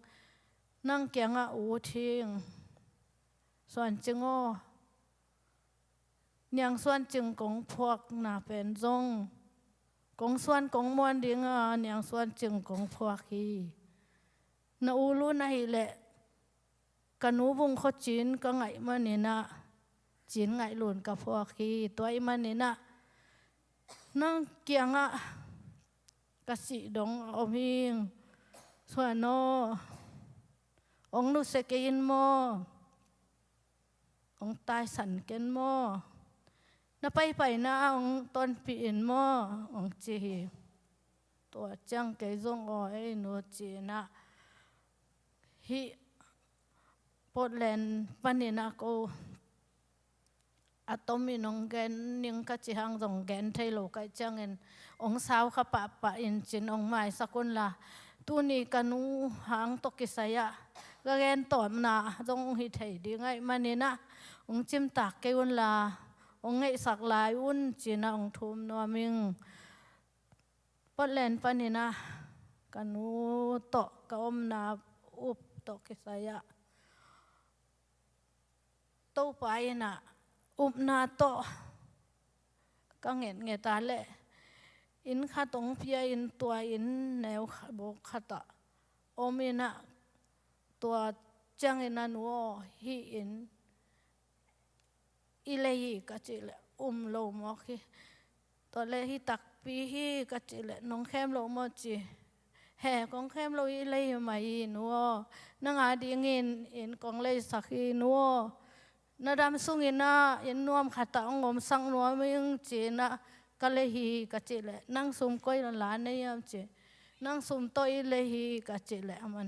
nang kiangah ut hing. Suancing aw, Niang Suancing kong phuakna pen zong kong suan kong muan ding a, niang suan cing kong phuak hi. Na u Lun ahih leh ka nu Vung Khaw Cin ka ngaih manin ah, Cin Ngaih Lun ka phuak hi. Tua ahih manin ah nang kiangah ka sih dong a om hing. Suan aw, hong nusia kei in maw? Hong taisan ken maw? Na paipaina ah hong tonpih in maw? Hong ci hi. Tua ciang kei zong aw ei nu ci-in ah, hih Portland panin ah ko a tomin hong gen ning ka cih hang zong gen thei lo ka hih ciangin hong sau kha pahpah in Cin hong maisak un la, tuni ka nu hang tawh kisai-ah ka gen tawpna zong hong hi thei ding ahih manin ah hong cimtak kei un la, hong ngaihsak lai un ci-in ah hong thum nuam ing. Portland panin ah ka nu tawh ka omna up tawh kisai-ah Topa in ah upna tawh ka ngetnget a leh inn khat hong pia in tua inn neu khat, bawk khat ah om in ah, tua ciangin a nu aw, hih inn i lei hi ka cih leh um lo mawk hi. Tua leh hi takpi hi ka cih leh nong khem lo maw ci. He, kong khem lo hi, i lei hi mah hi nu aw. Nang a dingin inn kong leisak hi nu aw. Na dam sungin ah inn nuam khat ah hong omsak nuam ing ci-in ah ka lei hi ka cih leh nang sum koi la nei hiam ci. Nang sum tawh i lei hi ka cih leh aman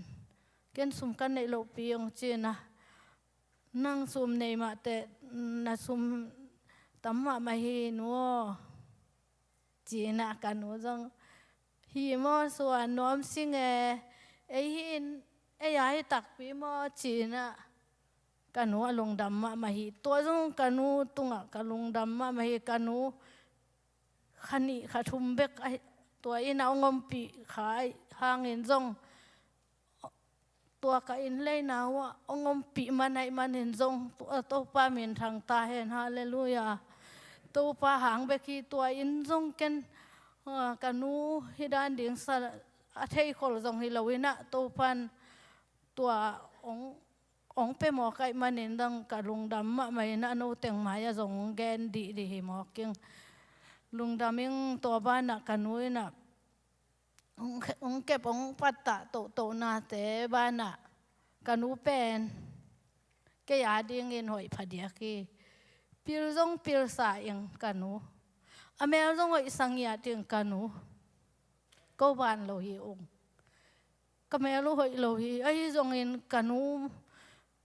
ken sum ka neih lohpi hong ci-in ah nang sum nei mah teh na sum tam mahmah hi nu aw ci-in ah ka nu zong hi maw Suan nuam sing e, ei hi in ei a hi takpi maw ci-in ah ka nu a lungdam mahmah hi. Tua zong ka nu tungah ka lungdam mahmah hi. Ka nu kha nih kha thum bek a, tua inn ah hong ompih kha hangin zong tua ka inn leina uh ah hong ompih man ahih manin zong tua Topa minthang ta hen. Halleluiah. Topa hang bek hi. Tua inn zong ken, ah, ka nu hi dan ding sa a theikhol zong hi lo in ah Topan tua hong, hong pia mawk ahih manin zong ka lungdam mahmah in ah no teng mai-ah zong hong gen dihdih hi mawk ing. Lungdam ing. Tua banah ka nu in ah hong khe-, hong kep hong pattah tohtohnate banah ka nu pen kei a dingin hoih phadiak hi. Pil zong pilsa ing ka nu. A mel zong hoihsa ngiat ing ka nu. Ko van lo hi ung. Ka mel uh hoih lo hi. Ahi zongin ka nu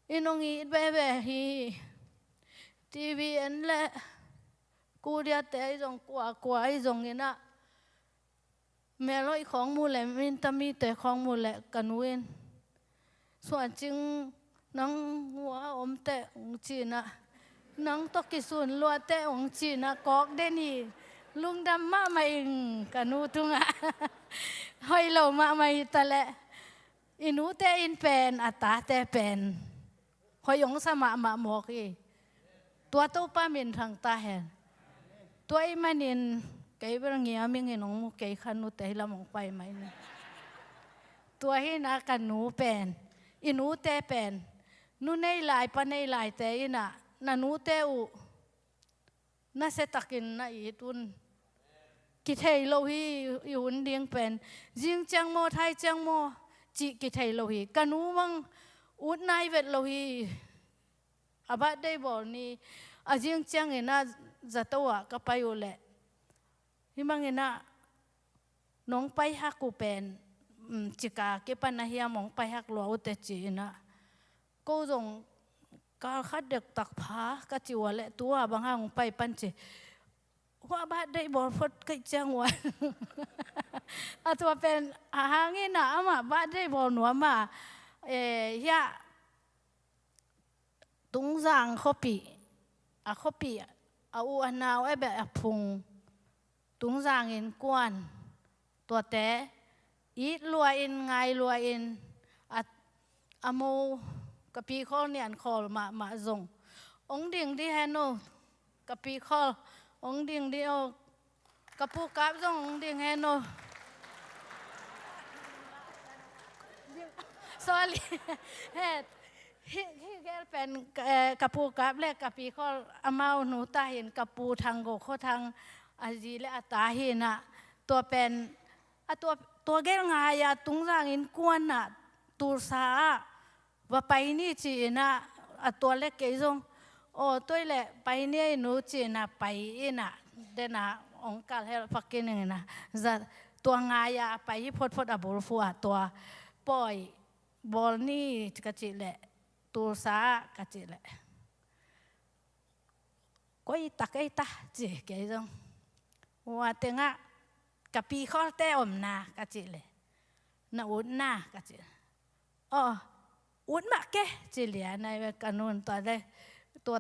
in hong it veve hi. TV en leh kudiate ahi zong kuakua ahi zongin ah mel hoih khawng muh leh, minta mite khawng muh leh ka nu in Suan Cing, nang hua om teh hong ci-in ah, nang tawh kisun lua teh hong ci-in ah kawk den hi. Lungdam mahmah ing ka nu tungah. Hoih lo mahmah hi ta leh i nute in pen a tate pen hoih hong sa mahmah mawk hi. Tua Topa minthang ta hen. Tua ahih manin kei bel ngiam ing in hong mu kei kha nute hi lam hong pai mai ni. Tua hi in ah ka nu pen, i nute pen, nu nei lai pa nei laite in ah na nute uh nasia takin na it un. Kithei lo hi i hun ding pen. Zing ciang maw, thai ciang maw cih kithei lo hi. Ka nu mang ut nai vet lo hi. A birthday bawl ni a zing ciangin ah zato ah ka pai uh leh, hih mangin ah nong paihak uh pen, um, cika kipan a hiam hong paihak lua uh teh ci-in ah, ko zong kal khat dektak pha ka cih uh a leh tu-a bang hang hong pai pan ci. Hua birthday bawl phot ka hih ciang uh a, a tua pen a hangin ah amah birthday bawl nuam a, eh, hiah Tungzang khuapi, a khuapi, a u a nau a beh a phung, Tungzang innkuan, tuate it lua in, ngai lua in, a, a mo ka pi khawl nian khawl mahmah zong, hong ding dih hen aw, ka pi khawl, hong ding dih aw, Ka pu kap zong ding hen o. Sorry. Hi, hi gel pen, eh, ka pu kap le ka pi khol amau nu ta hin, ka pu Thang Go Kho Thang a zi le a ta hi na. Tua pen, a tua, tua gel ngai a Tungzang innkuan ah, Tulsa ah va pai ni ci-in ah, a tua le kei zong, aw, tua hi leh pai ni ei nu ci-in ah pai in ah, den ah ong kal hel pha kei ning in ah, za, tua ngai a pai hi photphot a bulfu ah, tua pawi bawl ni ka cih leh, Tulsa ah ka cih leh, koi tak ei ta ci kei zong. Ua teng ah ka pi kholte om na ka cih leh, na ut na ka cih. Aw, ut mah ke ci lian ai ve ka nun. Tua le, tua,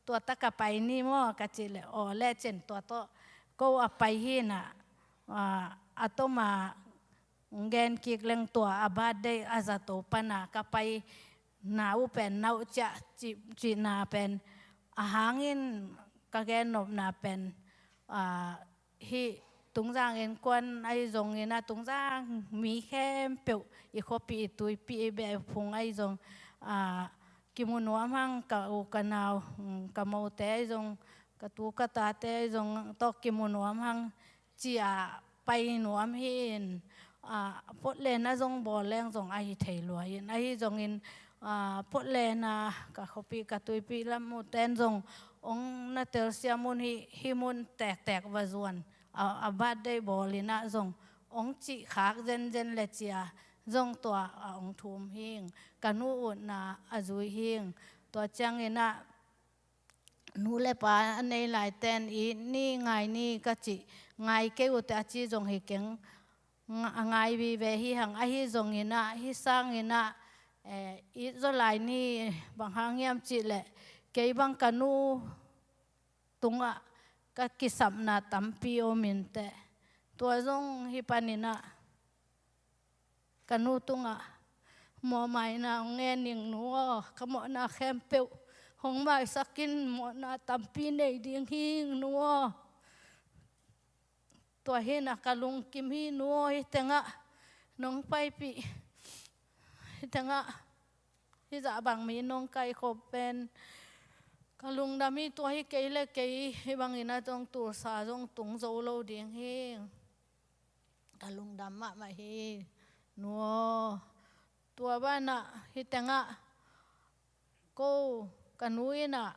tua ta ka pai ni maw ka cih leh, aw le cin tua tawh ko a pai hi na, a, a tom a gen kik leng tua a birthday a zato pan a ka pai na uh pen na uh ciah ci, cihna pen a hangin ka gen nopna pen, a, hih Tungzang innkuan ahi zongin ah, Tungzang mi khempeuh, i khuapi, i tuipi, i beh phung ahi zong, a, kimu nuam hang, ka u ka nau, mm, ka mote ahi zong, ka tu ka tate ahi zong tawh kimu nuam hang, ci-a pai nuam hi in, a, pot lena zong bawl leng zong ahi thei lua in, ahi zongin, a, pot lena ka khuapi, ka tuipi lam uh ten zong ong na telsiam un hi, hih mun tektek va zuan, a, a birthday bawl in ah zong ong cih khak zenzen le ci-a zong tua a ong thum hing, ka nu utna a zui hing. Tua ciangin ah nu le pa a nei lai ten it ni, ngai ni ka cih, ngai kei uh teh a ci zong hi keng, nga-, a ngai vive hi hang. Ahi zongin ah, hih sangin ah, eh, it zaw lai ni, bang hang hiam cih leh, kei bang ka nu tungah ka kisapna tampi om in teh. Tua zong hi panin ah, ka nu tungah mawhmaina hong ngen ning nu aw, ka mawhna khempeuh hong maisak in, mawhna tampi nei ding hing nu aw. Tua hi na ka lungkim hi nu aw, hih tengah nong paipih, hih tengah hih zah bang mi nong kaikhop pen ka lungdam hi. Tua hi kei le kei hih bangin ah zong Tulsa zong tung zo lo ding hing. Ka lungdam mahmah hi nu aw. Tua banah hih tengah ko ka nu in ah,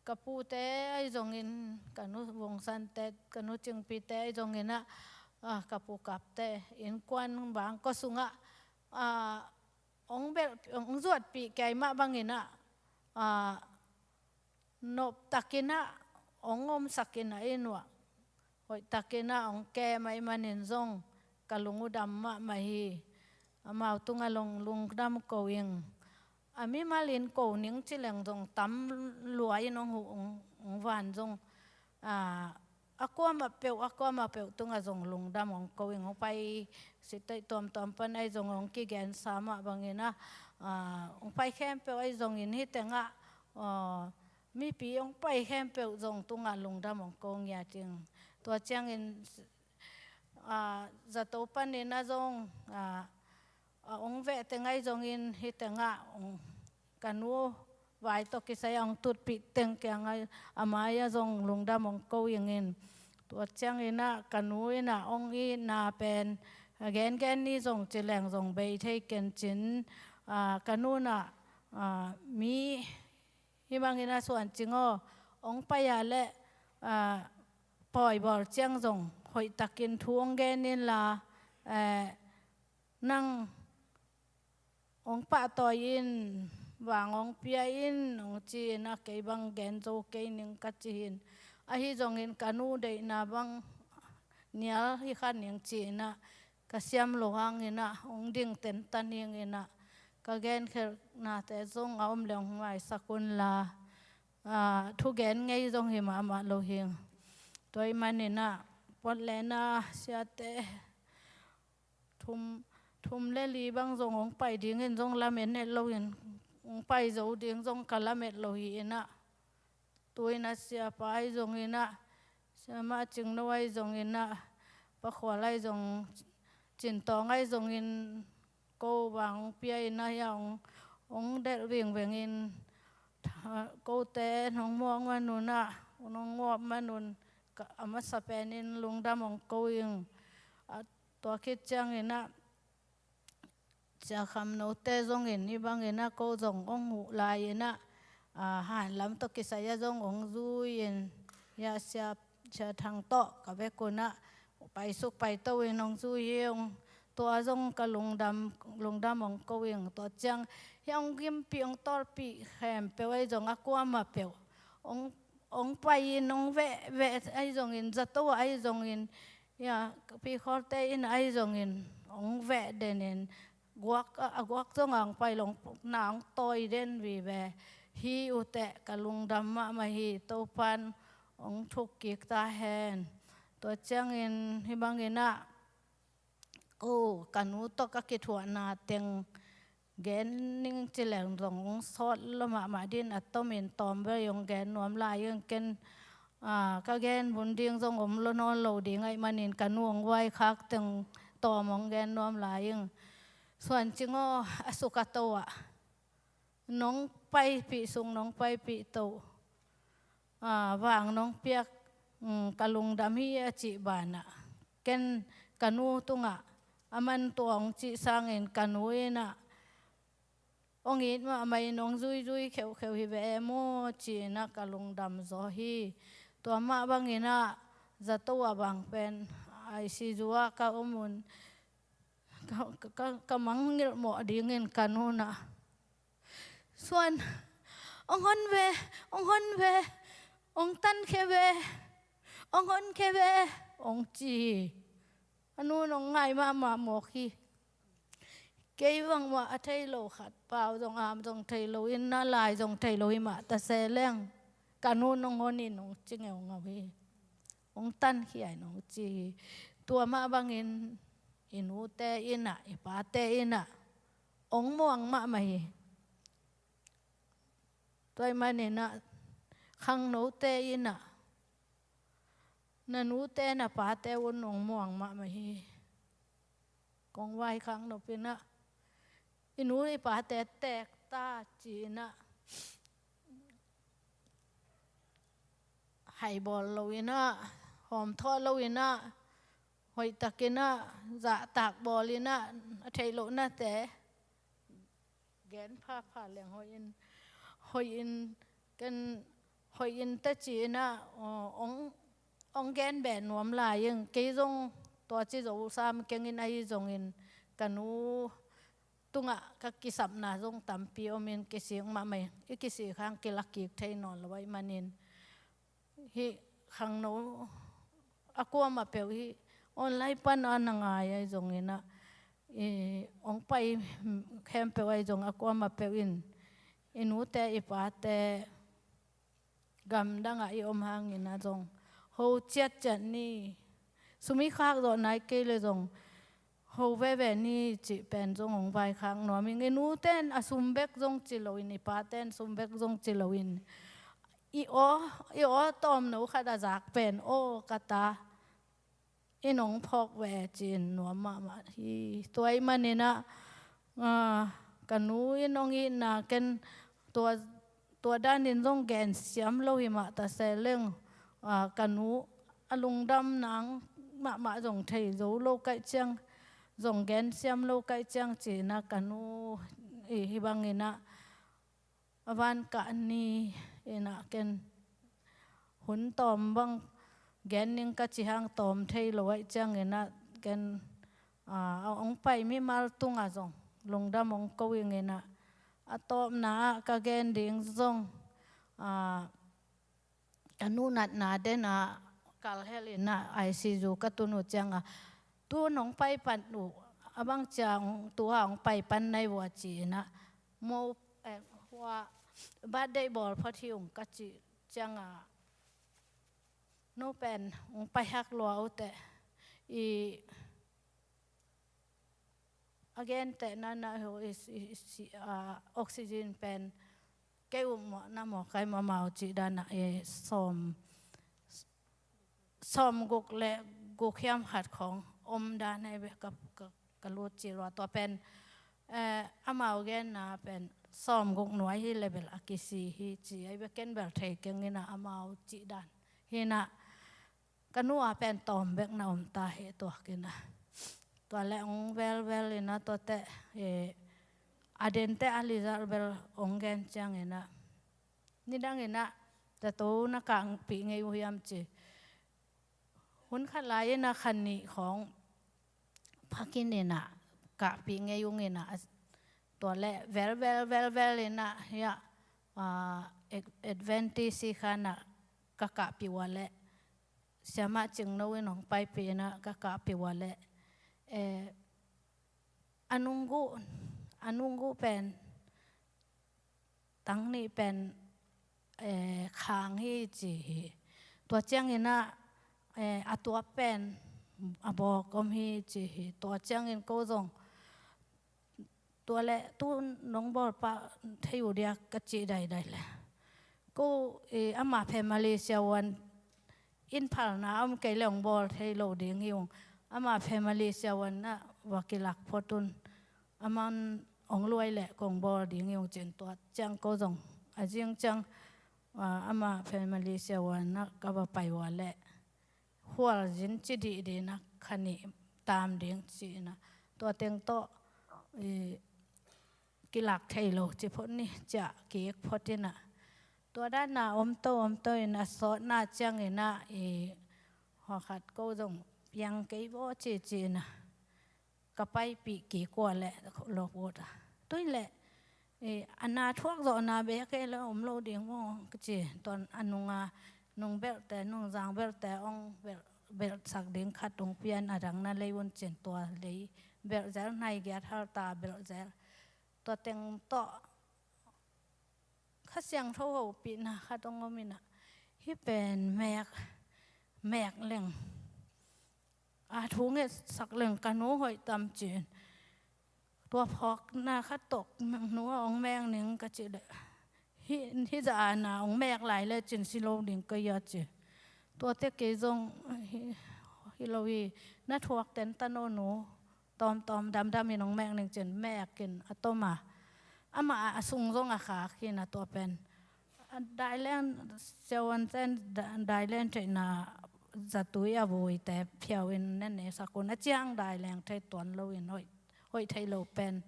ka pute ahi zongin, ka nu Vungsante, ka nu Cingpite ahi zongin ah, ah, ka pu Kapte innkuan bang ko sungah, ah, ong belh, ong zuatpih kei mah bangin ah, ah, noptakin ah ong omsakin ah, inn uah hoihtakin ah ong kem ahih manin zong ka lung uh dam mahmah hi. Amau tungah long lungdam ko ing. A mimalin ko ning ci leng zong tam lua in ong huh, ong, ong van zong, a, a kuamah peuh, a kuamah peuh tungah zong lungdam ong ko ing. Ong pai sitei tuamtuam pan ahi zong ong kigensa mah bangin ah, a, ong pai khempeuh ahi zongin hih tengah, a, mipi ong pai khempeuh zong tungah lungdam ong ko ngiat ing. Tua ciangin, a, zato panin ah zong, a, a ong veh teng ahi zongin hih tengah ong, ka nu vai tawh kisai a ong tutpih teng kiangah a mai-ah zong lungdam ong ko ing in. Tua ciangin ah ka nu in ah ong itna pen, a, gengen ni zong ci leng zong bei thei ken cin, a, ka nu in ah, a, mi hih bangin ah suan cing aw, ong pai ah leh, a, pawi bawl ciang zong hoihtakin thu ong gen inla, eh, nang ong pahtawi in, vang ong pia in ong ci in ah, kei bang gen zo kei ning ka ci hi in. Ahi zongin ka nu deihna bang nial hi kha ning ci in ah, ka siam lo hangin ah ong ding tentan hing in ah, ka genkhelhnate zong a om leh ong maisak unla, a, thugen ngei zong hi mahmah lo hing. Tua ahih manin ah pot lena siate thum, thum le li bang zong ong pai dingin zong lamet het lo in, ong pai zo ding zong ka lamet lo hi in ah, tu-in ah siapa ahi zongin ah, Sia Mah Cing No ahi zongin ah, Pa Khual ahi zong, Cin Tawng ahi zongin, ko vang hong pia in ah, hia hong, hong delh vingvengin, tha-, kote nong muak man un ah, nong ngawp man un, ka, a masa penin lungdam hong ko ing. A, tua khit ciangin ah, Sia Kham Note zongin hih bangin ah ko zong hong huh lai-in ah, a, hanlam tawh kisai ah zong hong zui-in, hia Sia, Sia Thang tawh ka vek un ah paisuk paito-in hong zui hi ung. Tua zong ka lungdam, lungdam hong ko ing. Tua ciang hih hong gimpih, hong tawlpih khempeuh ahi zong, a kuamah peuh hong, hong pai-in hong veh, veh ahi zongin, zato ah ahi zongin, hia, Pi Khawlte in ahi zongin hong veh denin, guak, a, a guak zong ah hong pai lo, na hong tawi den vive hi uh teh, ka lungdam mahmah hi. Topa'n hong thuk kik ta hen. Tua ciangin hih bangin ah, ko, ka nu tawh ka kithuahna teng gen ning ci leng zong hong sawt lua mahmah ding, a tomin tawm vei hong gen nuam lai ing. Ken, a, ka gen bun ding zong om lua nawn lo ding ahih manin ka nu hong vaikhak teng tawm hong gen nuam lai ing. Suan Cing aw, a suk a to ah nong paipih sung, nong paipih to, a, vang nong piak, um, ka lungdam hi a cih banah, ken ka nu tungah, aman tua hong cih sangin ka nu in ah hong it mahmah in, hong zuizui kheuhkheuh hi ve e maw, ci-in ah ka lungdam zaw hi. Tua mah bangin ah zato ah bang pen I C U ah ka om un, ka, ka, ka, ka mangngilh mawh dingin ka nu'n ah, Suan, hong hon ve, hong hon ve, hong tankhia ve, hong honkhia ve, hong ci hi. A nu'n hong ngai mahmah mawk hi. Kei bangmah a thei lo khat, pau zong, am zong thei lo in ah, lai zong thei lo hi mah ta se leng, ka nu'n hong hon in hong ci ngeungau hi. Hong tankhia in hong ci hi. Tua mah bangin i nute in ah, i pate in ah hong muang mahmah hi. Tua ahih manin ah, khangnote in ah, na nute na pate un hong muang mahmah hi. Kong vaikhak nop in ah, i nu i pate teek ta ci-in ah, hai bawl lo in ah, hawmthawh lo in ah, hoihtak in ah, zahtak bawl in ah, a theih lohnate gen phapha leng hoih in, hoih in, ken hoih in ta ci-in ah, aw, hong, hong gen beh nuam lai ing. Kei zong tua ci zo sam keng in, ahi zongin ka nu tungah ka kisapna zong tampi om in, kisik mahmah in, i kisik hang kilak kik thei nawn lo ahih manin, hih khangno a kuamah peuh, hih online pan a na ngai ahi zongin ah, i hong pai khempeuh ahi zong, a kuamah peuh in i nute i pate gamdangah i om hangin ah zong ho ciatciat ni. Sum i khak zawh nai kei leh zong ho veve ni cih pen zong hong vaikhak nuam ing. I nute in a sum bek zong ci loin, i pate in sum bek zong ci loin, i aw, i aw tawmno khat a zak pen, aw ka ta, in hong phawk ve, ci-in nuam mahmah hi. Tua ahih manin ah, ah, ka nu in hong itna ken tua, tua danin zong gensiam lo hi mah ta se leng, ah, ka nu a lungdam nang mahmah zong thei zo lo ka hih ciang, zong gensiam lo ka hih ciang ci-in ah ka nu i hih bangin ah, a van kah ni-in ah ken hun tawm bang gen ning ka cih hang tawm thei lo ahih ciangin ah ken, ah, hong pai mimal tungah zong lungdam hong ko ing in ah, a tawpna ah ka gen ding zong, ah, ka nu natna den ah kalhel in ah I C U ka tun uh ciangah, tu-in hong pai pan uh, a bang ciang tu-a hong pai pan nai vua ci-in ah, mo, eh, hua birthday bawl phot hi ung ka cih ciangah, no pen hong pai hak lua uh teh, i a gentehna na ho i, i, i, a, oxygen pen kei um mawh na mawh kai mamau cih dan ah, e, sawm, sawmguk le guk hiam khat khawng om dan ahi ve, ka, ka, ka lut cil ua. Tua pen, eh, amau genna pen sawmguk nuai hi level a kisi hi ci ahi ve, ken bel thei keng ina amau cih dan. Hina ka nu a pen tawm bek na om ta hi tuak ina. Tua le ong velvel ina tuate, eh, a dente a result bel ong gen ciang ina. Nidang ina, tato na kahpih ngei uh hiam ci. Hun khat lai ina khan nih khawng phakin ina kahpih ngei ung ina. Tua le velvel, velvel ina, hia, ah, Adventist hi khan a ka kahpih ua le. Siama Cingno in ong paipih ina ka kahpih ua le. Eh, a nunggu, a nunggu pen tang nih pen, eh, khang hi ci hi. Tua ciang ina, eh, a tuap pen a bawk om hi ci hi. Tua ciangin ko zong, tua le tu nong bawl pah thei uh dia ka cih daidai le. Ko, eh, ama family siavuan in phalna om kei le ong bawl thei lo ding hi ung. Ama family siavuan na va kilak phot un. Aman ong luai le kong bawl ding hi ung cin tua ciang ko zong. A zing ciang, ah, ama family siavuan na ka va pai ua le. Hual zin ci dih dih na khan nih tam ding ci ina. Tua teng tawh, eh, kilak thei lo ci phot ni cia kik phot ina. Tua dan na om to, om to ina sawt na ciang ina i hawkhat ko zong piang kei bo ci ci ina. Ka paipih kik ua le lo ut a. Tui le, eh, a na thuak zawh na bek e le om lo ding maw ka ci. Tuan a nunga, nung belhte, nungzang belhte ong belh, belhsak ding khat ong pian a dang na lei un cin tua lei. Belh zel nai giat hal ta belh zel. Tua teng tawh Kha Siangtho hopihna khat ong om ina. Hih pen mek, mek leng. A thu ngetsak leng ka nu hoih tam cin. Tua phawkna khat tawh nu a ong mek ning ka cih le. Hih, hih za a na ong mek lai le cin si lo ding ka hia ci. Tuate kei zong hi, hi lo hi na thuak ten ta no nu. Tawmtawm damdam in ong mek ning cin mek in a tom a. Amah a sung zong a khak hi na tua pen. A dailen siavuan ten da-, dailen theihna zatui a vuite phiau in nen ne sak un a ciang dailen thei tuan lo in hoih, hoih thei lo pen.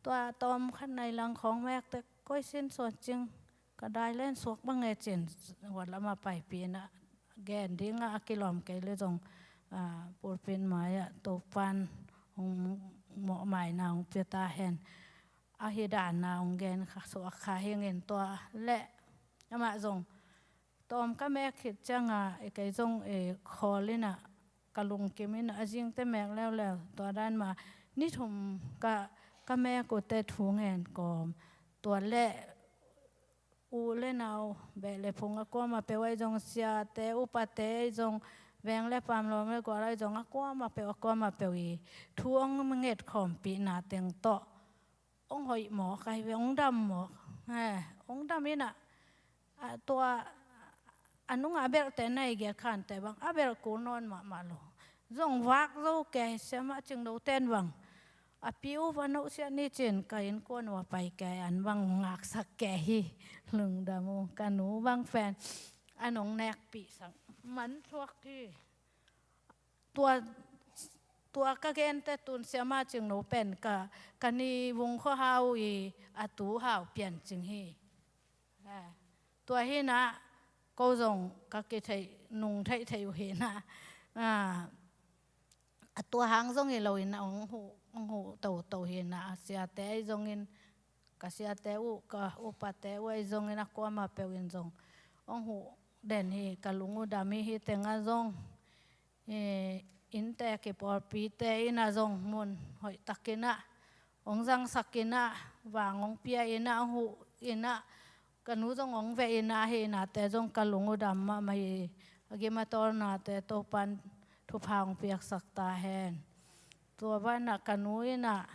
Tua tawm khat nai lang khawng mek te koi sin suan cing. Ka dailen suak bang e cin, huat lama paipih ina gen dinga a kilawm kei le zong, ah, pulpit mai-ah Topan hong mawhmaina hong pia ta hen. A hi danna hong gen kha suak kha hingin tua le amah zong tawm ka mek khit cianga, e, kei zong, e, khawl ina ka lungkim ina a zingte mek leuleu tua dan ma ni thum ka, ka mek uh te thu ngen kawm tua le u le nau, beh le phung a kuama peuh ahi zong, siate, upate ahi zong, veng le pam lawm le gual ahi zong, a kuama peuh, a kuama peuh i thu ong nget khawmpihna teng tawh ong hoih mawk ahi ve, ong dam mawk. Eh, ong dam ina, a, tua a nunga belhte nai giat khante bang a belh kul nawn mahmah lo. Zong vak zo kei siama cingno ten bang a pi u va nohsiat ni cin ka innkuan uh a pai kei an bang ngaksak kei hi. Lungdam uh ka nu bang pen a nong nekpihsak man thuak hi. Tua, tua ka gente tun siama cingno pen ka, ka ni vung khuahau i a tu hau pian cing hi. Eh, tua hina ko zong ka kitheih nung theih theih uh hina. Ah, a tua hang zong hi lo ina ong huh, ong huh toto hina a siate ahi zongin, ka siate uh, ka upate uh ahi zongin a kuama peuh in zong ong huh den hi, ka lung uh dam hi, hi tenga zong, eh, innte kipawlpite ina zong mun hoih takina ong zangsak ina, vang ong pia ina, ong huh ina, ka nu zong ong veh ina, hi inate zong ka lung uh dam mahmah hi. A gim a tawlnate Topan thupha ong piaksak ta hen. Tua bana ka nu ina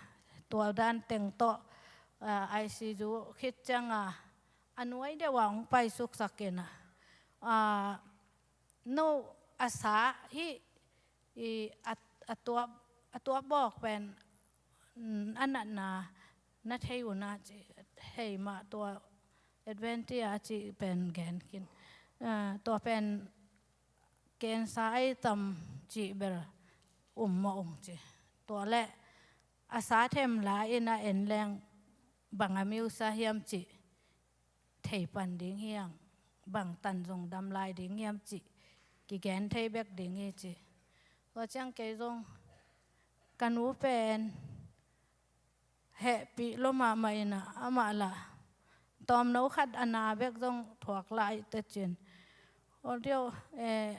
tua dan teng tawh, ah, I C U khit cianga a nuai deuh a ong paisuksak ina. Ah, no, a sa hi, i a, a tuap, a tuap bawk pen, mm, a natna na thei un a ci, hei mah tua Advent a ci pen gen kin. Ah, tua pen cancer ai tam ci bel um mah ung ci. Tua le a sa them la in a en leng bang a miusa hiam ci thei pan ding hiam, bang tan zong dam lai ding hiam ci kigen thei bek ding hi ci. Tua ciang kei zong ka nu pen hehpih lo mahmah in a, amah lah tawmno khat a na bek zong thuak lai te cin. Aw diau, eh,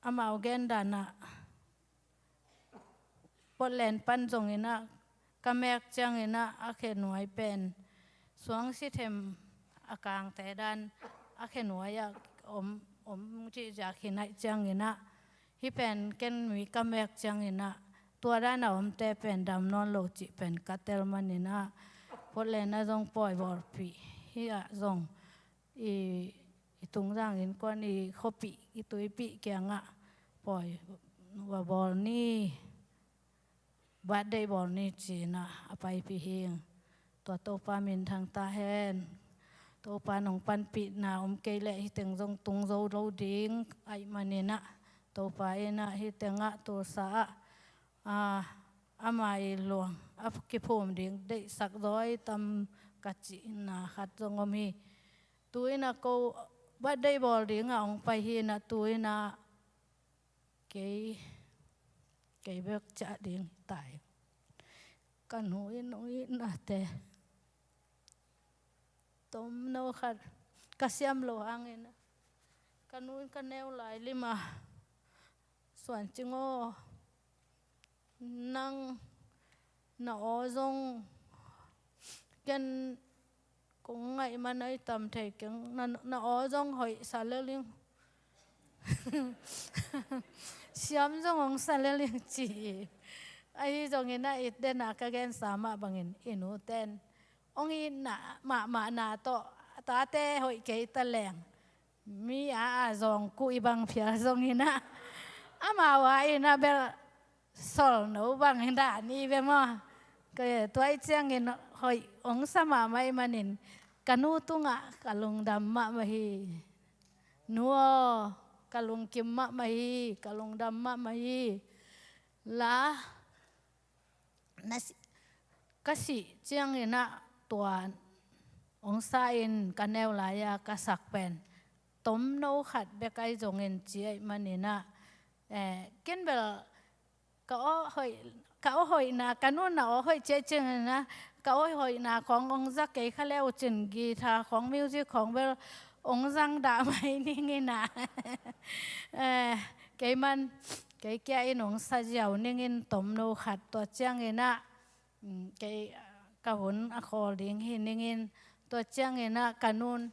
amau gen dan ah Portland pan zong in a ka mek ciang in a, a khenuai pen suang si them a kangte dan a khenuai ah om, om cihziak hi naih ciang in a, hi pen ken mi ka mek ciang in a, tua dan a omte pen dam nawn lo cih pen ka tel man in a, Portland ah zong pawi bawlpih hi ah zong i, i Tungzang innkuan i khuapih, i tuipih kiangah pawi va bawl ni, birthday bawl ni ci in a, a paipih hi ing. Tua Topa minthang ta hen. Topa nong panpihna om kei leh hi teng zong tung zo lo ding ahih man in a, Topa in a hi teng ah Tulsa ah, ah, ama i luang a kiphum ding deihsak zaw ai tam ka cihna khat zong om hi. Tu in a ko birthday bawl ding a ong pai hi in a, tu in a kei, kei bek ciah ding hi ta hi. Ka nu in ong itnate tomno khat ka siam lo hang in a, ka nu in ka neu lai lim a, Suan Cing aw, nang na aw zong ken kong ngaih man ai tam thei keng, na, na aw zong hoih sa lel ing. Siam zong hong sa lel ing ci hi. Ahi zongin a it den a ka gensa mah bangin i nu ten hong itna mahmahna tawh a tate hoih kei ta leng mi a, a zawngkuh i bang phial zongin a, amau a in a bel solno bang hi dah ni ve maw. Ka, tua i ciangin hoih hong sa mahmah i manin ka nu tungah ka lungdam mahmah hi. Nu aw, ka lungkim mahmah hi, ka lungdam mahmah hi. La na si, ka sih ciangin a tua hong sa in ka neu lai a ka sak pen tomno khat bek ai zongin ci ahih manin a, eh, ken bel ka aw hoih, ka aw hoihna, ka nu na aw hoih ciah ciangin a, ka aw hoihna khawng hong za kei kha leu cin guitar khawng, music khawng bel hong zang dah mai ning in a. Eh, kei man, kei kia in hong sa ziau ning in tomno khat, tua ciangin a, mm, kei, ah, ka hun a khawl ding hi ning in, tua ciangin a ka nun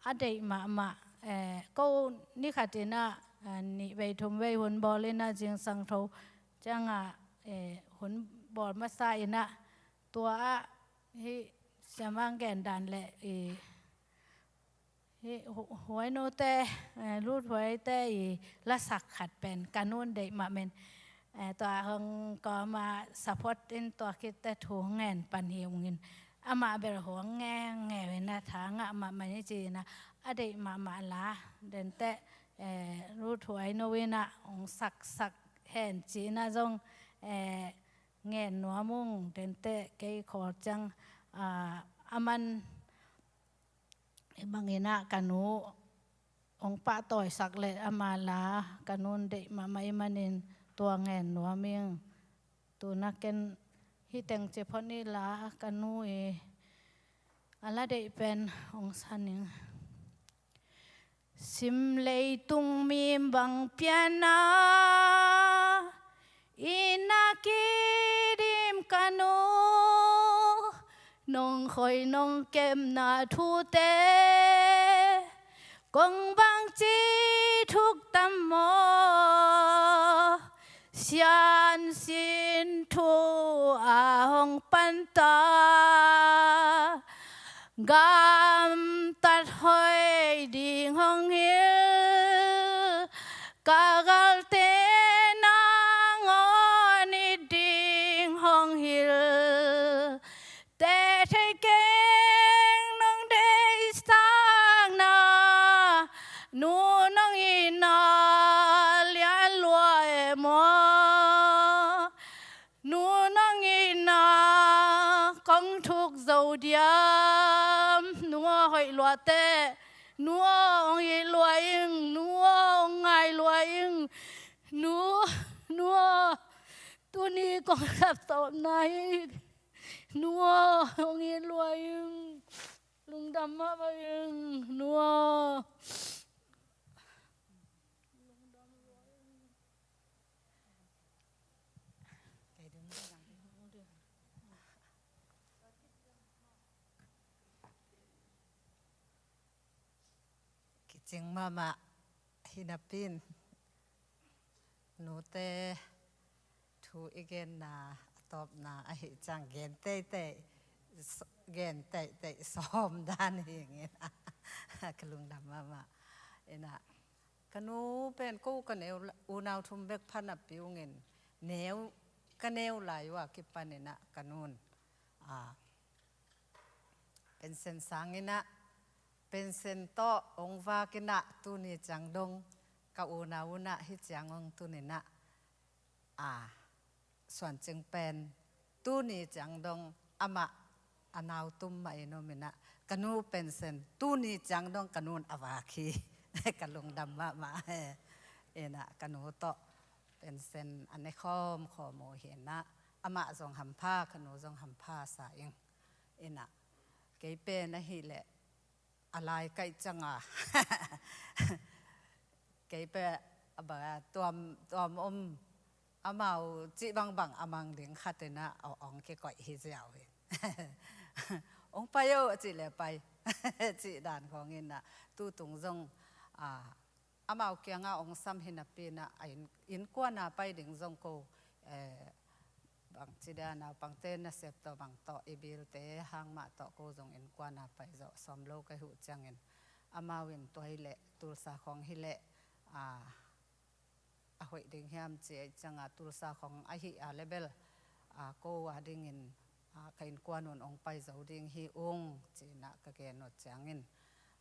a deih mahmah, eh, ko ni khat in a, ah, nih vei thum vei hun bawl in a zingsang tho ciang a, eh, hun bawl masa in a, tua ah hih Sia Mang gen dan leh i hih hu-, huainote, eh, luthuaite i lasak khat pen ka nun deih mahmah in, eh, tua hong kawm a support in tua khit teh thu ngen pan hi ung in, amah bel hong ngengeu in a tha ngah mahmah ni ci in a, a deih mahmah la dente, eh, luthuaino in a hong saksak hen ci in a zong, eh, ngen nuam ung dente kei khawl ciang, ah, a man i bangin a ka nu hong pahtawisak leh ama la ka nun deih mahmah i manin tua ngen nuam ing. Tu na ken hih teng ci phot ni la ka nu i a la deih pen hong sa ning. Sim leitung mim bang pianna i na kidim ka nu, nong khoi nong kemna thute kong bangci thuk tam maw? Siansin thu a hong panta, gamtat hoih ding hong hilh, ka ga kong sap tawpna hi. Nu aw, hong it lua ing. Lungdam mahmah ing, nu aw. Kicing mahmah hi napi in, nute thu i genna a tawpna ahih ciang gen teitei, gen teitei sawm dan hi ing in, ka lungdam mahmah. Ina, ka nu pen ko ka neu, unau thum bek pha napi ung in, neu, ka neu lai uh a kipan ina ka nun, a, pension sang ina, pension tawh hong vak ina, tuni ciang dong ka unau ina hih ciang hong tun ina, a, Suan Cing pen tuni ciang dong amah a nau tum mah in om ina, ka nu pension tuni ciang dong ka nun a vak hi. Ka lungdam mahmah hi. Ina, ka nu tawh pension a ne khawmkhawm uh hi ina, amah zong hampha, ka nu zong hampha sa ing. Ina, kei pen ahih leh a lai kaih ciang a, kei pen a bang a tuam, tuam om, amau cih bangbang a mang ding khat ina hong kikoih hi ziau hi. Hong pai o, a cih leh pai, cih dan khawng ina, tutung zong, a, amau kiangah hong sam hi napi ina, a inn, innkuan a pai ding zong ko, eh, bangci dia naupangte nasep tawh bang tawh, i bilte hang mah tawh ko zong innkuan a pai zawh sawm lo ka hih uh ciangin, amau in tua hi leh Tulsa khawng hi leh, a, a hoih ding hiam ci ahih ciang a, Tulsa khawng ahih a leh bel, a, ko a dingin, a, ka innkuan un hong pai zo ding hi ung, ci ina ka gen uh ciangin,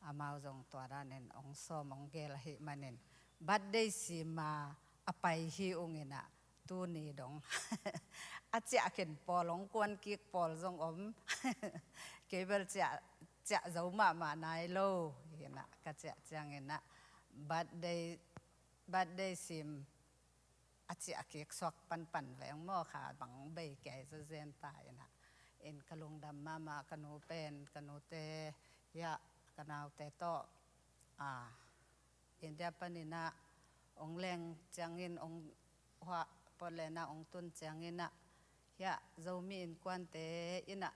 amau zong tua danin hong sawm hong gel ahih manin, birthday sim a a pai hi ung ina, tuni dong a ciah khin pawl, hong kuan kik pawl zong om. Kei bel ciah, ciah zo mahmah nai lo hi ina, ka ciah ciang ina, birthday, birthday sim a ciah kik suak panpan veng maw, kha bang bei kei zazen ta ina. In ka lungdam mahmah, ka nu pen, ka nute, hiah, ka naute tawh, a, India pan ina hong leng ciangin, hong hua Portland a hong tun ciang ina, hiah, Zomi innkuante ina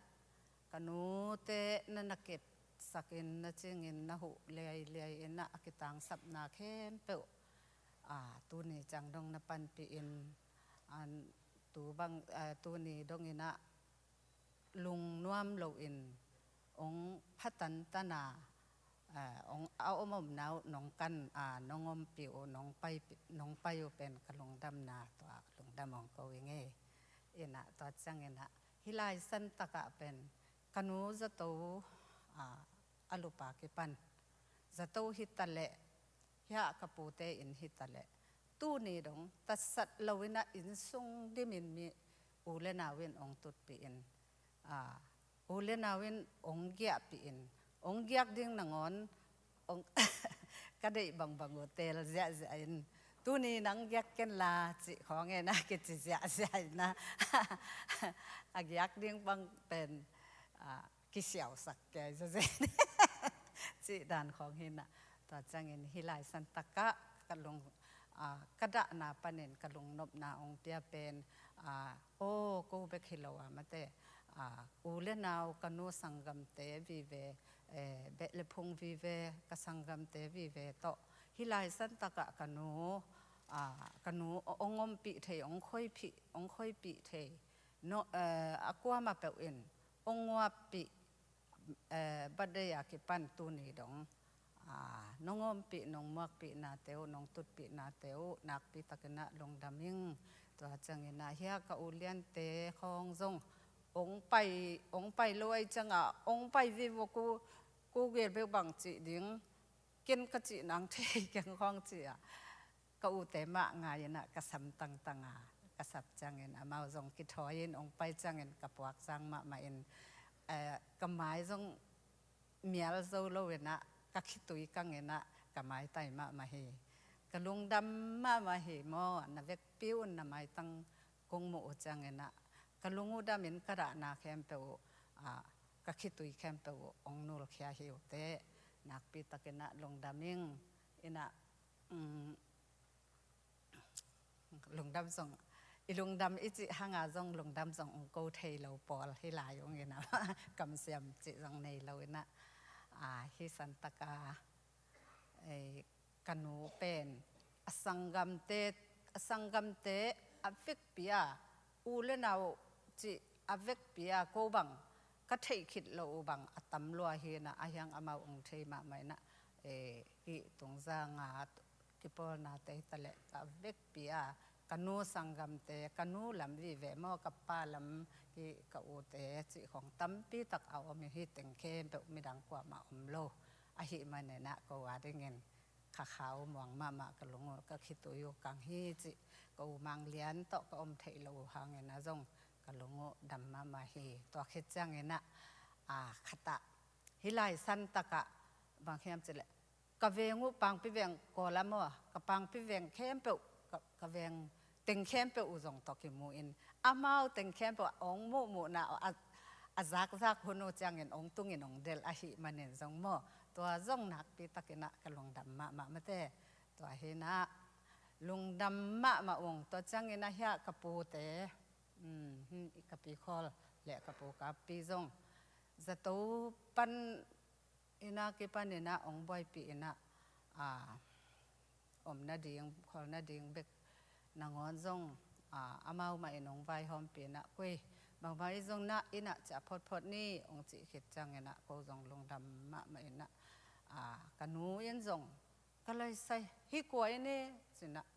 ka nute na na kepsak in, na cingin, na huh liailiai ina, a kitangsapna khempeuh, a, tuni ciang dong na panpih in, an, tu bang, a, tuni dong ina lungnuam loin hong pha tantan a, a, hong, a om omna uh nong kan, a, nong ompih uh, nong pai, nong pai uh pen ka lungdamna, tua lungdam hong ko ing e. Ina, tua ciang ina, hih lai santak ah pen ka nu zato, a, a lupa kipan zato hi ta leh, hiah, ka pute inn hi ta leh, tuni dong tatsat lo ina, inn sung dimin mi u le nau in hong tutpih in, a, u le nau in hong giahpih in, hong giak ding nangawn, hong, ka deih bangbang uh teel ziahziah in, tuni nang giak ken la, cih khawng ina kici ziahziah ina, a giak ding bang pen, a, kisiausak kei zazen, cih dan khawng hi ina. Tua ciangin hih lai santak ah ka lung, a, ka dahna panin ka lungnopna hong pia pen, a, aw, ko bek hi lo a mate, a, u le nau, ka nu sanggamte vive, eh, beh le phung vive, ka sanggamte vive tawh hih lai santak ah ka nu, a, ka nu hong ompih thei, hong khoipih, hong khoipih thei, no, eh, a kuamah peuh in hong nguappih, eh, birthday a kipan tuni dong, a, nong ompih, nong muakpihnate uh, nong tutpihnate uh nakpi tak ina lungdam ing. Tua ciang ina, hiah, ka uliante khawng zong hong pai, hong pai lo ahih ciang a, hong pai vivo, ko, ko gel bek bang cih ding, ken ka cih nang thei keng khawng ci a, ka ute mah ngai ina ka sam tangtang a, ka sap ciangin amau zong kithawi in hong pai ciangin ka puak sang mahmah in, eh, ka mai zong mial zo lo ina, ka khitui kang ina, ka maitai mahmah hi. Ka lungdam mahmah hi maw, na vekpi un na maitang kong muh uh ciangin ah, ka lung uh damin ka dahna khempeuh uh, ah, ka khitui khempeuh uh hong nulkhia hi uh teh, nakpi takin ah lungdam ing. In ah, um, lungdam zong, i lungdam i cih hanga zong lungdam zong hong ko thei lo pawl hi lai ung in ah, kamsiam cih zong nei lo in ah, ah, hi santaka, ei, ka nu pen a sanggamte, a sanggamte a vekpi a, u le nau cih a vekpi a, ko bang ka theih khit loh uh bang a tam lua hi in ah, a hiang amau hong thei mahmah in ah, eh, hih Tungzang a kipawlnate hi ta leh a vekpi a, ka nu sanggamte, ka nu lam vive maw, ka pa lam hih ka ute cih khong tampi tak a om hi. Hih teng khempeuh midang kuamah om lo ahih manin ah, ko a dingin kha khau muang mahmah, ka lung uh, ka khitui uh kang hi cih, ka u Mang Lian tawh ka om theih loh uh hangin ah zong ka lung uh dam mahmah hi. Tua khit ciangin ah, a, khat ah, hih lai santak ah bang hiam cih leh, ka veng uh, Pangpi veng, Kawlam uh, ka Pangpi veng khempeuh, ka, ka veng teng khempeuh uh zong tawh kimu in, amau teng khempeuh ah hong muhmuhna a, a zakzak hun uh ciangin hong tungin hong delh ahih manin zong maw, tua zong nakpi takin ah ka lungdam mahmah mate. Tua hi in ah lungdam mahmah ung. Tua ciangin ah hiah ka pute, um, hmm, ka pi Khawl le ka pu Kapi zong zato pan in ah kipan in ah hong buaipih in ah, a, om nading, khawl nading bek nangawn zong, a, amau mah in hong vaihawmpih in ah, koi, bangmah i zong na in ah ciah photphot ni, hong cih khit ciangin ah ko zong lungdam mahmah in ah, a, ka nu in zong, ka laisai, hih kua in e, ci in ah,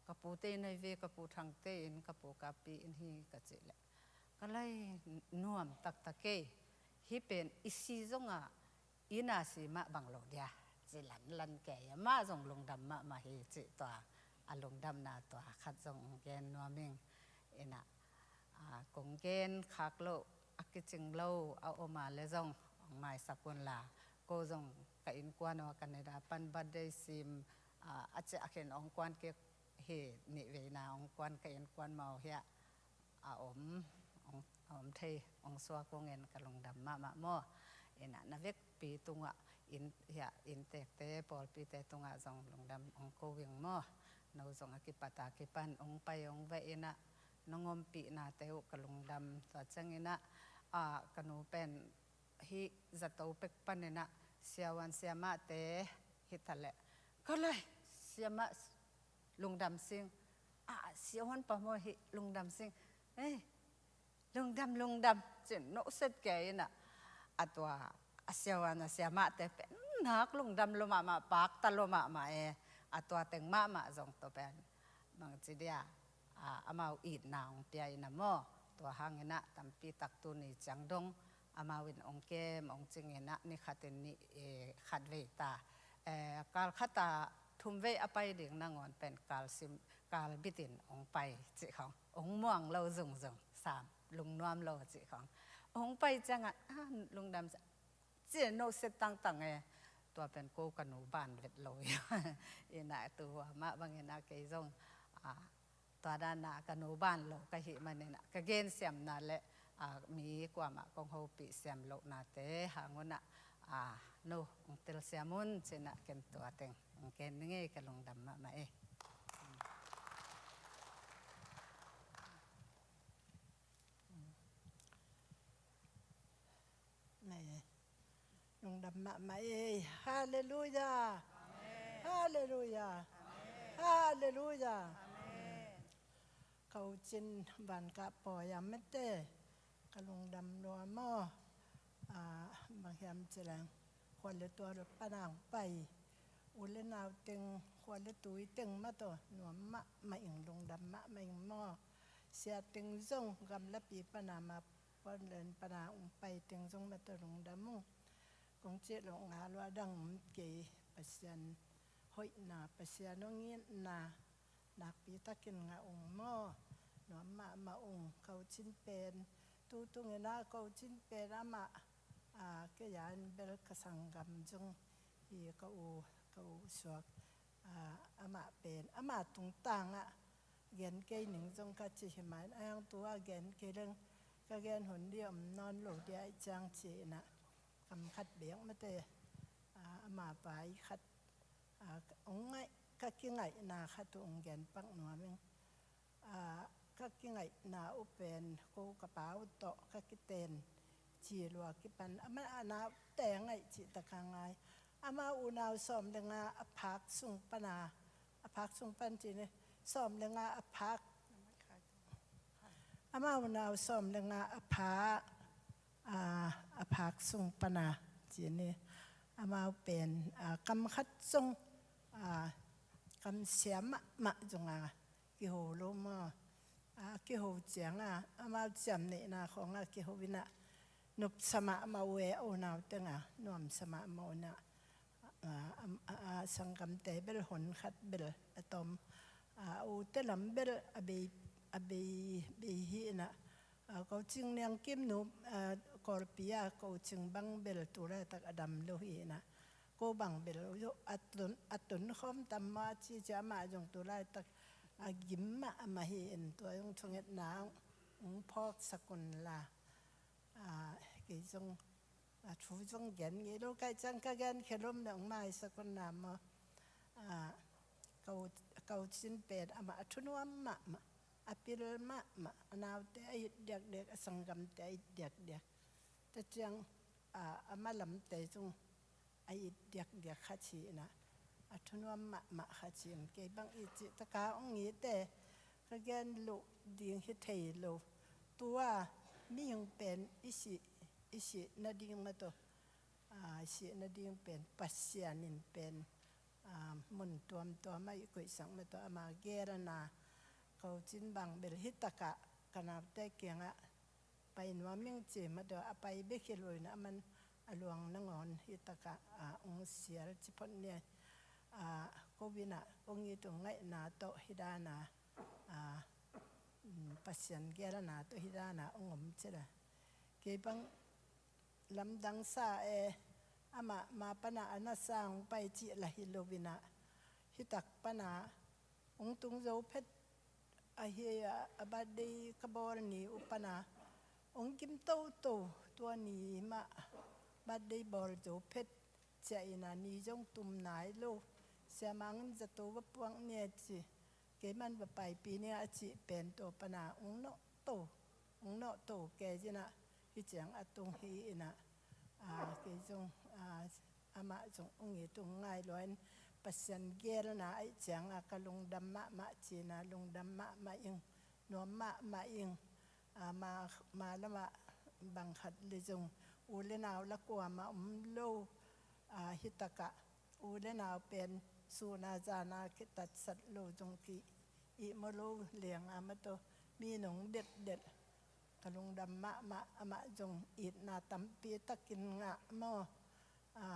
ka pute in ahi ve, ka pu Thangte in, ka pu Kapi in hi, ka cih leh, ka lai nuam taktak e, hih pen i si zongah, inn a si mah bang lo dia, ci lanlan kei a, mah zong lungdam mahmah hi cih tua, a lungdamna tua khat zong gen nuam ing. In ah, a, kong gen khak loh, a kicing lo a om a leh zong hong maisak un la, ko zong ka innkuan uh a Canada pan birthday sim, a, a ciah khin hong kuan kik hi, nihveina hong kuan, ka innkuan mau hiah a om, hong, a om thei, hong suak ung in, ka lungdam mahmah maw. In ah na vekpi tungah, inn, hiah inntekte, pawlpite tungah zong lungdam hong ko ing maw. No zong a kipat a kipan hong pai hong veh in ah, nong ompihnate uh ka lungdam. Tua ciangin ah, a, ka nu pen hih zato pek panin ah siavuan siamahte hi ta leh, ka lai, siamah lungdam sing, a, siavuan pa maw hih lungdam sing, ei, lungdam, lungdam, ci-in nuhset kei in ah, a tua, a siavuan a siamahte pen nak lungdam lua mahmah, pakta lua mahmah e, a tua teng mahmah zong tua pen bangci dia, a, amau itna hong pia in ah maw. Tua hangin ah tampi tak tuni ciang dong amau in hong kem, hong cing in ah, ni khat in ni, e, khat vei ta, e, kal khat a thum vei a pai ding nangawn pen kal sim, kal bit in hong pai cih khong, hong muang lo zungzung, sam, lungnuam lo cih khong. Hong pai ciangah, a, lungdam ci-in nuhset tangtang e, tua pen ko ka nu ban vet lo hi. In ah tu a mah bangin ah kei zong, a, tua dan ah ka nu ban lo ka hih manin ah, ka gensiamna le, a, mi kuamah kong hopih siam lohnate hang un ah, a, no hong telsiam un ci-in ah ken tua teng hong gen ning e, ka lungdam mahmah e. Amen. Lungdam mahmah ei. Halleluia. Amen. Halleluia. Amen. Halleluia. Amen. Ka u Cin Van Kah Pawi a mate, ka lungdam lua maw. A, bang hiam ci leng, khua le tual pana hong pai, u le nau teng, khua le tui teng mah tawh nuam mahmah ing, lungdam mahmah ing maw. Sia teng zong gamlapi pana mah Portland pana hong pai teng zong mah tawh lungdam ung. Kong cih loh nga lua dang om kei, Pasian hoihna, Pasian hong itna nakpi takin ngah ung maw. Nuam mahmah ung. Ka u Cin pen, tu tungin ah ka u Cin pen amah, a, kei a in bel ka sanggam zong hi, ka u, ka u suak, a, amah pen, amah tungtang ah gen kei ning zong ka ci hi mah in, a hang tu a gen kei leng ka gen hun ding om nawn lo ding ahih ciang ci-in ah, kam khat bek mate, a, ama vai khat, a, hong ngaih, ka kingaihna khat uh hong gen pak nuam ing. A, ka kingaihna uh pen ko ka pa uh tawh ka kiten ci lua kipan, amah a naute ngaih cih tak a ngai. Amau unau sawm le nga a phak sung pan a, a phak sung pan ci ni, sawm le nga a phak, amau unau sawm le nga a pha, a, a phak sung pan a ci ni. Amau pen, a, kam khat zong, a, kamsia mahmah zong a kiho lo maw. A kiho ciang a, amau ciamneihna khawng a kiho in ah, nopsa mahmah uh e, a unau teng a nuamsa mahmah uh in ah, a, a, a, a sanggamte bel hon khat bel a tom, a, a ute lam bel a bei, a bei, bei hi in ah, a, ko Cing Niang Kim nu, a, Kawlpi a ko Cing bang bel tu laitak a dam lo hi in ah, ko bang bel a tun, a tun khawm tam maw ci ci, amah zong tu laitak a gim mahmah hi in, tua zong thungetna hong phawksak un la. A, kei zong, a, thu zong gen ngei lo ka hih ciang ka gen khia lom le hong maisak un la maw. A, ko, ko Cin pen amah a thu nuam mahmah, a pil mahmah, a naute a it diakdiak, a sanggamte a it diakdiak. Tua ciang, a, amah lamte zong a it diakdiak khat hi in ah, a thu nuam mahmah khat hi in, kei bang i cih tak a hong it e, ka gen loh ding hi thei lo. Tu a mihing pen i sih, i sih nading mah tawh, a, i sih nading pen Pasian in pen, a, mun tuamtuam ah i koihsak mah tawh ama geelna, ko Cin bang bel hi tak ah ka naute kiangah pai nuam ing ci mah tawh a pai bek hi lo in ah, aman a luang nangawn hi tak ah, a, hong sial ci phot ni. A, ko in ah kong it uh ngaihna tawh hi dan a, a, um, Pasian geelna tawh hi dan a hong om ci la. Kei bang lamdang sa e, amah ma pan a a na sa hong pai cih la hi lo in ah, hi tak pan a hong tung zo phet ahi a, a birthday ka bawl ni uh pan a hong gim toto, tua ni mah birthday bawl zo phet ciah in ah, ni zong tum nai lo, siamang in zato va puak ni e ci, kei man va paipih ni a cih pen tua pan a hong nawh to, hong nawh to kei in ah, hi ciang a tung hi in ah, a, kei zong, a, amah zong hong it uh ngai lua in, Pasian geelna ahih ciang a ka lungdam mahmah ci in ah, lungdam mahmah ing, nuam mahmah ing. A, ma, ma lam ah bang khat le zong u le nau la kuamah om lo, a, hi tak ah u le nau pen sun a zan a kitatsat lo zong ki ihmu lo leng a mah tawh mi nong delhdel. Ka lungdam mahmah, amah zong itna tampi takin ngah maw. A,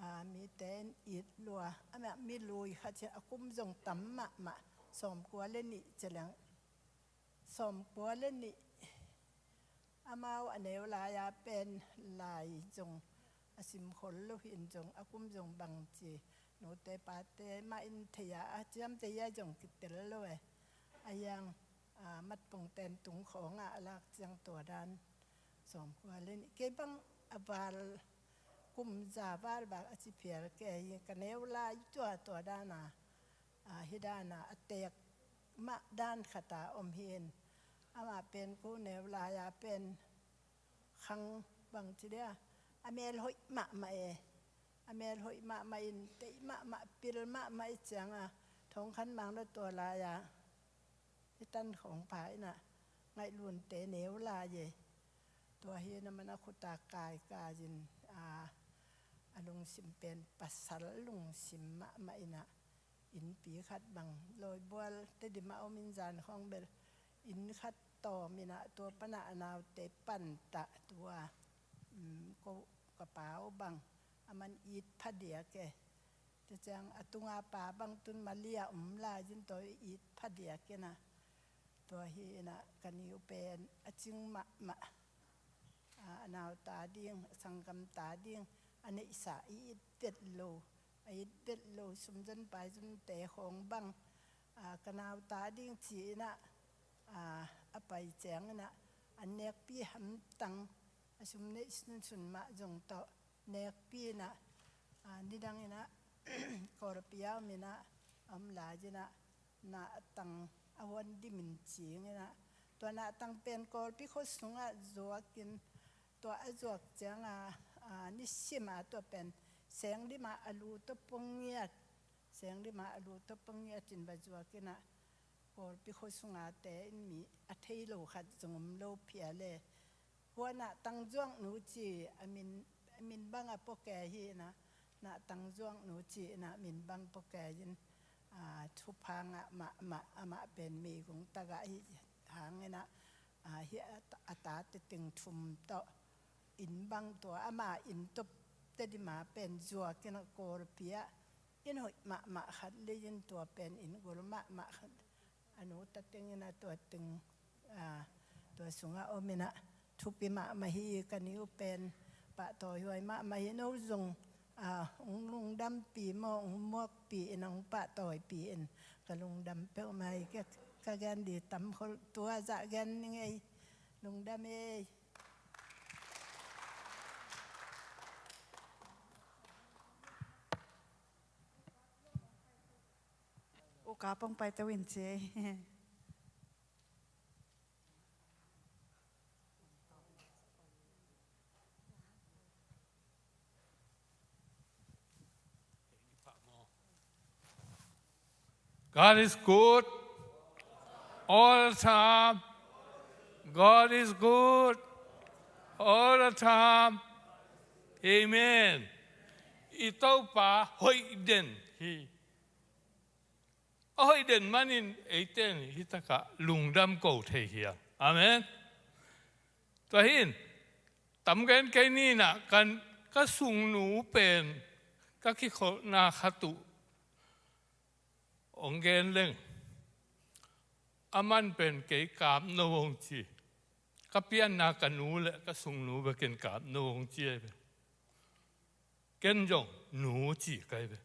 a, mite in it lua, amah mi lui khat hi a, kum zong tam mahmah, sawmkua le nih ci leng, sawmkua le nih. Amau a neu lai a pen lai zong a sim khol lo hi in zong, a kum zong bang ci, nute pate mah in thei a, a ciamteh a zong kitel lo e. A yang, a, matpongten tung khawng ah a lak ciang tua dan, sawmkua le nih. Kei bang a val, kum za val bak a ci phial kei, ka neu lai tua, tua dan a, a, hi dan a, a teek mah dan khat a om hi in. Amah pen ko neu lai a pen khang bang ci dia, a mel hoih mahmah e. A mel hoih mahmah in, teih mahmah, pil mahmah i ciang a, Thawngkhan Mang lo tua lai a i tan khawng pha in ah, Ngaihlunte neu lai e. Tua hi in a, man a khut a kaikai in, a, a lungsim pen pasal lungsim mahmah in ah, innpi khat bang lawibual Tedim a om in, zan khawng bel inn khat tawm in ah, tua pan ah a naute pantah tua, um, ko ka pa uh bang, aman it phadiak e. Tua ciang a tunga pa bang tun Malia om lai in, tua it phadiak in ah, tua hi in ah ka ni uh pen a cing mahmah. A, a nau ta ding, a sanggam ta ding, a neihsa i it vet lo, a it vet lo, sumzon paizonte khawng bang, a, ka nauta ding ci-in ah, a, a pai ciangin ah, an nekpi hamtang, a sum neih sunsun mah zong tawh nekpi in ah, a, nidang in ah Kawlpi a om in ah, a om lai in ah, nahtang a huan dim in cing in ah, tua nahtang pen Kawlpi khua sungah zuak in, tua a zuak ciang a, a, nisim a tua pen seng dim a a lu tawh pong ngiat, seng dim a a lu tawh pong ngiat in va zuak in ah, Kawlpi khua sung a te in mi a thei lo khat zong om lo phial e. Huan ah Tangzuak nu ci a min, a min bang a pua kei hi in ah, na Tangzuak nu ci in ah min bang pua kei in, a, thupha ngah mahmah, amah pen meigong tak ah hi hang in ah, a, hi a, a tate teng thum tawh inn bang tua ama inn tawh Tedim a pen zuak in ah Kawlpi ah inn hoih mahmah khat lei in tua pen inn gol mahmah khat, a nu ta teng in ah tua teng, a, tua sungah om in ah thupi mahmah hi. Ka nu pen pahtawi huai mahmah hi. No zong, a, hong lungdampih maw, hong muakpih in, hong pahtawipih in, ka lungdam peuhmah hi. Ka, ka gen di tam khol, tua zah gen ning ei. Lungdam ei. U Kap hong paito in ci ei. God is good all the time. God is good all the time. Amen. I Topa hoih den hi. A hoih den manin eite in hih takah lungdam ko thei hi hang. Amen. Tua hi in, tam gen kei ni in ah, kan, ka sungnu pen ka kikholhna khat uh hong gen leng, aman pen kei kap no hong ci. Ka pianna ka nu le ka sungnu bekin kap no hong ci ahi ve. Ken zong nu ci ka hi ve.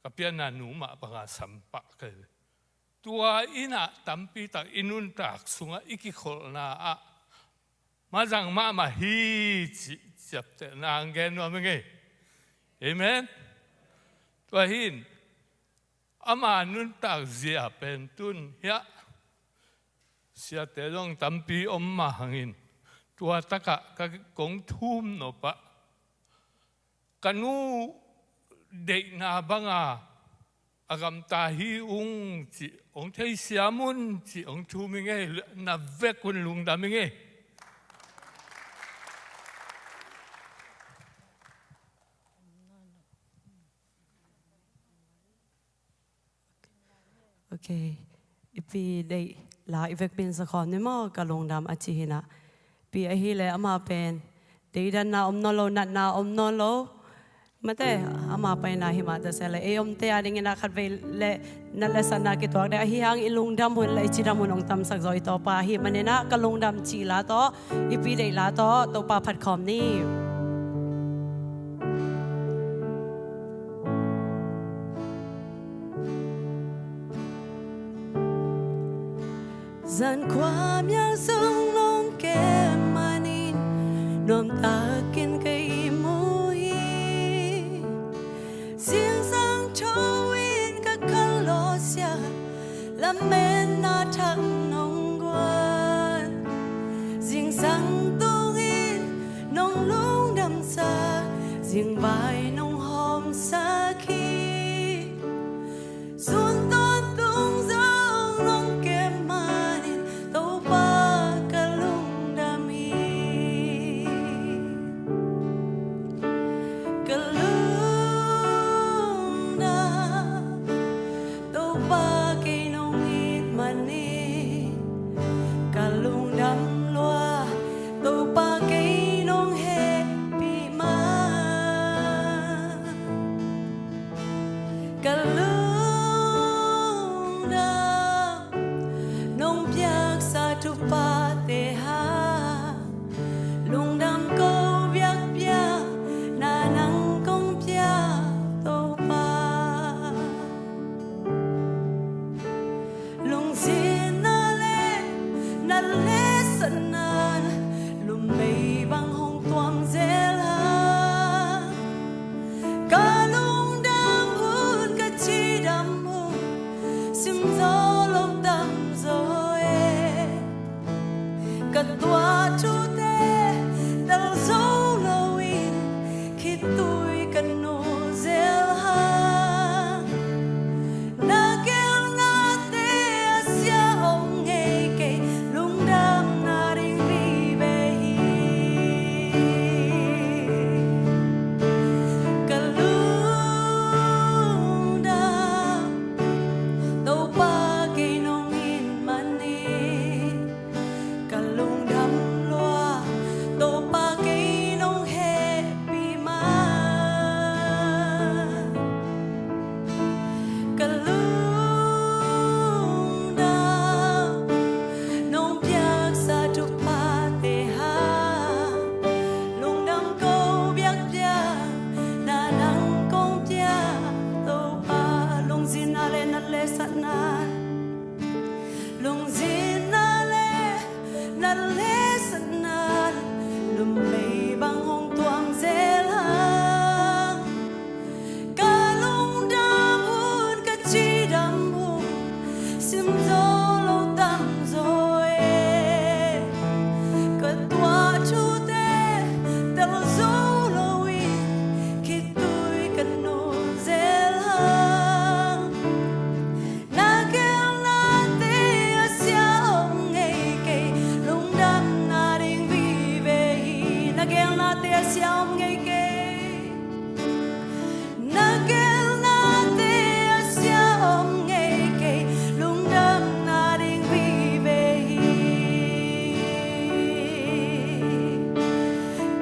Ka pianna nu mah banga sam pah ka hi ve. Tua in ah tampi tak i nuntak sungah i kikholhna ah mazang mahmah hi cih ciaptehna hong gen nuam ing ei. Amen. Tua hi in, ama nuntak zia pen tun hiah siate zong tampi om mah hangin, tua takah ka kong thum nop ah, ka nu deihna banga a gamta hi ung cih hong theisiam un cih hong thum ing ei. Na vek un lungdam ing ei. Ok. I pi deih la i vekpi in sakhawm ni maw, ka lungdam a ci hi in ah. Pi ahih leh amah pen deidanna om nawn lo, natna om nawn lo. Mate, ama paina hi mah ta se leh, ei omte a ding in ah khatvei leh nat le satna kituak ding ahi hang, i lungdam hun le i cidam hun hong tamsak zaw i Topa ahih manin ah, ka lungdam cih la tawh, i pi deih la tawh Topa phat khawm ni. Zan khuamial sung nong kem manin nuamtakin ka ihmu hi. Zingsang tho in ka kal lawsia, lametna thak nong guan. Zingsang tungin nong lungdamsa, zingvai nong hawmsak hi. Sun tawntung zong nong kem manin Topa ka lungdam hi. Ka lungdam, Topa kei nong it manin ka lungdam lua, Topa kei nong hehpih man. Ka lungdam, nong piaksa thuphate hang lungdam ko biakpiakna nang kong pia, Topa. Sim zo lo, dam zo e. Ka tuah thute tel zo loin khitui ka nu zel hang. Na gelnate a sia om ngei kei, lungdamna ding vive hi. Ka lungdam, Topa kei nong it manin. Ka lungdam lua, Topa kei nong hehpih man. Ka lungdam, nong piaksa thuphate hang. Lungdam ko biakpiakna nang kong piak Topa. Lungzinna le nat le satna, lungzinna le nat le satna, numei bang hong tuam zel hang. Ka lungdam hun, ka cidam hun, sim zo lo, dam zo e. Ka tuah thute tel zo loin khitui ka nu zel hang. Na gelnate a sia om ngei kei, lungdamna ding vive hi. Na gelnate a sia om ngei kei. Na gelnate a sia om ngei kei, lungdamna ding vive hi.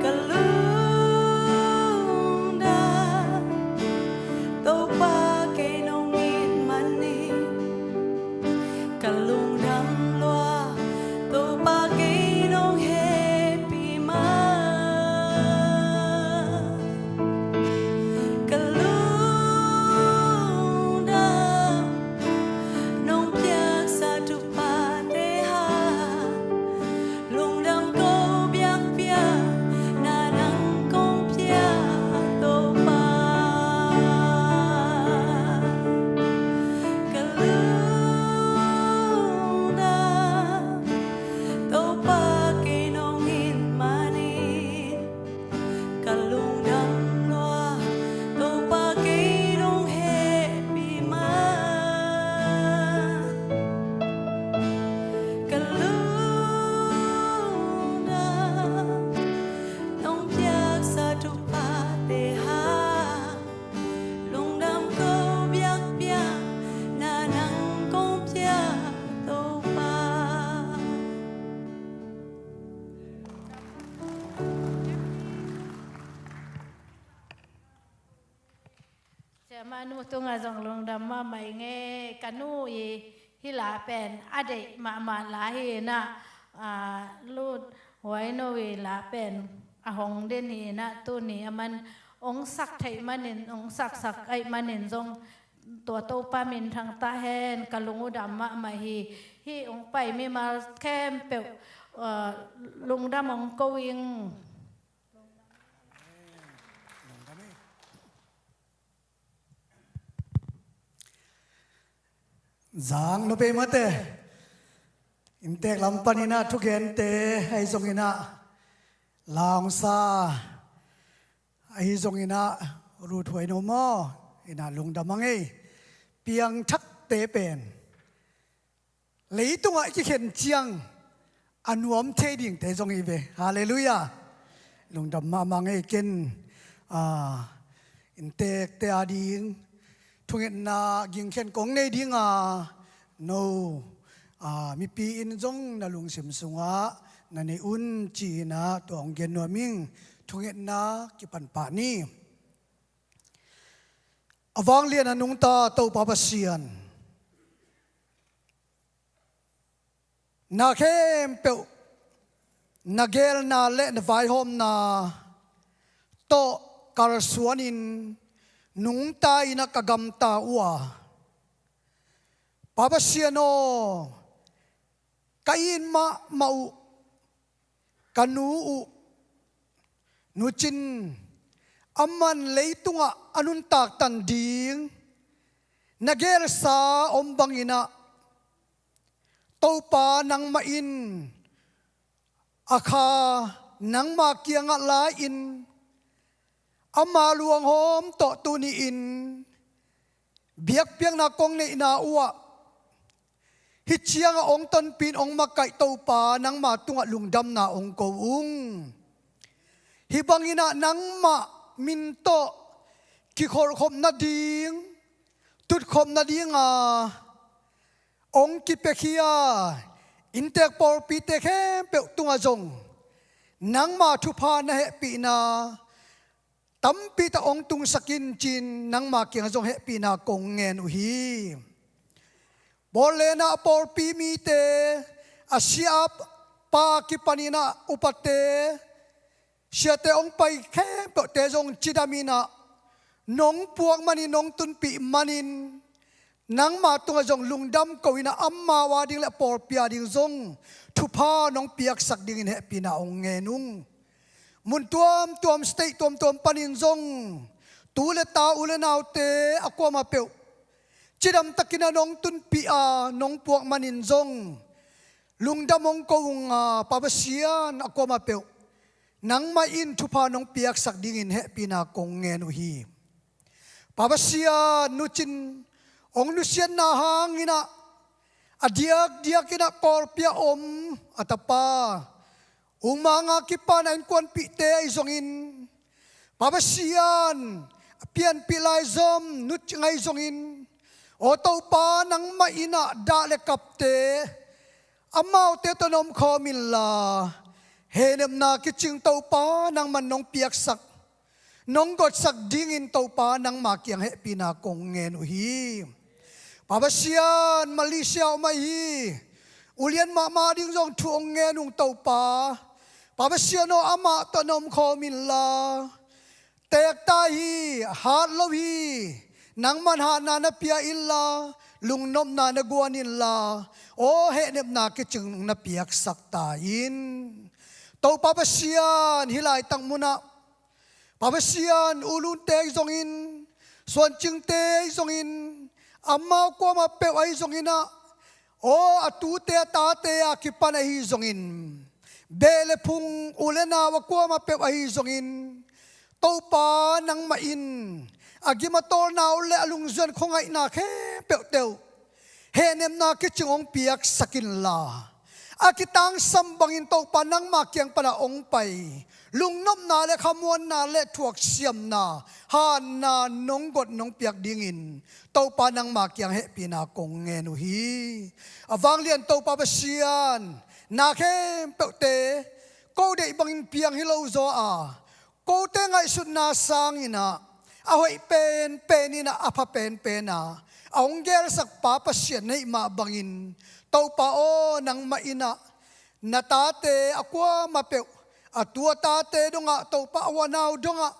Ka lungdam, Topa kei nong it manin. Ka lungdam lua, Topa kei nong hehpih man. Ka lungdam, nong piaksa thuphate hang. Lungdam ko biakpiakna nang kong piak Topa. Ka lungdam, Topa kei nong it manin. Ka lungdam lua, Topa kei nong hehpih man. Ka lungdam, nong piaksa thuphate hang. Lungdam ko biakpiakna nang kong piak Topa. Siamah nu tungah zong lungdam mahmah ing e. Ka nu i hih la pen a deih mahmah la hi in ah, Lut Huai No i la pen a hong den hi in ah, tuni a man hong sak theih manin, hong saksak ahih manin zong tua Topa minthang ta hen. Ka lung uh dam mahmah hi. Hih hong pai mimal khempeuh, ah, lungdam hong ko ing. Zang no pe mate. Inntek lam panin ah thugente ahi zongin ah, la hong sa ahi zongin ah, Lut Huai No maw, in ah lungdam a ngei. Piangthakte pen leitungah i kikhen ciang a nuam thei dingte zong hi ve. Halleluiah. Lungdam mahmah ngei. Ken, ah, inntekte ading thungetna gingkhen kong nei ding a, no, ah, mipi in zong na lungsim sungah na nei un ci-in ah tua hong gen nuam ing. Thungetna kipan pah ni. A vanglian a nungta Topa Pasian, na khempeuh, na geelna le na vaihawmna tawh kalsuanin nungta in ah ka gamta uh a, Pa Pasian aw, ka it mahmah uh, ka nu uh, Nu Cin, aman leitungah a nuntak tan ding Na gelsa om bangin ah, Topa nangmah in a kha nangma kiangah la-in, ama luanghawm tawh tuni-in biakpiakna kong neihna uhah, hih ciangah hong tonpih in hong makaih Topa nangma tungah lungdamna hong ko ung. Hih bangin ah nangmah min tawh kikholhkhop nading, tutkhop nadinga hong kipiakhia inntek pawlpite khempeuh tungah zong nangma thupha na hehpihna tampi tak hong tungsak in ci-in nangma kiangah zong hehpihna kong ngen uh hi. Portland ah a pawlpi mite, a siapa kipanin ah upate, siate hong pai khempeuhte zong cidam in ah, nong puak manin, nong tunpih manin, nangma tungah zong lungdam ko in ah, amau ading le a pawlpi ading zong thupha nong piaksak dingin hehpihna hong ngen ung. Mun tuamtuam, state tuamtuam panin zong tu le ta, u le naute a kuamah peuh cidamtakin ah nong tunpih a, nong puak manin zong lungdam hong ko ung a, Pa Pasian, a kuamah peuh nangmah in thupha nong piaksak dingin hehpihna kong ngen uh hi. Pa Pasian, nucin hong nusiatna hangin ah, a diakdiakin ah Kawlpi ah om a tapa, U Mang a kipan a innkuanpihte ahi zongin, Pa Pasian, a pianpih laizom nucing ahi zongin, aw Topa, nangmah in ah dah le kapte, amaute tawh na omkhawm inla, hehnepna kicing Topa nangman nong piaksak, nong gotsak dingin Topa nangma kiang hehpihna kong ngen uh hi. Pa Pasian, Malaysia om ahi ulian mahmah ding zong thu hong ngen ung Topa. Pa Pasian aw, amah tawh na omkhawm inla, teek ta hi, hat lo hi, nangman hatna na pia inla, lungnopna na guan inla, aw hehnepna kicing na piaksak ta in. Topa Pasian, hih laitak munah Pa Pasian, u Lunte ahi zongin, Suancingte ahi zongin, amau kuamah peuh ahi zongin ah, aw a tute a tate a kipan ahi zongin, beh le phung, u le nau a kuamah peuh ahi zongin, Topa nangmah in a gim a tawlna uh le a lungzuan khuangaihna khempeuhte uh hehnepna kicing hong piaksak inla, a kitangsam bangin Topa nangma kiang panah hong pai, lungnopna le khamuanna le thuaksiamna, hatna nong got nong piak dingin Topa nangma kiang hehpihna kong ngen uh hi. A vanglian Topa Pasian, na khempeuhte ko deih bangin piang hi lo zaw a, kote ngaihsutna sangin ah, a hoih penpen in ah, a pha penpen a, a hong gelsak Pa Pasian na hih mah bangin, Topa aw, nangmah in ah na tate a kuamah peuh, a tu a tate dongah, Topa a u a nau dongah,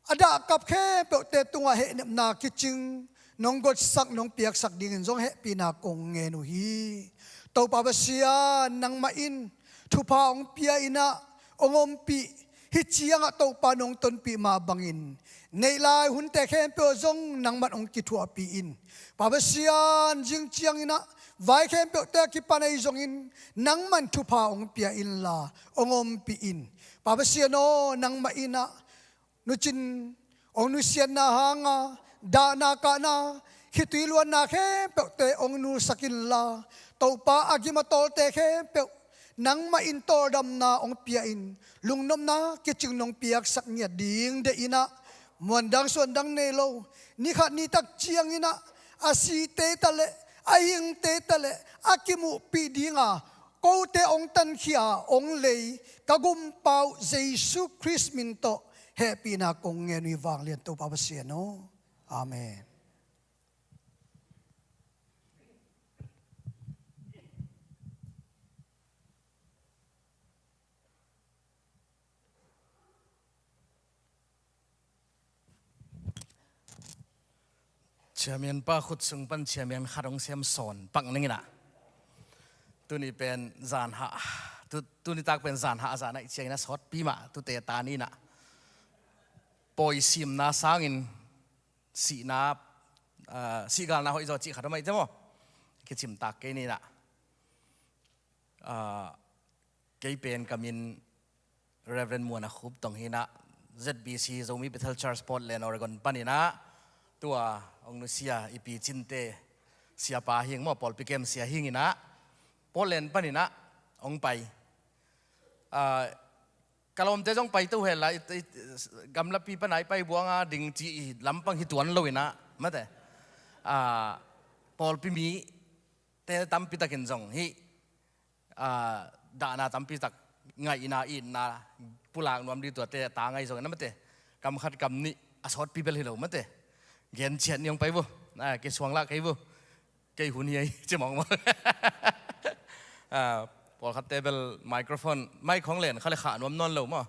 a dahkap khempeuhte tungah hehnepna kicing nong gotsak, nong piaksak dingin zong hehpihna kong ngen uh hi. Topa Pasian, nangmah in thupha hong pia in ah, hong ompih, hih ciangah Topa nong tonpih mah bangin, neih lai hunte khempeuh zong nangman hong kithuahpih in. Pa Pasian, zing ciangin ah vai khempeuhte a kipan ahi zongin, nangman thupha hong pia inla, hong ompih in. Pa Pasian aw, nangmah in ah nucin hong nusiatna hanga, dahna kahna, khitui luanna khempeuhte hong nulsak inla, Topa a gim a tawlte khempeuh nangmah in tawldamna hong pia in, lungnopna kicing nong piaksak ngiat ding deih in ah, muandang suandang nei lo, nikhat nitak ciangin ah, a site ta leh, a hingte ta leh, a kimuhpih dinga kote hong tankhia, hong lei ka Gumpa uh Jesu Khrist min tawh hehpihna kong ngen uh hi, vanglian Topa Pasian aw. Amen. Chairman pa khut sung pan chairman khat hong sem sawn pak ning in ah. Tuni pen zan hah, tu, tuni tak pen zan hah, zan hah i ciangin a sawtpi mah, tute ta ni in ah. Pawi simna sangin sihna ah, sihgalna hoih zaw cih khat om ahih teh maw? Kicimtak kei ni nah. Ah, kei pen ka min Reverend Muan a Khup Tong hi nah, Z B C, Zomi Bethel Church, Portland, Oregon panin ah, tua hong nusia i picinte siapa hing maw, pawlpi kem sia hing in ah, Portland panin ah hong pai. Ah, ka lawmte zong pai to hen la, i, i, gamlapi pan a i pai buang a ding ci i lampang hi tuan lo in ah, mate. Ah, pawlpi mite tampi takin zong hih, ah, dahna tampi tak, ngaihna, itna pulak nuam ding tuate a tang ahi zongin ah, mate. Kam khat kam nih a sawtpi bel hi lo, mate. Gen ciat ni hong pai vo. Ah, kei suang lah kei vo. Kei hun hi ei, ci mawngmawng. Ah, pawlkhatte bel microphone, mic khong len kha le khah nuam nawn lo maw.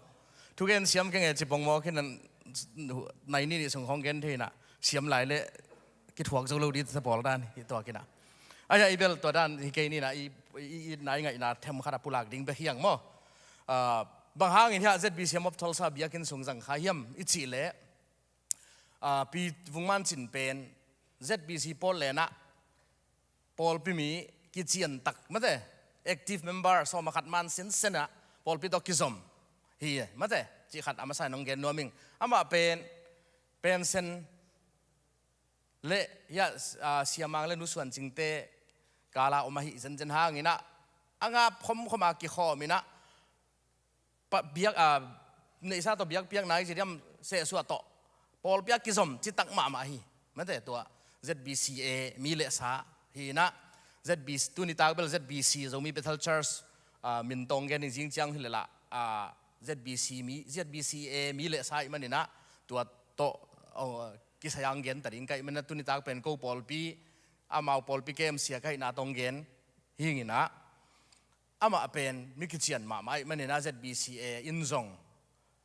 Thugen siam keng e ci pongmawk hi nah, nai nih nih sung khong gen thei nah, siam lai le kithuak zo lo ding ta pawl dan hi tuak in ah. Ahi a, i bel tua dan hi kei ni nah, i, i, i itna, i ngaihna them khat a pulak ding bek hi hang maw. Ah, bang hangin hiah Z B C M of Tulsa biakinn sung zang kha hiam i cih leh, ah, Pi Vung Man Cin pen Z B C Portland ah pawlpi mi kician tak, mate, active member sawm a khat man sinsen ah pawlpi tawh kizom hi, mate, cih khat a masa in hong gen nuam ing. Amah pen pension le hiah, ah, Sia Mang le Nu Suan Cingte kal a om ahih zenzen hangin ah, a ngap khomkhom a kikhawm in ah, pa, biak, ah, neihsa tawh biakpiakna i ci diam, sehsuah tawh pawlpi ah kizom citak mahmah hi, mate. Tua Z B C A mi le sa hi nah, Z B C, tuni tak bel Z B C, Zomi Bethel Church, ah, min tawng gen ding zing ciang hi le lah, ah, Z B C mi, Z B C A mi le sa ahih manin ah, tua tawh, oh, kisai-a hong gen ta ding ka hih manin ah, tuni tak pen ko pawlpi, amau pawlpi kem sia ka hihna tawh hong gen hing in ah, amah pen mi kician mahmah ahih manin ah Z B C A in zong,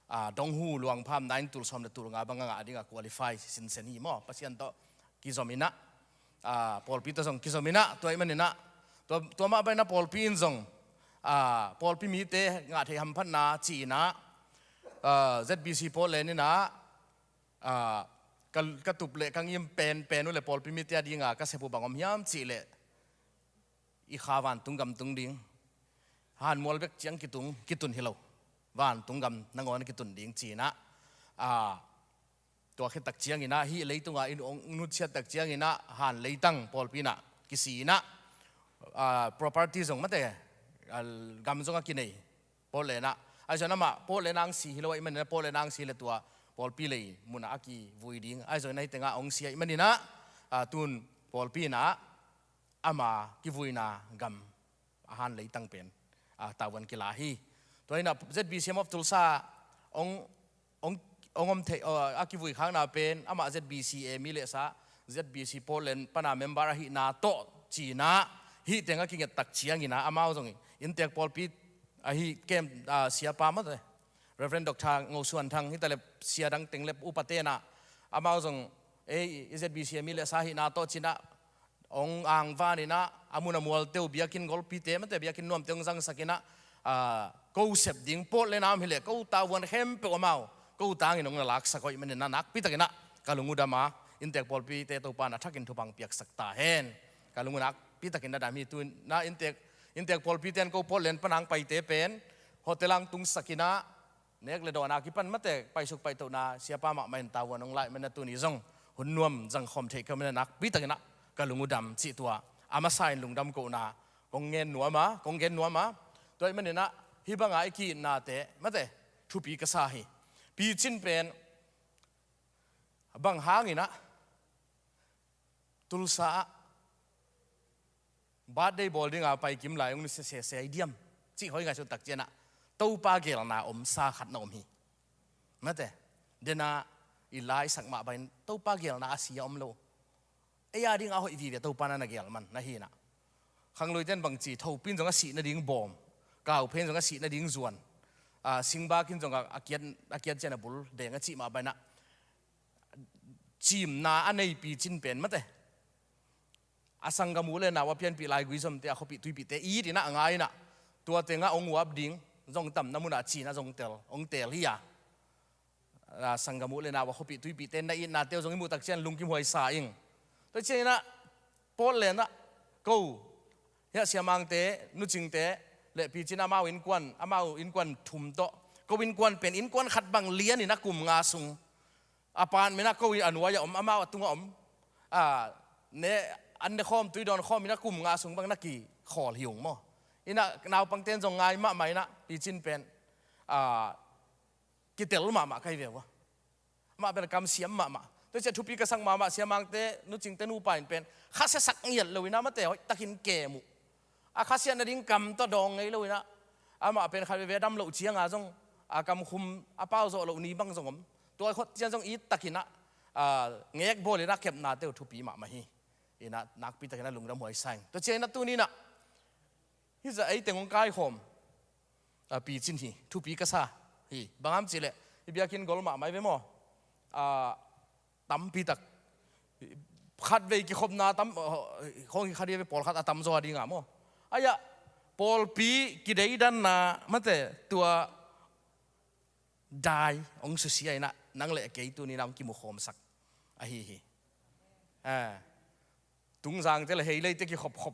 ah, dong hu luang pham nine, tul sawm le tul nga bang a ngah ding a qualify sinsen hi maw. Pasian tawh kizom in ah, ah, pawlpi tawh zong kizom in ah, tua ahih manin ah, tua, tua mah bang in ah pawlpi in zong, ah, pawlpi mite ngah theih hamphatna ci in ah, ah, Z B C Portland in ah, ah, ka, ka tup le ka ngim penpen uh le pawlpi mite a ding a ka sep uh bang om hiam cih leh, i kha vantung gam tung ding. Hanmual bek ciang kitung, kitun hi lo. Vantung gam nangawn a kitun ding ci in ah, ah, tua khit tak ciangin ah, hih leitung a i hong nutsiat tak ciangin ah, han leitang pawlpi in ah kisi in ah, ah, property zong, mate, ah, gam zong a kinei Portland ah. Ahi zongin amah Portland ah hong si hi lo ahih manin ah, Portland ah hong si le tua pawlpi lei mun ah a kivui ding. Ahi zongin ah hih teng ah hong si ahih manin ah, ah, tun pawlpi in ah ama kivuina gam a han leitang pen, ah, tavuan kila hi. Tua in ah Z B C M of Tulsa hong, hong, hong om thei, oh, a kivui khakna pen amah Z B C A mi le sa, Z B C Portland pan a member ahihna tawh ci in ah, hih teng a kinget tak ciangin ah, amau zong inntek pawlpi ahi kem, ah, siapa, mate, Reverend Doctor Ngo Suan Thang hi ta le, sia dang teng le upate in ah, amau zong, ei, Z B C A mi le sa ahihna tawh ci in ah, hong angvan in ah, a mun a mualte uh, biakinn golpite, mate, biakinn nuamte hong zangsak in ah, ah, ko sep ding, Portland ah om hi le ko tavuan khempeuh amau ko tangin hong na laksak uh ahih manin ah, nakpi takin ah ka lung uh dam a, inntek pawlpite Topa in a thakin thupha hong piaksak ta hen. Ka lung uh nakpi takin na dam hi. Tu in ah inntek, inntek pawlpite in ko Portland pan a hong paite pen hotel ah hong tungsak in ah, nek le dawn a kipan, mate, paisuk paitohna siapa mahmah in tavuan hong la ahih manin ah, tuni zong hun nuam zangkhawm theih ka hih manin ah, nakpi takin ah ka lung uh dam cih tua a masa in lungdam kohna kong ngen nuam a, kong gen nuam a. Tua ahih manin ah hih bang a i ki-itnate, mate, thupi ka sa hi. Pi Cin pen bang hangin ah Tulsa ah birthday bawl ding a pai kim lai hong nusia sese ahi diam cih hong ngaihsut tak ciang ah, Topa geelna omsa khat na om hi. Mate, den a i laisak mah bangin Topa geelna a sia om lo. Ei a ding a hoih vive Topa in a na geel man na hi in ah. Khangluite in bang ci, thopin zong a sih nading bawm, kaupen zong a sih nading zuan, ah, singbak in zong a, a kiat, a kiat ciang a bul deng a cih mah bangin ah, cimna a nei Pi Cin pen, mate, a sanggam u le nau, a pianpih laigui zomte, a khuapih tuipihte it in ah, a ngai in ah, tua teng ah hong uap ding zong tamna mun ah ci in ah zong tel, hong teel hi a. A sanggam u le nau, a khuapih tuipihte, na itnate uh zong i muh tak ciang lungkimhuai sa ing. Tua ciangin ah Portland ah ko, hiah Sia Mangte, Nu Cingte le Pi Cin amau innkuan, amau innkuan thum tawh, ko innkuan pen innkuan khat bang lianin a kum nga sung apartment ah ko a nuai-ah om, amau a tungah om, a, ne, an ne khawm, tui dawn khawmin a kum nga sung bang na kikhawl hi ung maw. Inah naupangte in zong ngai mahmah inah Pi Cin pen, a, kitel mahmah ka hi ve ua. Amah pen kamsiam mahmah. Tua ciah thupi ka sak mahmah, Sia Mangte, Nu Cingte nupa in pen khasiasak ngiat lo inah, mate hoih takin kem uh. A khasiat nading kam tawh dawng ngei lo inah, amah pen khat veve dam loh cianga zong a kamkhum a pau zawh loh ni bang zong om. Tua khot ciang zong it takinah, a, ngek bawl inah kepnate uh thupi mahmah hi. Inah nakpi takinah lungdam huai sa ing. Tua ciang inah tuni inah hih zah ei teng hong kaikhawm, a, Pi Cin hi, thupi ka sa hi. Bang hiam cihleh hih biakinn gol mahmah hi ve maw. A, tampi tak, khatvei kikhopna tam, khong hi khat hi ve, pawlkhat a tamzaw a dinga maw. Aiah, pawlpi kideidanna, mate, tua dai hong susia inah nang le kei tuni inah hong kimukhawmsak ahi hi. A, Tungzangte le Heileite kikhopkhop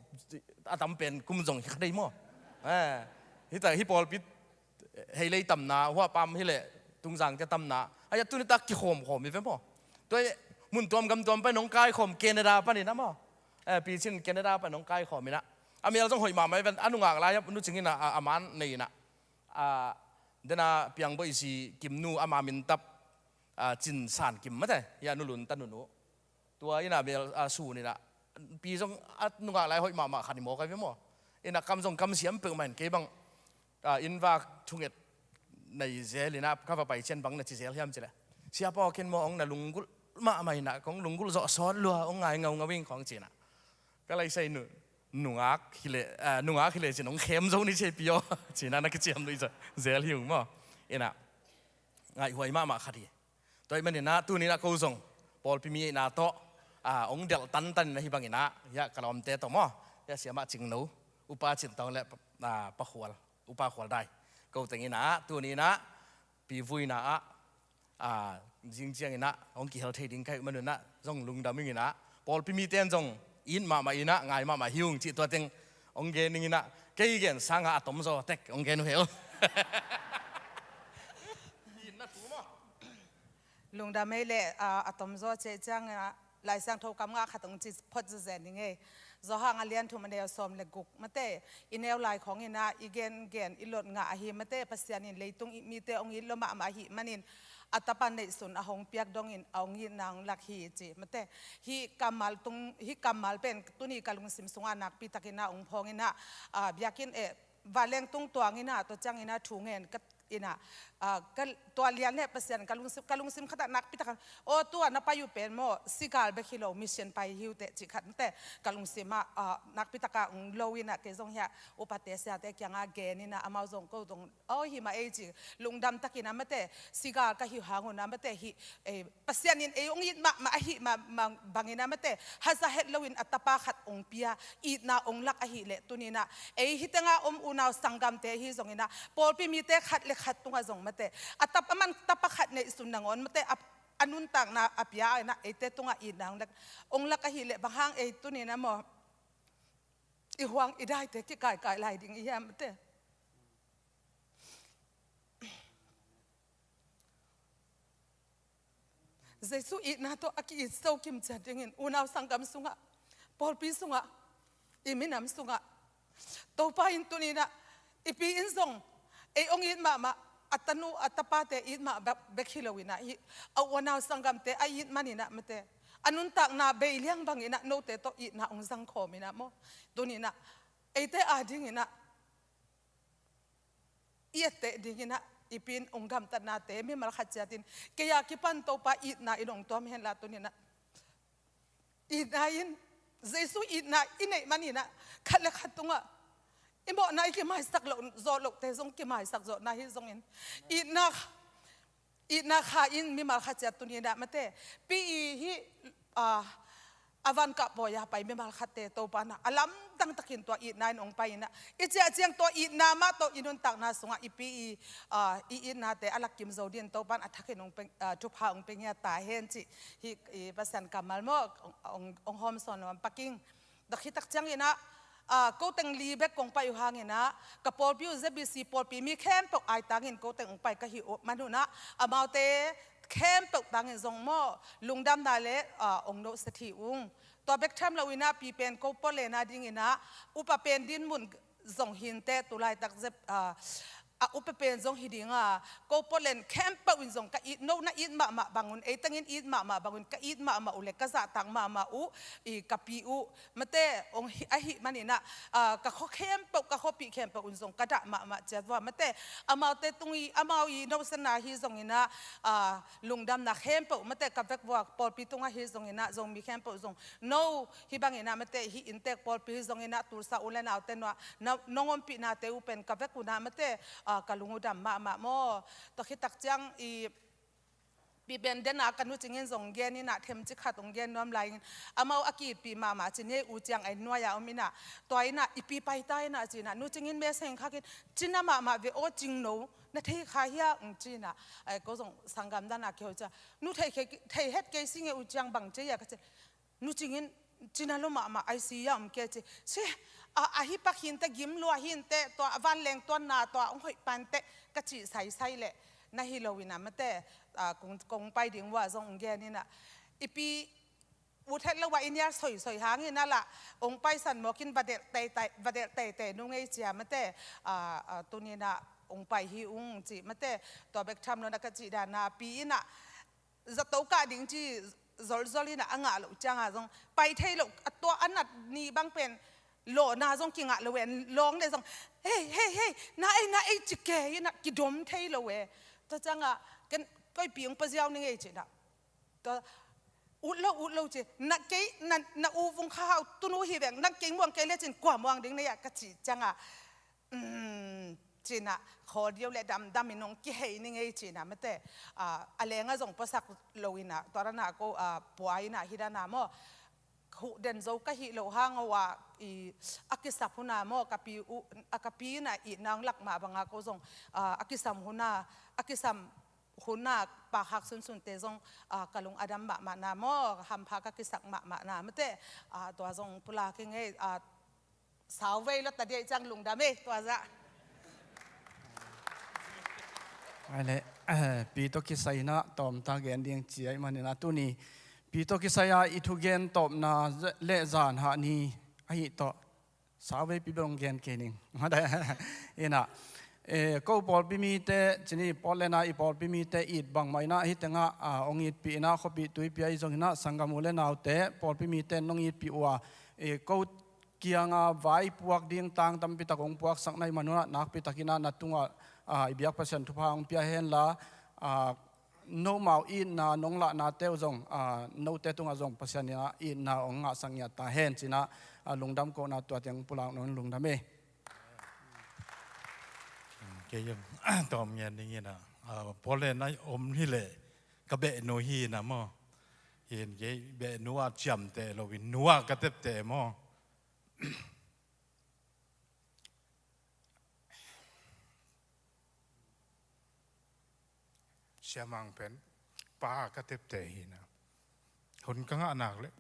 a tam pen kum zong hi kha dei maw. A, hita, hih pawlpi Heilei tamna, hua pam hileh Tungzangte tamna, aiah, tuni tak kikhawmkhawm hi ve maw. Tua mun tuam gam tuam pai nong kaikhawm, Canada panin ah maw. A, Pi Cin Canada pan nong kaikhawm inah a mel zong hoih mahmah hi ven, a nungak lai-ah Nu Cing inah a, a man nei inah, a, dena Piangboih zi Kimnu, ama mintap, a, Cin San Kim, mate, hiah Nu Lun ta nunu. Tua inah bel, a, sun inah Pi zong a nungak lai hoih mahmah khat hi maw, ka hi ve maw. Inah kam zong kamsiam peuhmah in, kei bang, a, innvak thunget nei zel inah ka va pai cian bang na ci zel hiam cihleh, Siapa aw, ken maw hong na lunggulh mahmah inah kong lunggulh zawh sawt lua, hong ngai ngaungau ing khong ci inah. Ka laisai nu, nungak hileh, a, nungak hileh cin hong khem zo ni ci ei Pi aw, ci inah na kiciam nuih zel hi ung maw. Inah ngaihhuai mahmah khat hi. Tua ahih maninah tuni inah ko zong pawlpi mi ahihna tawh, a, hong delh tantan inah hih bangin ah, hiah ka lawmte tawh maw, hiah Siamah Cingno, Upa Cin Tawng le, a, Pa Khual, Upa Khual Dai, ko teng inah tuni inah Pi vuina ah, a, zing ciang inah hong kihel thei ding ka hih manun ah zong lungdam ing inah, pawlpi mite in zong it mahmah inah ngai mahmah hi ung cih tua teng hong gen ning inah, kei gen sanga a tomzaw tek hong gen uh hel. Itna thu maw? Lungdam ei leh, a, a tomzaw ciah ciangin ah Lai Siangtho kam nga khat hong ci phot zenzen ning ei. Johan a lian thum a neu sawm le guk, mate, i neu lai khawng inah i gengen i lot ngah ahi, mate, Pasian in leitung i mite hong it lua mahmah ahih manin a tapa neihsun a hong piak dongin a hong itna hong lak hi ci, mate. Hih kammal tung, hih kammal pen tuni ka lungsim sungah nakpi takin ah hong phawng inah, a, biakinn, eh, vanleng tung tuang inah, tua ciang inah thu ngen ka inah, a, ka, tua lian le Pasian ka lungsim, ka lungsim khatah nakpi takah, aw, tua na pai uh pen maw, sigal bek hi lo, mission pai hi uh teh cih khat, mate, ka lungsim ah, a, nakpi takah hong lo inah kei zong hiah upate siate kiangah gen inah amau zong ko zong, aw, hi mah ei ci, lungdam takin ah, mate, sigal ka hi hang un ah, mate, hih, eh, Pasian in ei hong it mahmah ahih ma, ma, bangin ah, mate, haza het loin a tapa khat hong pia, itna hong lak ahih leh tuni inah ei hih tengah om unau sanggamte ahi zongin ah, pawlpi mite khat le khat tungah zong, mate, a tap, a man tapa khat neihsun nangawn, mate, a, a nuntakna a pia inah eite tungah itna hong lak, hong lak ahih leh bang hang ei tuni inah maw, i huang i daite kikaikai lai ding i hiam, mate? Jesu itna tawh a ki-it so kim ciat dingin unau sanggam sungah, pawlpi sungah, i minam sungah, Topa in tuni inah i Pi in zong ei hong it mahmah, a tanu a tapate it mah bek, bek hi lo inah, hih a unau sanggamte a it man inah, mate, a nuntakna bei liang bang inah note tawh itna hong zangkhawm inah maw, tuni inah eite a ding inah i etteh ding inah i Pi in hong gamtatnate mimal khat ciat in kei a kipan Topa itna in hong tuam henla, tuni inah itna in, Jesu itna i neih man inah khat le khat tungah i mawhna i kimaisak loh zawh lohte zong kimaisak zawhna hi zongin, itna, itna kha in mimal khat ciat tuni inah, mate, Pi i hih, a, a van kah pawi-a pai mimal khatte Topa in ah a lamdang takin tua itna in hong pai in ah, i ciah ciang tua itna mah tawh i nuntakna sungah i pi i, ah, i itnate a lakkim zo dingin Topa in a thakin hong pia, ah, thupha hong pia ngiat ta hen cih hih, i Pasian kammal maw, hong, hong, hong hawmsawn nuam pak ing. Tua khit tak ciangin ah, ah, ko teng li bek kong pai uh hangin ah, ka pawlpi uh Z B C pawlpi mi khempeuh aitangin ko teng hong pai ka hih uh manun ah, amaute khempeuh tangin zong maw, lungdamna le, ah, hong nohset hi ung. Tua bek tham loin ah, pi pen ko pawlena dingin ah upa pen dinmun zong hi inteh, tu laitak zep, ah, a upa pen zong hi ding a, ko pawlen khempeuh in zong ka it, no na it mahmah bangun, ei tengin it mahmah bangun, ka it mahmah uh le ka zahtak mahmah uh, i ka pi uh mate hong hi, ahih manin ah, ah, ka khua khempeuh, ka khuapih khempeuh un zong ka dah mahmah ciat vua mate, amaute tung i, amau i nohsetna hi zongin ah, ah, lungdamna khempeuh mate ka vek vua, pawlpi tungah hi zongin ah, Zomi khempeuh zong no, hih bangin ah mate, hih inntek pawlpi hi zongin ah, Tulsa u le naute nuah, na, nong ompihnate uh pen ka vek un ah mate, ah, ka lung uh dam mahmah maw. Tua khit tak ciang i, pi pen den ah ka nu Cing in zong gen in ah, themcik khat hong gen nuam lai in, amau a kiitpih mahmah ci ni ei, U Ciang a inn nuai-a om in ah, tua in ah i pi pai ta in ah ci in ah, nu Cing in message khak in, "Cina mahmah ve aw Cing no, na thei kha hia?" hong ci in ah, ai ko zong sanggam dan ah kiho ciang, "Nu thei khe, thei het kei sing e U Ciang, bang ci hia?" ka ci. Nu Cing in, "Cina lo mahmah, I C U ah om kei," ci. "Si, a, a hi pak hi inteh, gim lua hi inteh, tua a vanleng tuanna tua hong hoih pan teh," ka cih saisai leh, na hi lo in ah mate, ah, kong, kong pai ding uh ah zong hong gen in ah, i pi ut het lo ah i nial soisoi hangin ah lah, hong paisan mawk in, va delh teitei, va delh teitei nung ei ci a mate, ah, ah, tuni in ah hong pai hi ung ci mate, tua bek tham lo in ah ka cih dan ah, pi in ah zato kah ding ci zolzol in ah a ngah loh ciang ah zong pai thei lo, a tua a nat ni bang pen lawhna zong kingah lo e, lawng le zong, "Hei, hei, hei, na ei, na ei," ci kei in ah kidom thei lo e. Tua ciang ah ken, "Koi pi hong pia ziau ning ei," ci in ah. Tua, "Ut lo, ut lo," ci. "Na kei, na, na u Vung Kha Hau tunu hi veng, na kei muang kei le cin kua muang ding na hia?" ka cih ciang ah, "Um," ci in ah, khawl diau le damdam in hong kihei ning ei ci in ah mate, ah, a leng ah zong puasak lo in ah, tua dan ah ko, ah, pua in ah hi dan ah maw, huh den zo ka hih loh hang a, i, a kisap hun ah maw, ka pi uh, a ka pi in ah itna hong lak mah bang ah ko zong, ah, a kisam hun ah, a kisam hun ah pakhak sunsunte zong, ah, ka lung a dam mahmah na maw, hampha ka kisak mahmah na mate, ah, tua zong pulak ing ei, ah, sauvei lo ta diai ciang lungdam ei, tua zah. Ai le, eh, pi tawh kisai in ah tawmta gen ding ci ahih manin ah tuni pi tawh kisai a i thugen tawpna le zan hah ni ahi tawh, sauvei pi bel hong gen kei ning. In ah, eh, ko pawlpi mite, ci ni, Portland a i pawlpi mite it bangmah in ah, hih teng ah, ah, hong itpih in ah, khuapih tuipih ahi zongin ah, sanggam u le naute, pawlpi mite nong itpih uh a, eh, ko kiang a vaipuak ding tang tampi tak hong puaksak na hih manun ah, nakpi takin ah na tungah, ah, i biak Pasian thupha hong pia hen la, ah, nomau itna nong lahnate uh zong, ah, note tungah zong Pasian in ah itna hong ngahsak ngiat ta hen ci in ah, ah, lungdam kohna tua teng pulak nuam ing, lungdam ei. Kei zong tawm ngiat ning in ah, ah, Portland a om hi leh ka behnu hi in ah maw. Hi in, kei behnu ah ciamteh lo in, nu ah ka tepteh maw. Siamang pen pa ka tepteh hi in ah, hun ka ngah nak leh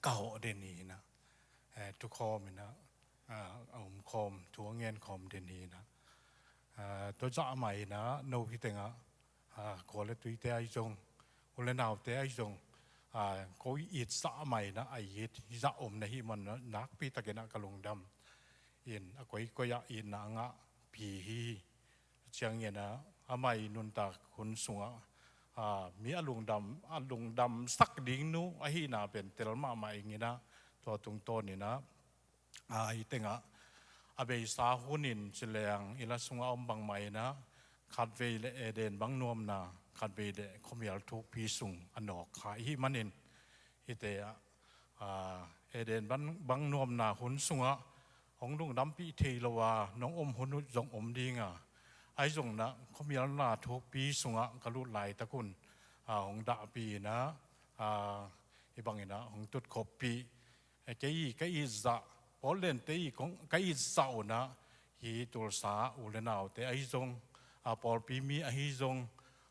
ka hawh den hi in ah, eh, tukhawm in ah, ah, a omkhawm, thu a ngenkhawm den hi in ah, ah, tua zah mah in ah, no hih teng ah, ah, khua le tuite ahi zong, u le naute ahi zong, ah, ko i it zah mah in ah, a it zah om na hih man ah, nakpi takin ah ka lungdam in, a koikoi ah itna a ngahpi hi. Ciangin ah, amah i nuntak hun sungah, ah, mi a lungdam, a lungdamsak ding nu ahihna pen tel mahmah ing in ah, tua tungtawn in ah, ah, hih teng ah a beisa hun in ci leng, i la sungah om bangmah in ah, khatvei leh Eden bang nuamna, khatvei leh khuamial thukpi sung a nawk kha i hih manin, hihte ah, ah, Eden bang, bang nuamna hun sungah hong lungdampih thei lo a nong om hun uh zong om ding a, ahi zongin ah khuamialna thukpi sungah ka lut laitak un, ah, hong dahpih in ah, ah, hih bangin ah hong tutkhopih. Eh, kei i ka itzah, Portland te i kong ka itzah un ah, hih Tulsa u le naute ahi zong, a pawlpi mi ahi zong,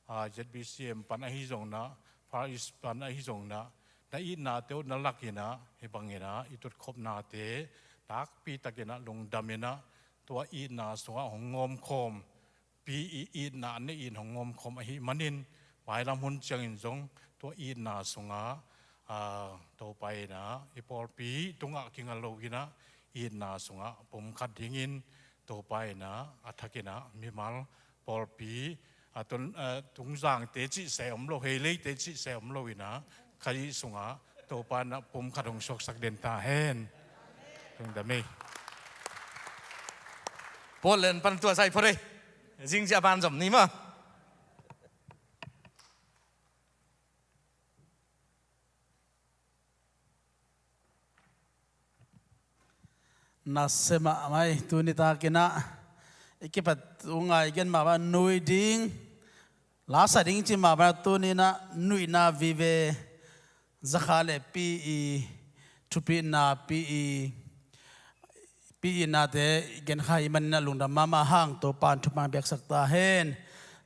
a Z B C M pan ahi zong na, Far East pan ahi zong na, na itnate uh na lakin ah, hih bangin ah i tutkhopnate nakpitakin ah lungdamin ah, tua itna sungah hong ngawmkhawm, pi i itna ne in hong ngawmkhawm ahih manin, mailam hun ciangin zong tua itna sungah, a, Topa in ah i pawlpi tungah kinga loin ah, itna sungah pumkhat dingin Topa in ah a thakin ah mimal pawlpi, a, tun, a, Tungzangte cih se om lo, Heileite cih se om loin ah, Kha i sungah Topa in ah pumkhat hong suaksak den ta hen. Lungdam ei. Portland pan tua sai phot ei. Zing cia ban zom ni maw. Nasia mahmah ei, tuni takin ah i kipat uh ngai gen mahmah, nui ding, lasa ding ci mahmah, tuni in ah nuihna vive zakha le pi i thupina, pi i, pi i nate i gen kha i manin ah lungdam mahmah hang, Topa in thupha hong piaksak ta hen.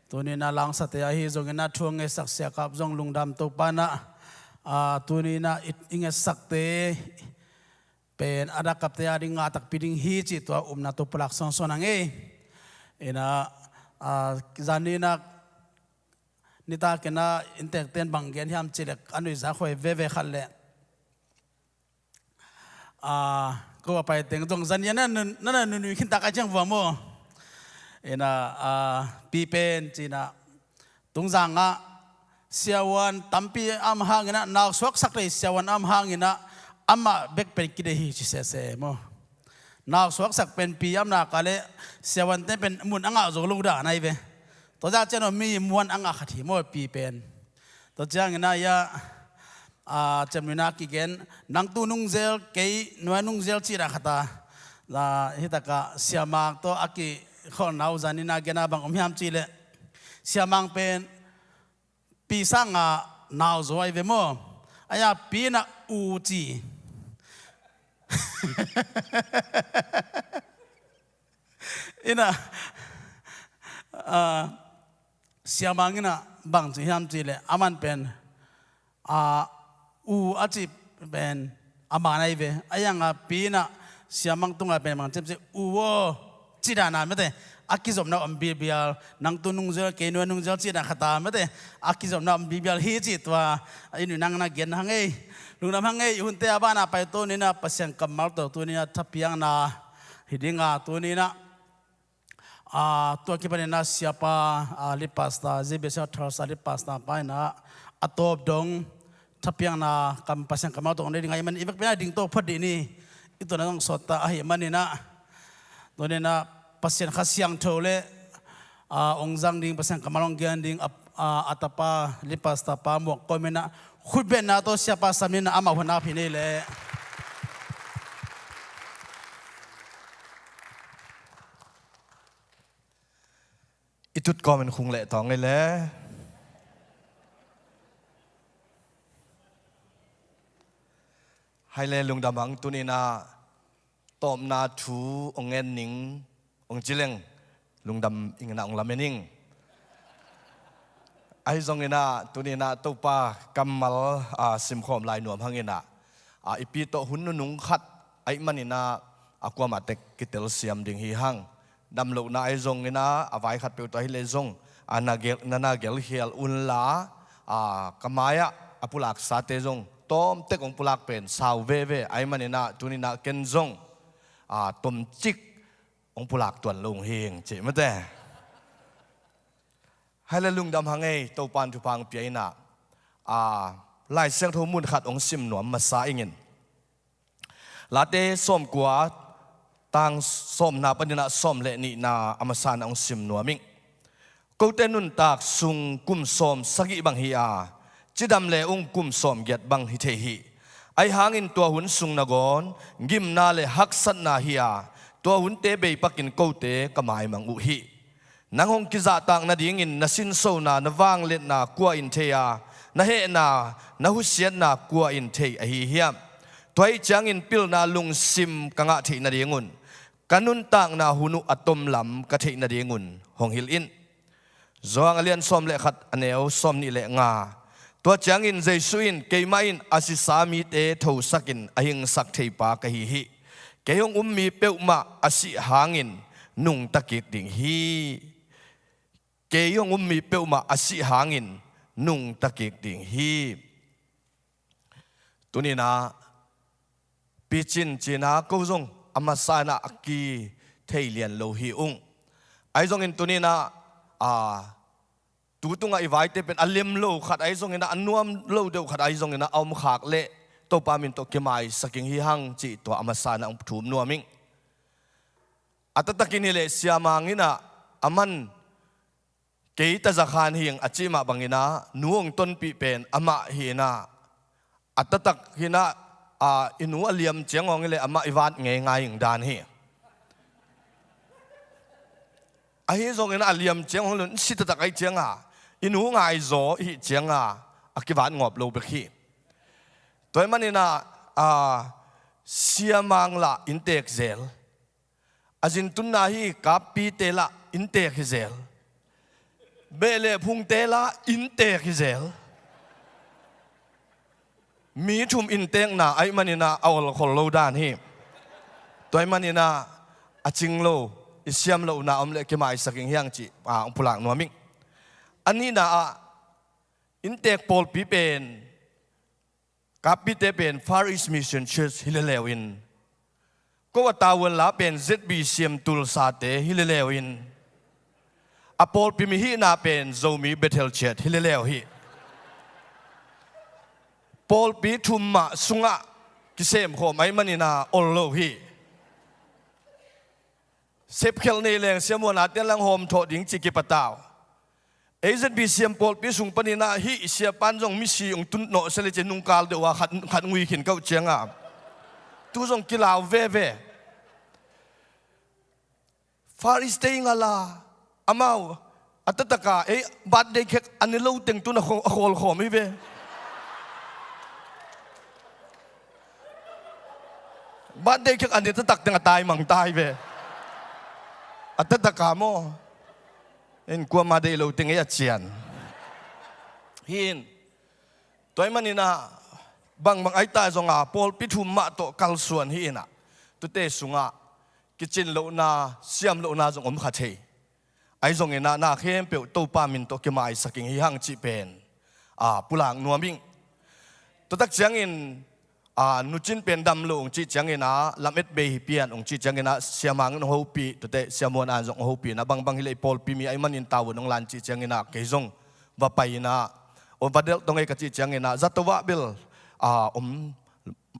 Tuni in ah langsate ahi zongin ah thu hong ngetsak siakap zong lungdam, Topa in ah, a, tuni in ah i, i ngetsakte pen a dakapte a ding ngah takpi ding hi cih tua upna tawh pulak sawnsawn hang ei. In ah, a, zan ni in ah, nitakin ah inntekten bang gen hiam cih leh a nuihzak huai veve khat leh, a, ko a paiteng zong zan ni in ah na, na, na nunui khin tak a ciang vua maw. In ah, a, pi pen ci in ah Tungzang ah siavuan tampi a om hangin ah, nausuaksak rei siavuan a om hangin ah, amah bek pen kideih hi ci sese maw. Nausuaksak pen pi a om nak leh siavuante pen mun a ngah zo lo dan ahi ve. Tua zah ciang mi muan a ngah khat hi maw pi pen. Tua ciangin ah, a, ciamnuihna kigen, nang tu nungzel, kei nuai nungzel cih dan khat a, a, hi tak ah Sia Mang tawh a kikholhna uh zan ni in ah gen a bang om hiam cih leh, Sia Mang pen pi sangin nau zo ahi ve maw. Ahi a pi in ah u ci. In ah, a, Sia Mang in ah bang ci hiam cih leh, aman pen, a, u a cih pen a man ahi ve. Ahi zongin pi in ah Sia Mang tungah pen bang ci hiam cih, u aw, cih dan a mate, a kizopna om bialbial, nang tu nungzel, kei nuai nungzel cih dan khat a mate, a kizopna om bialbial hi cih tua i nuihna in ah gen hang ei. Lungdam hang ei, hunte a ban a pai tuni in ah Pasian kammal tawh tuni in ah thapiakna hi ding a, tuni in ah, a, tua kipanin ah Siapa, a, lead pastor, Z B C Tulsa lead pastor pa in ah a tawp dong thapiakna kam, Pasian kammal tawh nei ding ahih manin i vekpi in ah ding to phot dih ni. I tawpna zong sawt ta ahih manin ah, tuni in ah Pasian Kha Siangtho le, a, hong zang ding, Pasian kammal hong gen ding a, a, a tapa lead pastor pa Muak Kom in ah khutbetna tawh Siapa sam in ah amah hun ap hi ni leh. I tut kawmin khung leh tawng ei le. Hai le lungdam hang, tuni in ah tawpna thu hong ngen ning hong ci leng lungdam ing in ah hong lamen ing. Ahi zongin ah tuni in ah Topa kammal, a, simkhawm lai nuam hang in ah, a, i pi tawh hun nunung khat ahih manin ah a kuamah tek kitelsiam ding hi hang. Damlohna ahi zongin ah a vai khat peuh tawh ahih leh zong, a, na gel, na, na gelkhial un la, a, ka mai-ah a pulaksate zong tawmtek hong pulak pen sau veve ahih manin ah tuni in ah ken zong, a, tomcik hong pulak tuan lo hong hi ing cih mate. Hai le lungdam hang ei, Topa in thupha hong pia in ah, a, Lai Siangtho mun khat hong sim nuam masa ing in. Late sawmkua, tang sawmna panin ah sawm le nihna a masa in ah hong sim nuam ing. Kote nuntak sung kum sawm sagih bang hi a, cidam le ung kum sawm giat bang hi thei hi. Ahi hangin tua hun sung nangawn gimna le haksatna hi a, tua hunte bei pakin kote ka maimang uh hi. Nang hong kizahtak nadingin na sinsona, na vangliatna kua in thei a, Na hehna, na husiatna kua in thei ahi hiam? Tua ahih ciangin pilna lungsim ka ngah theih nadingun, ka nuntakna hun uh a tomlam ka theih nadingun hong hilh in. Johan a lian sawm le khat, a neu sawm nih le nga. Tua ciangin Jesu in, "Keimah in a sisa mite thosakin a hingsak theipa ka hi hi. Kei hong um mi peuhmah a sih hangin nungta kik ding hi. Kei hong um mi peuhmah a sih hangin nungta kik ding hi." Tuni-in ah picin cina ko zong a masa-in ah a kithei lian lo hi ung. Ahi zongin tuni-in ah, a, tu tungah i vaite pen a lem lo khat ahi zongin ah, a nuam lo deuh khat ahi zongin ah, a om khak leh Topa min tawh kimaisak ing hi hang cih tua a masa-in ah hong thum nuam ing. A taktakin hi leh Sia Mang in ah, a man kei ta zakhan hing a cih mah bangin ah, nu hong tonpih pen amah hi-in ah, a taktak hi-in ah, a, i nu a liam ciang hong hi leh amah i vat ngeingai ing dan hi. Ahi zongin ah a liam ciang hong lun si taktak ahih ciangin ah, i nu ngaizaw i hih ciangin ah, a kivat ngawp lo bek hi. Tua ahih manin ah, a, Sia Mang lah inntek zel. A zintunna hi kappite lah inntek hi zel. Beh le phungte lah inntek hi zel. Mi thum inntekna ahih manin ah a olkhol lo dan hi. Tua ahih manin ah a cing lo, i siam lohna om leh kimaisak ing hi hang cih, a, hong pulak nuam ing. A nihna ah, inntek pawlpi pen, kappite pen Far East Mission Church hi leuleu in, ko a tavuan la pen Z B C M Tulsa-te hi leuleu in, a pawlpi mi hihna pen Zomi Bethel Church hi leuleu hi. Pawlpi thum mah sungah kisemkhawm ahih manin ah ol lo hi. Sepkhelh nei leng Sia Muan a ten lang hawm thawh ding ci kipatau. A Z B C M pawlpi sung panin ah hih siapa'n zong misi hong tun nawh sia leh ci-in nungkal deuh a khat, khat ngui khin ka uh ciangin ah, tu zong kilau veve. Far East-te ing a la, amau a taktak a, ei, birthday cake a ne lo teng tu-in a khawl, a khawlkhawm hi ve. Birthday cake a ne taktak teng a taimang ta hi ve. A taktak a maw, in kuamah deih lo teng ei a cian hi in. Tua ahih manin ah, bangbang ahi ta zongin ah, pawlpi thum mah tawh kalsuan hi in ah, tute sungah kicin lohna, siam lohna zong om kha thei. Ahi zongin ah, na khempeuh Topa min tawh kimaisak ing hi hang cih pen, a, pulak nuam ing. Tua tak ciangin, a, Nu Cin pen dam lo hong cih ciangin ah, lamet bei hi pian hong cih ciangin ah, Sia Mang in hong hopih, tute Sia Muan-an zong hong hopih in ah, bangbang hi leh pawlpi mi ahih manin tavuan hong la in cih ciangin ah, kei zong va pai in ah, hong va delh tong ei ka cih ciangin ah, zato ah bel, a, om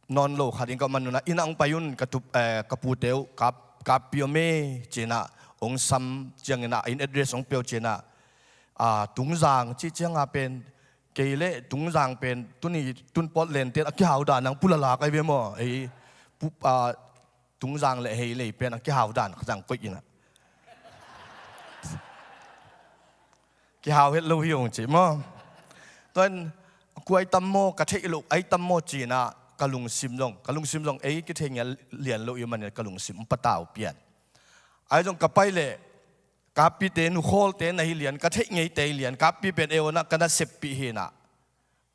nawn lo khat in ka om a, nunah, "Inn ah hong pai un, ka tup, eh, ka pute uh, kap, kappi om e," ci-in ah hong sam ciangin ah, inn address hong pia uh ci-in ah, a, Tungzang cih ciangin ah pen, kei leh Tungzang pen, tuni, tun Portland-te'n a kihau dan nang pulala kai ve maw, ei, pu-, a, Tungzang leh Heilei pen a kihau dan khat zang koih in ah, kihau het lo hi hong ci maw. Tua in, "Kua ahi tam maw, ka theih loh ahi tam maw?" ci-in ah, ka lungsim zong, ka lungsim zong ei kithei ngiat lian lo ahih manin ka lungsim hong patau pian. Ahi zong ka pai leh, kappite, nukhawlte na hi lian, ka theih ngeite hi lian, kappi pen ei awn ah ka naseppih hi in ah,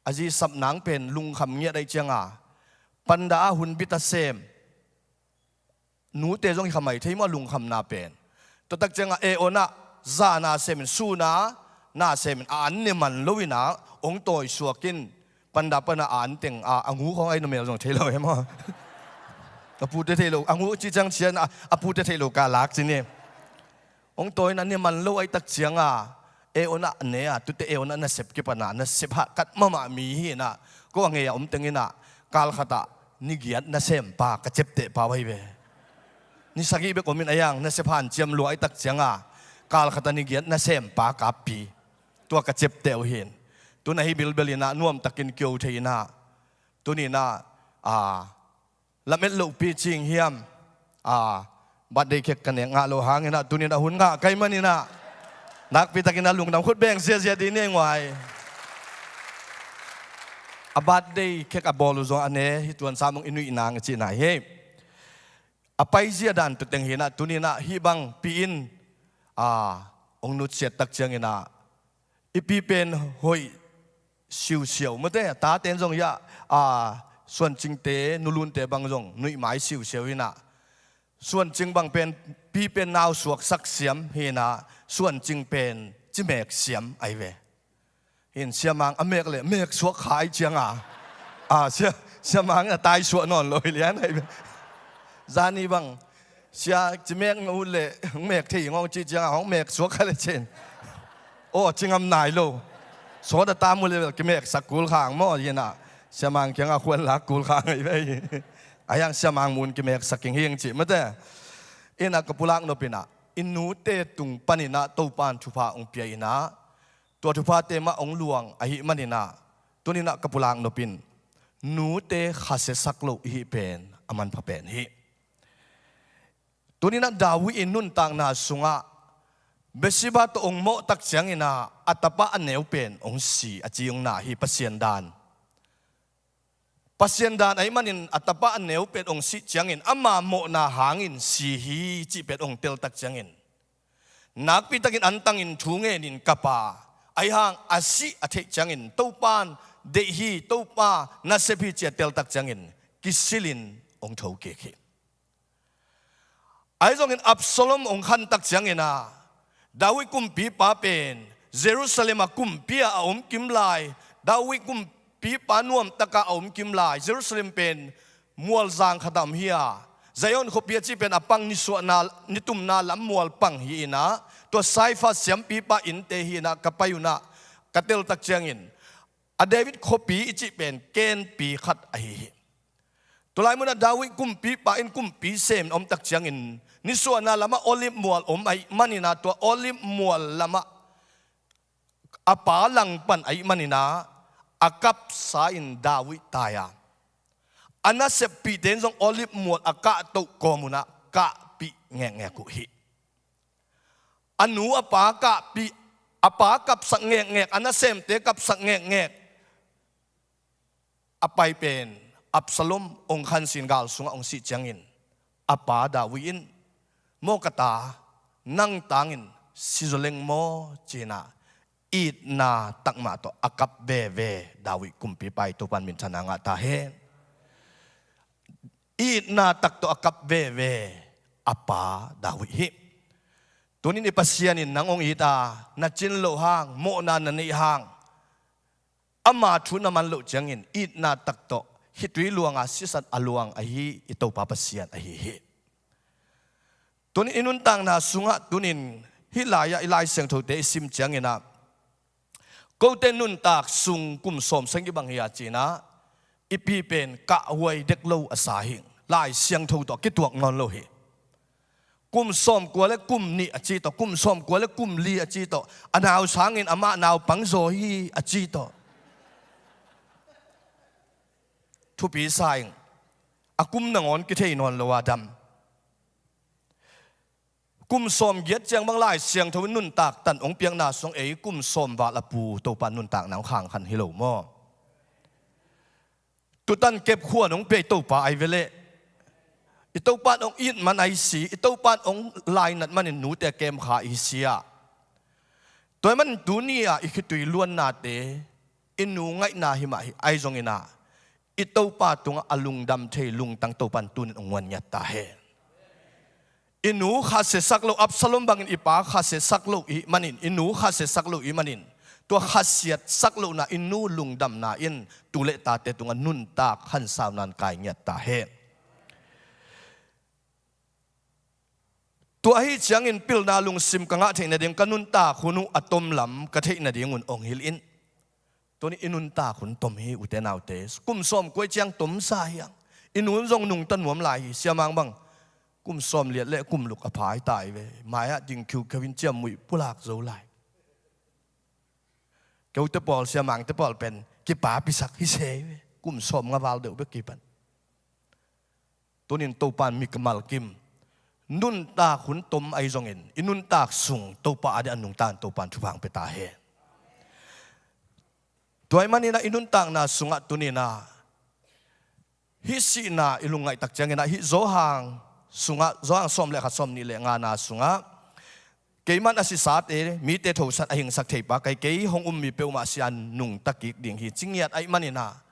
a zi sap nang pen lungkham ngiat ahih ciangin ah, panda ah hun bit a sem, nute zong hi kha mai thei maw, lungkhamna pen. Tua tak ciangin ah ei awn ah, zan a sem in, sun a na sem in, a an ne man lo in ah, hong tawi suak in, panda pan ah a an teng, a, a ngu khawng ahi, na mel zong thei lo e maw. A pute thei lo, a ngu cih ciang cian, a, a pute thei lo ka lak ci ni. Hong tawi in a ne man lo ahih tak ciangin ah, ei awn ah ne a, tute ei awn ah nasep kipan a, nasep hahkat mahmah mi hi in ah, ko a ngei a om teng in ah, kal khat ah ni giat nasempa ka ciaptehpa uh ahi ve. Ni sagih bek om in a, yang nasep hanciam lua ahih tak ciangin ah, kal khat ah ni giat nasempa kappi, tua ka ciapteh uh hi in. Tu-in ahi bilbel in ah, nuamtakin kio thei in ah, tuni-in ah, a, lamet lohpi ci ing hiam, a, birthday cake ka nek ngah loh hangin ah, tuni-in ah hun ngah ka hih manin ah, nakpitakin ah lungdam, khut beng ziahziah dih ni ei nguai. a birthday cake a bawl uh zong a ne hi tuan sam hong i nuih nang a cihna hi. A paizia dan tuteng hinah tuninah hih bang pi in a hong nutsiat tak cianginah i pi pen hoih siusiau mate, a tate in zong hiah a suancingte nulunte bang zong nuihmai siusiau hinah suancing bang pen pi pen nau suaksak siam hinah suancing pen cimek siam ahi ve. Hin siamang a mek le mek suak khai cianga a sia siamang a tai suak nawn lo hi lian ahi ve. Zani bang sia cimek na ut le hong mek thei ngong ci cianga hong mek suak khai le cin. Aw cingam nai lo. Sawt a tam uh le bel kimek sak kul khang maw hinah siamang kianga khuan lak kul khang ahi ve. A hiang siamang mun kimek sak king hing ci mate. Inah ka pulak nopinah i nute tung paninah Topan thupha hong pia inah tua thuphate mah hong luang ahih maninah tuninah ka pulak nopin nute khasiasak lo ihih pen a manpha pen hi. Tuninah David in nuntakna sungah Bathsheba tawh hong mawh tak cianginah a tapa a neu pen hong si a ci hong na hi Pasian dan. Pasian dan ahih manin a tapa a neu pen hong sih ciangin ama mawhna hangin si hi cih pen hong teltak ciangin nakpitakin antangin thu ngenin kapa ahi hang a sih a theih ciangin Topan deih hi, Topa nasep hi ci a teltak ciangin kisilin hong thokik hi. Ahi zongin Absalom hong khantak cianginah David kumpipa pen Jerusalem a kumpi a a om kim lai, David kumpipa nuamtaka a om kim lai, Jerusalem pen mualzang khat a om hi a, Zion khuapi a cih pen a pang nisuahna nitumna lam mual pang hi inah tua Saifa siampipa innte hi inah ka pai unah ka teltak ciangin a David khuapi i cih pen kenpi khat ahi hi. Tulai munah David kumpipa in kumpi sem omtak ciangin nisuahna lamah Olive mual om ahih maninah tua Olive mual lamah a pa langpan ahih maninah a kapsa in David tai a, a naseppihte in zong Olive mual a kahtoh kawm unah kahpih ngekngek uh hi. A nu a pa kahpih, a pa kapsak ngekngek, a nasemte kapsak ngekngek a pai pen Absalom hong khansin gal sungah hong sih ciangin a pa David in maw ka ta nang tangin si zaw leng maw cinah itna takmah tawh a kap veve David kumpipa i Topan minthanna ngah ta hen. Itna tak tawh a kap veve a pa David hi. Tunin i Pasian in nang hong it a na cin loh hang mawhna na neih hang ama thu na man loh ciangin itna tak tawh khitui luanga sisat a luang ahi i Topa Pasian ahi hi. Tunin i nuntakna sungah tunin hih lai-ah i Lai Siangthote i sim cianginah kote nuntak sung kum sawm sagih bang hi a cinah i pi pen kahhuai dek lo a sa hi. Lai Siangtho tawh kituak nawn lo hi. Kum sawmkua le kum nih a ci tawh, kum sawmkua le kum li a ci tawh, a nau sangin amah naupang zaw hi a ci tawh. Thupi sa ing. A kum nangawn kithei nawn lo a dam. Kum sawm giat ciang bang Lai Siangtho in nuntak tan hong piakna sung ei kum sawm val a pu Topa nuntakna hong khangkhan hi lo maw? Tutan kep khuan hong pia i Topa ai veleh i Topan hong it man ai si, i Topan hong lainat manin nute kemkha i si ah. Tua man tuni ah i khitui luannate i nu ngaihna hi mah hi ai zonginah i Topa tungah a lungdam thei lungtang Topan tunin hong nguan ngiat ta hen. I nu khasiasak lo, Absalom bangin i pa khasiasak lo i hih manin, i nu khasiasak lo i hih manin, tua khasiatsak lohna i nu lungdamna in tu le tate tungah nuntak hansaunan kai ngiat ta hen. Tua ahi ciangin pilna lungsim ka ngah theih nading, ka nuntak hun uh a tomlam ka theih nadingun ong hilh in. Tuni i nuntak hun tom hi ute naute. Kum sawm kuai ciang tom sa hiang. I nun zong nungta nuam lai hi. Siamang bang kum sawm liat le kum luk a phai tai ve. Mai-ah ding khiukheu in ciammuih pulak zo lai. Keute pawl, siamangte pawl pen kipapisak hi se ve. Kum sawm nga val deuh bek kipan. Tunin Topan mi ka malkim. Nuntak hun tom ahi zongin i nuntak sung Topa ading a nungta in Topan thupha hong pia ta hen. Tua ahih manin ah i nuntakna sungah tuni-in ah hih sihna i lungngaih tak ciangin ah hih Johan sungah, Johan sawm le khat, sawm nih le ngana sungah, "Keimah in a sisate, mite thosan a hingsak theipa ka hi, kei hong um mi peuhmah si-in nungta kik ding hi," ci ngiat ahih manin ah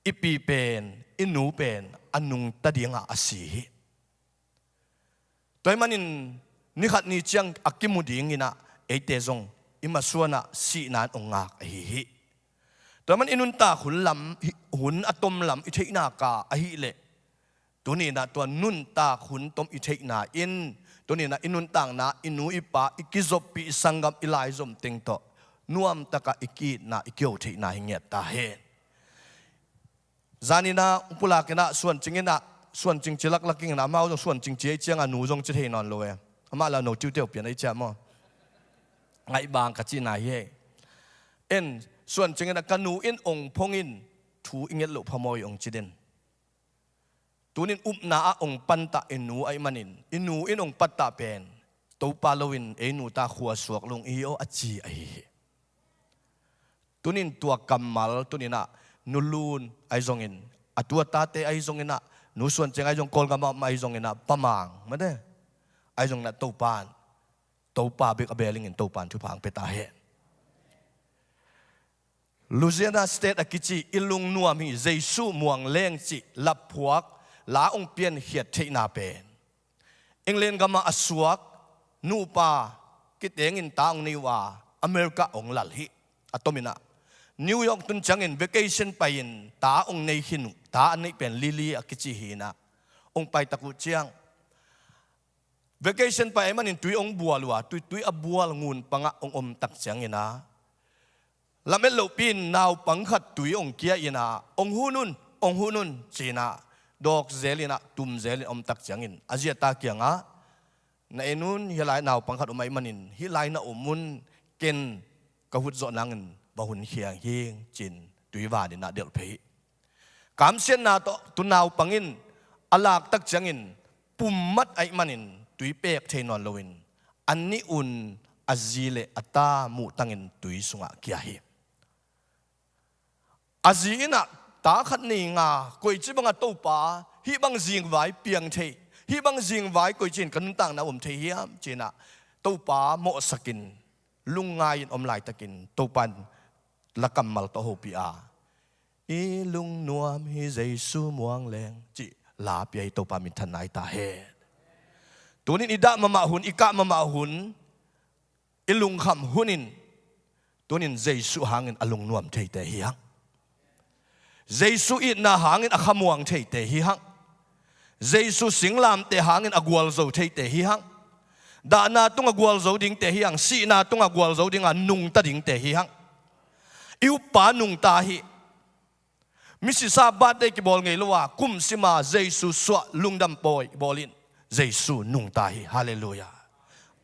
i pi pen, i nu pen a nungta dingah a si hi. Tua ahih manin ni khat ni ciang a kimu dingin ah eite zong i masuan ah sihna in hong ngak ahi hi. Tua ahih manin i nuntak hun lam, hun a tom lam i theihna ka ahih leh, tuni-in ah tua nuntak hun tom i theihna in, tuni-in ah i nuntakna, i nu i pa, i kizoppih, i sanggam, i laizom teng tawh nuamtakah i ki-itna, i kiho theihna hi ngiat ta hen. Zanin ah upulak in ah Suancing in ah, Suancing ci laklak ing in ah, amau zong Suancing ci ahih ciangah nu zong ci thei nawn lo e. Amah lah no tiuteu pian ahih ciang maw, ngaihbang ka cihna hi hei. En, Suancing in ah, "Ka nu in hong phong in thu i nget loh phamawh hi," hong ci den. Tunin upna ah hong pantah i nu ahih manin, i nu in hong pantah pen Topa loin ei nu ta khua suak lung i hi aw, a ci ahi hi. Tunin tua kammal, tunin ah Nu Lun ahi zongin, a tu a tate ahi zongin ah, Nu Suancing ahi zong, Kawlgam ah ahi zongin ah, Pa Mang mate ahi zongin ah, Topa in, Topa bek a bel ingin Topa in thupha hong pia ta hen. Louisiana State a kici, "I lungnuam hi Jesu muang leng," cih laphuak la hong piankhiat theihna pen England gamah a suak nupa kitengin ta hong nei uh a, America hong lal hi. A tomin ah New York tun ciangin vacation pai-in ta hong nei khin uh. Ta a neih pen Lily a kici hi in ah, hong pai tak uh ciang vacation pai ahih manin tui hong bual uh a, tui, tui a bual ngun pangah hong om tak ciangin ah, lamet lohpi-in naupang khat tui hong kia in ah, "Hong hun un, hong hun un," ci-in ah, dawk zel in ah, tum zel in om tak ciangin a zi a ta kiangah, "Na en un, hih lai naupang khat om ahih manin hih lai na om un, ken ka hut zawh nangin va hun khia ing," ci-in tui van in ah delh phei hi. Kamsiatna tawh tu naupang in a lak tak ciangin pum mat ahih manin tui pek thei nawn loin, a nih un a zi le a ta muhtangin tui sungah kia hi. A zi in ah, "Ta khat nei nga, koici bangah Topa hih bang zingvai piang thei, hih bang zingvai koici in ka nuntakna om thei hiam?" ci-in ah Topa mawhsakin, lungngai-in om laitakin Topa in la kammal tawh hopih a, "I lungnuam hi Jesu muang leng," cih la pia hi. Topa minthanna hi ta hen. Tunin i dah mahmah hun, i kah mahmah hun, i lungkham hun in, tunin Jesu hangin a lungnuam theite hi hang. Jesu itna hangin a khamuang theite hi hang. Jesu singlamteh hangin a gualzo theite hi hang. Dahna tungah gualzo dingte hi hang. Sihna tungah gualzo dinga nungta dingte hi hang. I uppa nungta hi. Misisa birthday kibawl ngei lo a, kum sima Jesu suah lungdam pawi bawl in, Jesu nungta hi. Halleluiah.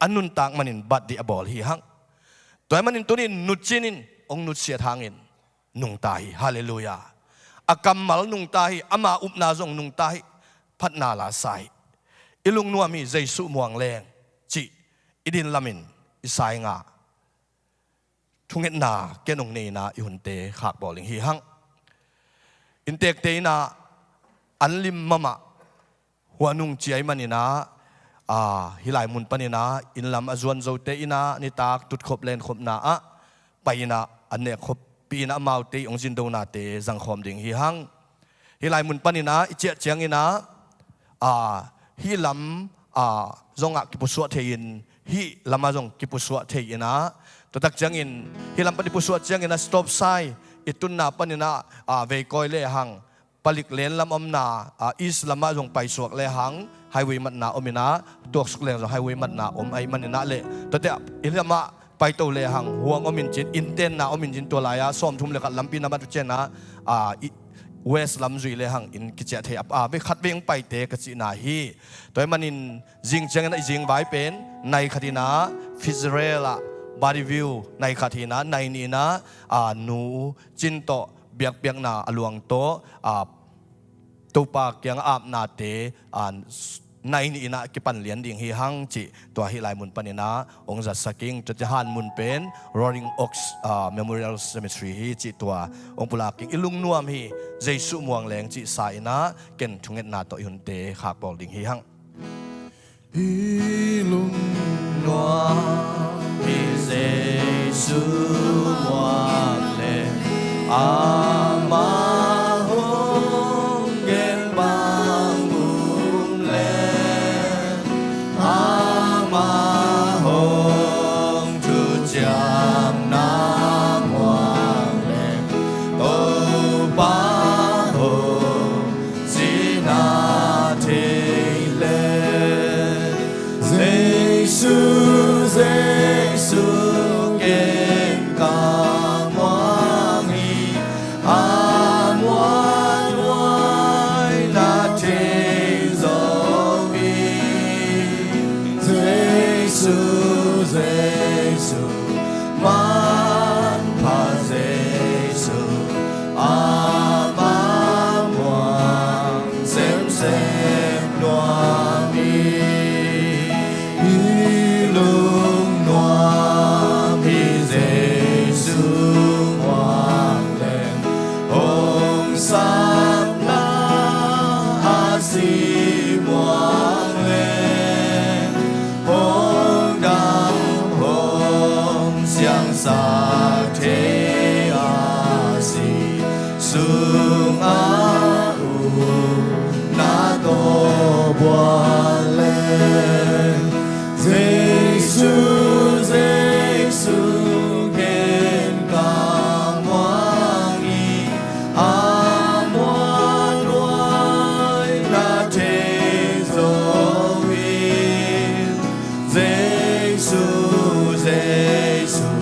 A nuntak manin birthday a bawl hi hang. Tua ahih manin tunin nucin in hong nutsiat hangin nungta hi. Halleluiah. A kammal nungta hi, ama upna zong nungta hi. Phatna la sa hi. I lungnuam hi Jesu muang leng, cih i din lamin i sa i ngah thungetna ken hong nei in ah i hunte khak bawl ding hi hang. Inntekte in ah an lim mahmah, Huanung ci ahih manin ah, aa, hih lai mun panin ah inn lam a zuan zote in ah nitak tutkhop lenkhopna ah pai in ah an nek khoppih in ah amaute hong zindonate zangkhawm ding hi hang. Hih lai mun panin ah i ciah ciangin ah, aa, hih lam, aa, zongah kipusuah thei-in, hih lamah zong kipusuah thei-in ah, tua tak ciangin hih lam pan i pusuah ciangin ah stop sign i tunna panin ah, aa, veikoi le hang, palik len lam omna, aa, east lamah zong paisuak le hang highway matna om in ah, tuaksuk leng zong highway matna om ahih manin ah le, tuate i lamah paito le hang huang om in cin, inntenna om in cin, tua lai-ah sawmthum le khat lampi na mat uh ciangin ah, aa, i, west lam zui le hang inn kiciah thei a, aa, vei khat vei hong paite ka cihna hi. Tua ahih manin zing ciangin ah i zingvai pen nai khat in ah Fitzgerald ah body view, nai khat hi in ah, nai nih in ah, aa, Nu Cin tawh biakpiakna a luang tawh, aa, Topa kiangah apnate, aa, nai nih in ah kipan lian ding hi hang cih tua hih lai mun panin ah hong zatsak ing. Tua ciang han mun pen Roaring Oaks, ah, Memorial Cemetery hi cih tua hong pulak ing. I lungnuam hi, Jesuh muang leng cih sa in ah ken thungetna tawh i hunte khakbawl ding hi hang. I lungnuam hi, Jesuh muang leng, amah hong gen bang um leng, amah hong thuciamna muang leng, Topa hong cihna thei leng, Jesuh, Jesuh ken ka muang hi, a muanhuai na thei zo hi. Jesuh, Jesuh, manpha Jesuh, amah muang semsem nuam hi. I lungnuam hi, Jesuh muang leng, hong sapna a si muang leng, hong dam hong siangsak thei a si sungah upna tawh buang leng, Jesuh, Jesuh ken ka muang hi, a muanhuai na thei zo hi. Jesuh, Jesuh,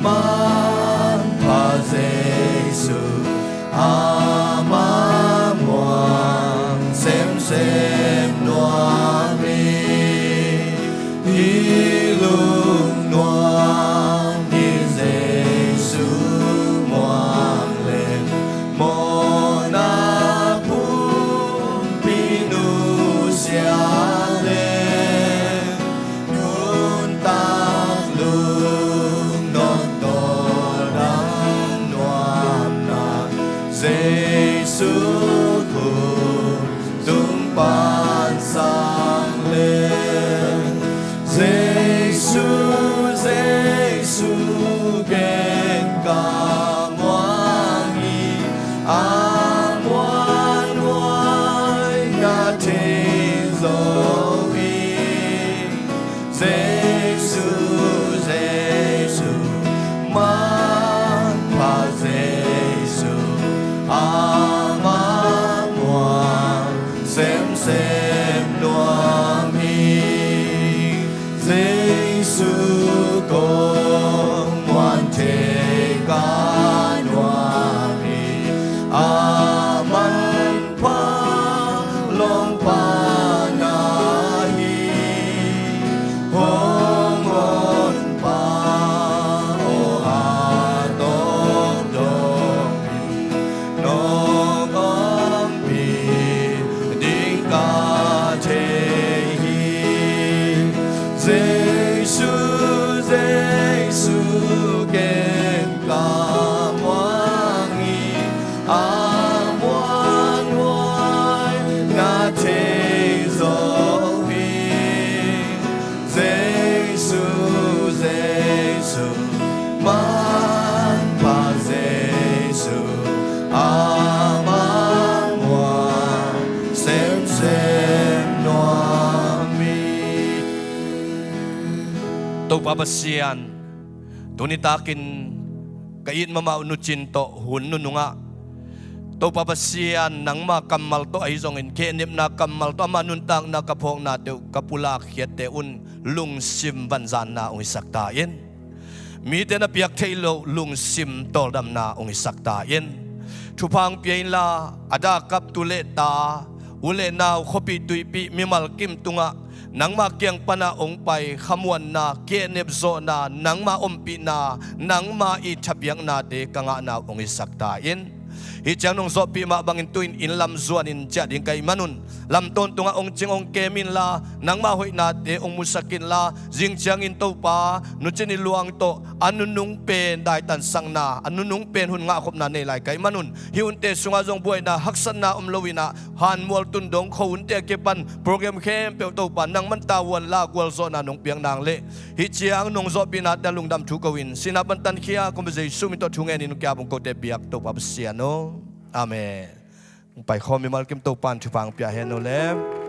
manpha Jesuh, amah muang semsem nuam hi. I lungnuam hi, Jesuh muang leng, mawhna pumpi nusia leng, nuntak lungnuam tawldam nuamna, Jesuh khut tung pan sang leng, Jesuh, Jesuh ken ka muang hi, a muanhuai na thei zo hi. Jesuh, Jesuh, manpha Jesuh, amah muang semsem nuam hi. Jesuh kong muan thei ka nuam hi, a man pha lawngpa na hi. Hong honpa aw, a tawpdawk in nong ompih ding ka thei hi. Jesuh, Jesuh ken ka muang hi, a muanhuai na thei zo hi. Jesuh, Jesuh, manpha Jesuh, amah muang semsem nuam hi. Topa Pasian, tuni takin ka it mahmah uh nu Cin tawh hun nunungah, Topa Pasian, nangma kammal tawh ahi zongin, khehnepna kammal tawh, ama nuntakna ka phawknate uh ka pulakkhiatte un lungsim vanzanna hong hisak ta in. Mite na piak theih loh lungsim tawldamna hong hisak ta in. Thupha hong pia inla, a dah kap tu le ta, u le nau, khuapih tuipih, mimal kim tungah nangma kiang panah hong pai khamuanna, khehnep zawhna, nangma ompihna, nangma i thapiaknate ka ngahna uh hong hisak ta in. Hih ciang nong zawhpih mah bangin tu-in inn lam zuanin ciah ding ka hih manun lam tawntungah hong cing hong kem inla, nangmah hoihnate hong musak inla, zing ciangin Topa Nu Cin Ih Luang tawh a nunung pen daitansakna, a nunung pen hun ngahkhopna nei lai ka hih manun hih hunte sungah zong buaina haksatna om lo inah, hanmual tundong kho hunte a kipan program khempeuh Topa nangman tavuan la gualzawhna nong piak nang le hih ciang nong zawhpihnate a lungdam thu ko-in sinah pantankhia kong Jesu min tawh thu ngenin hong kiap hong kote biak Topa Pasian aw. Amen. Hong paikhawm mimal kim Topa in thupha hong pia hen aw le.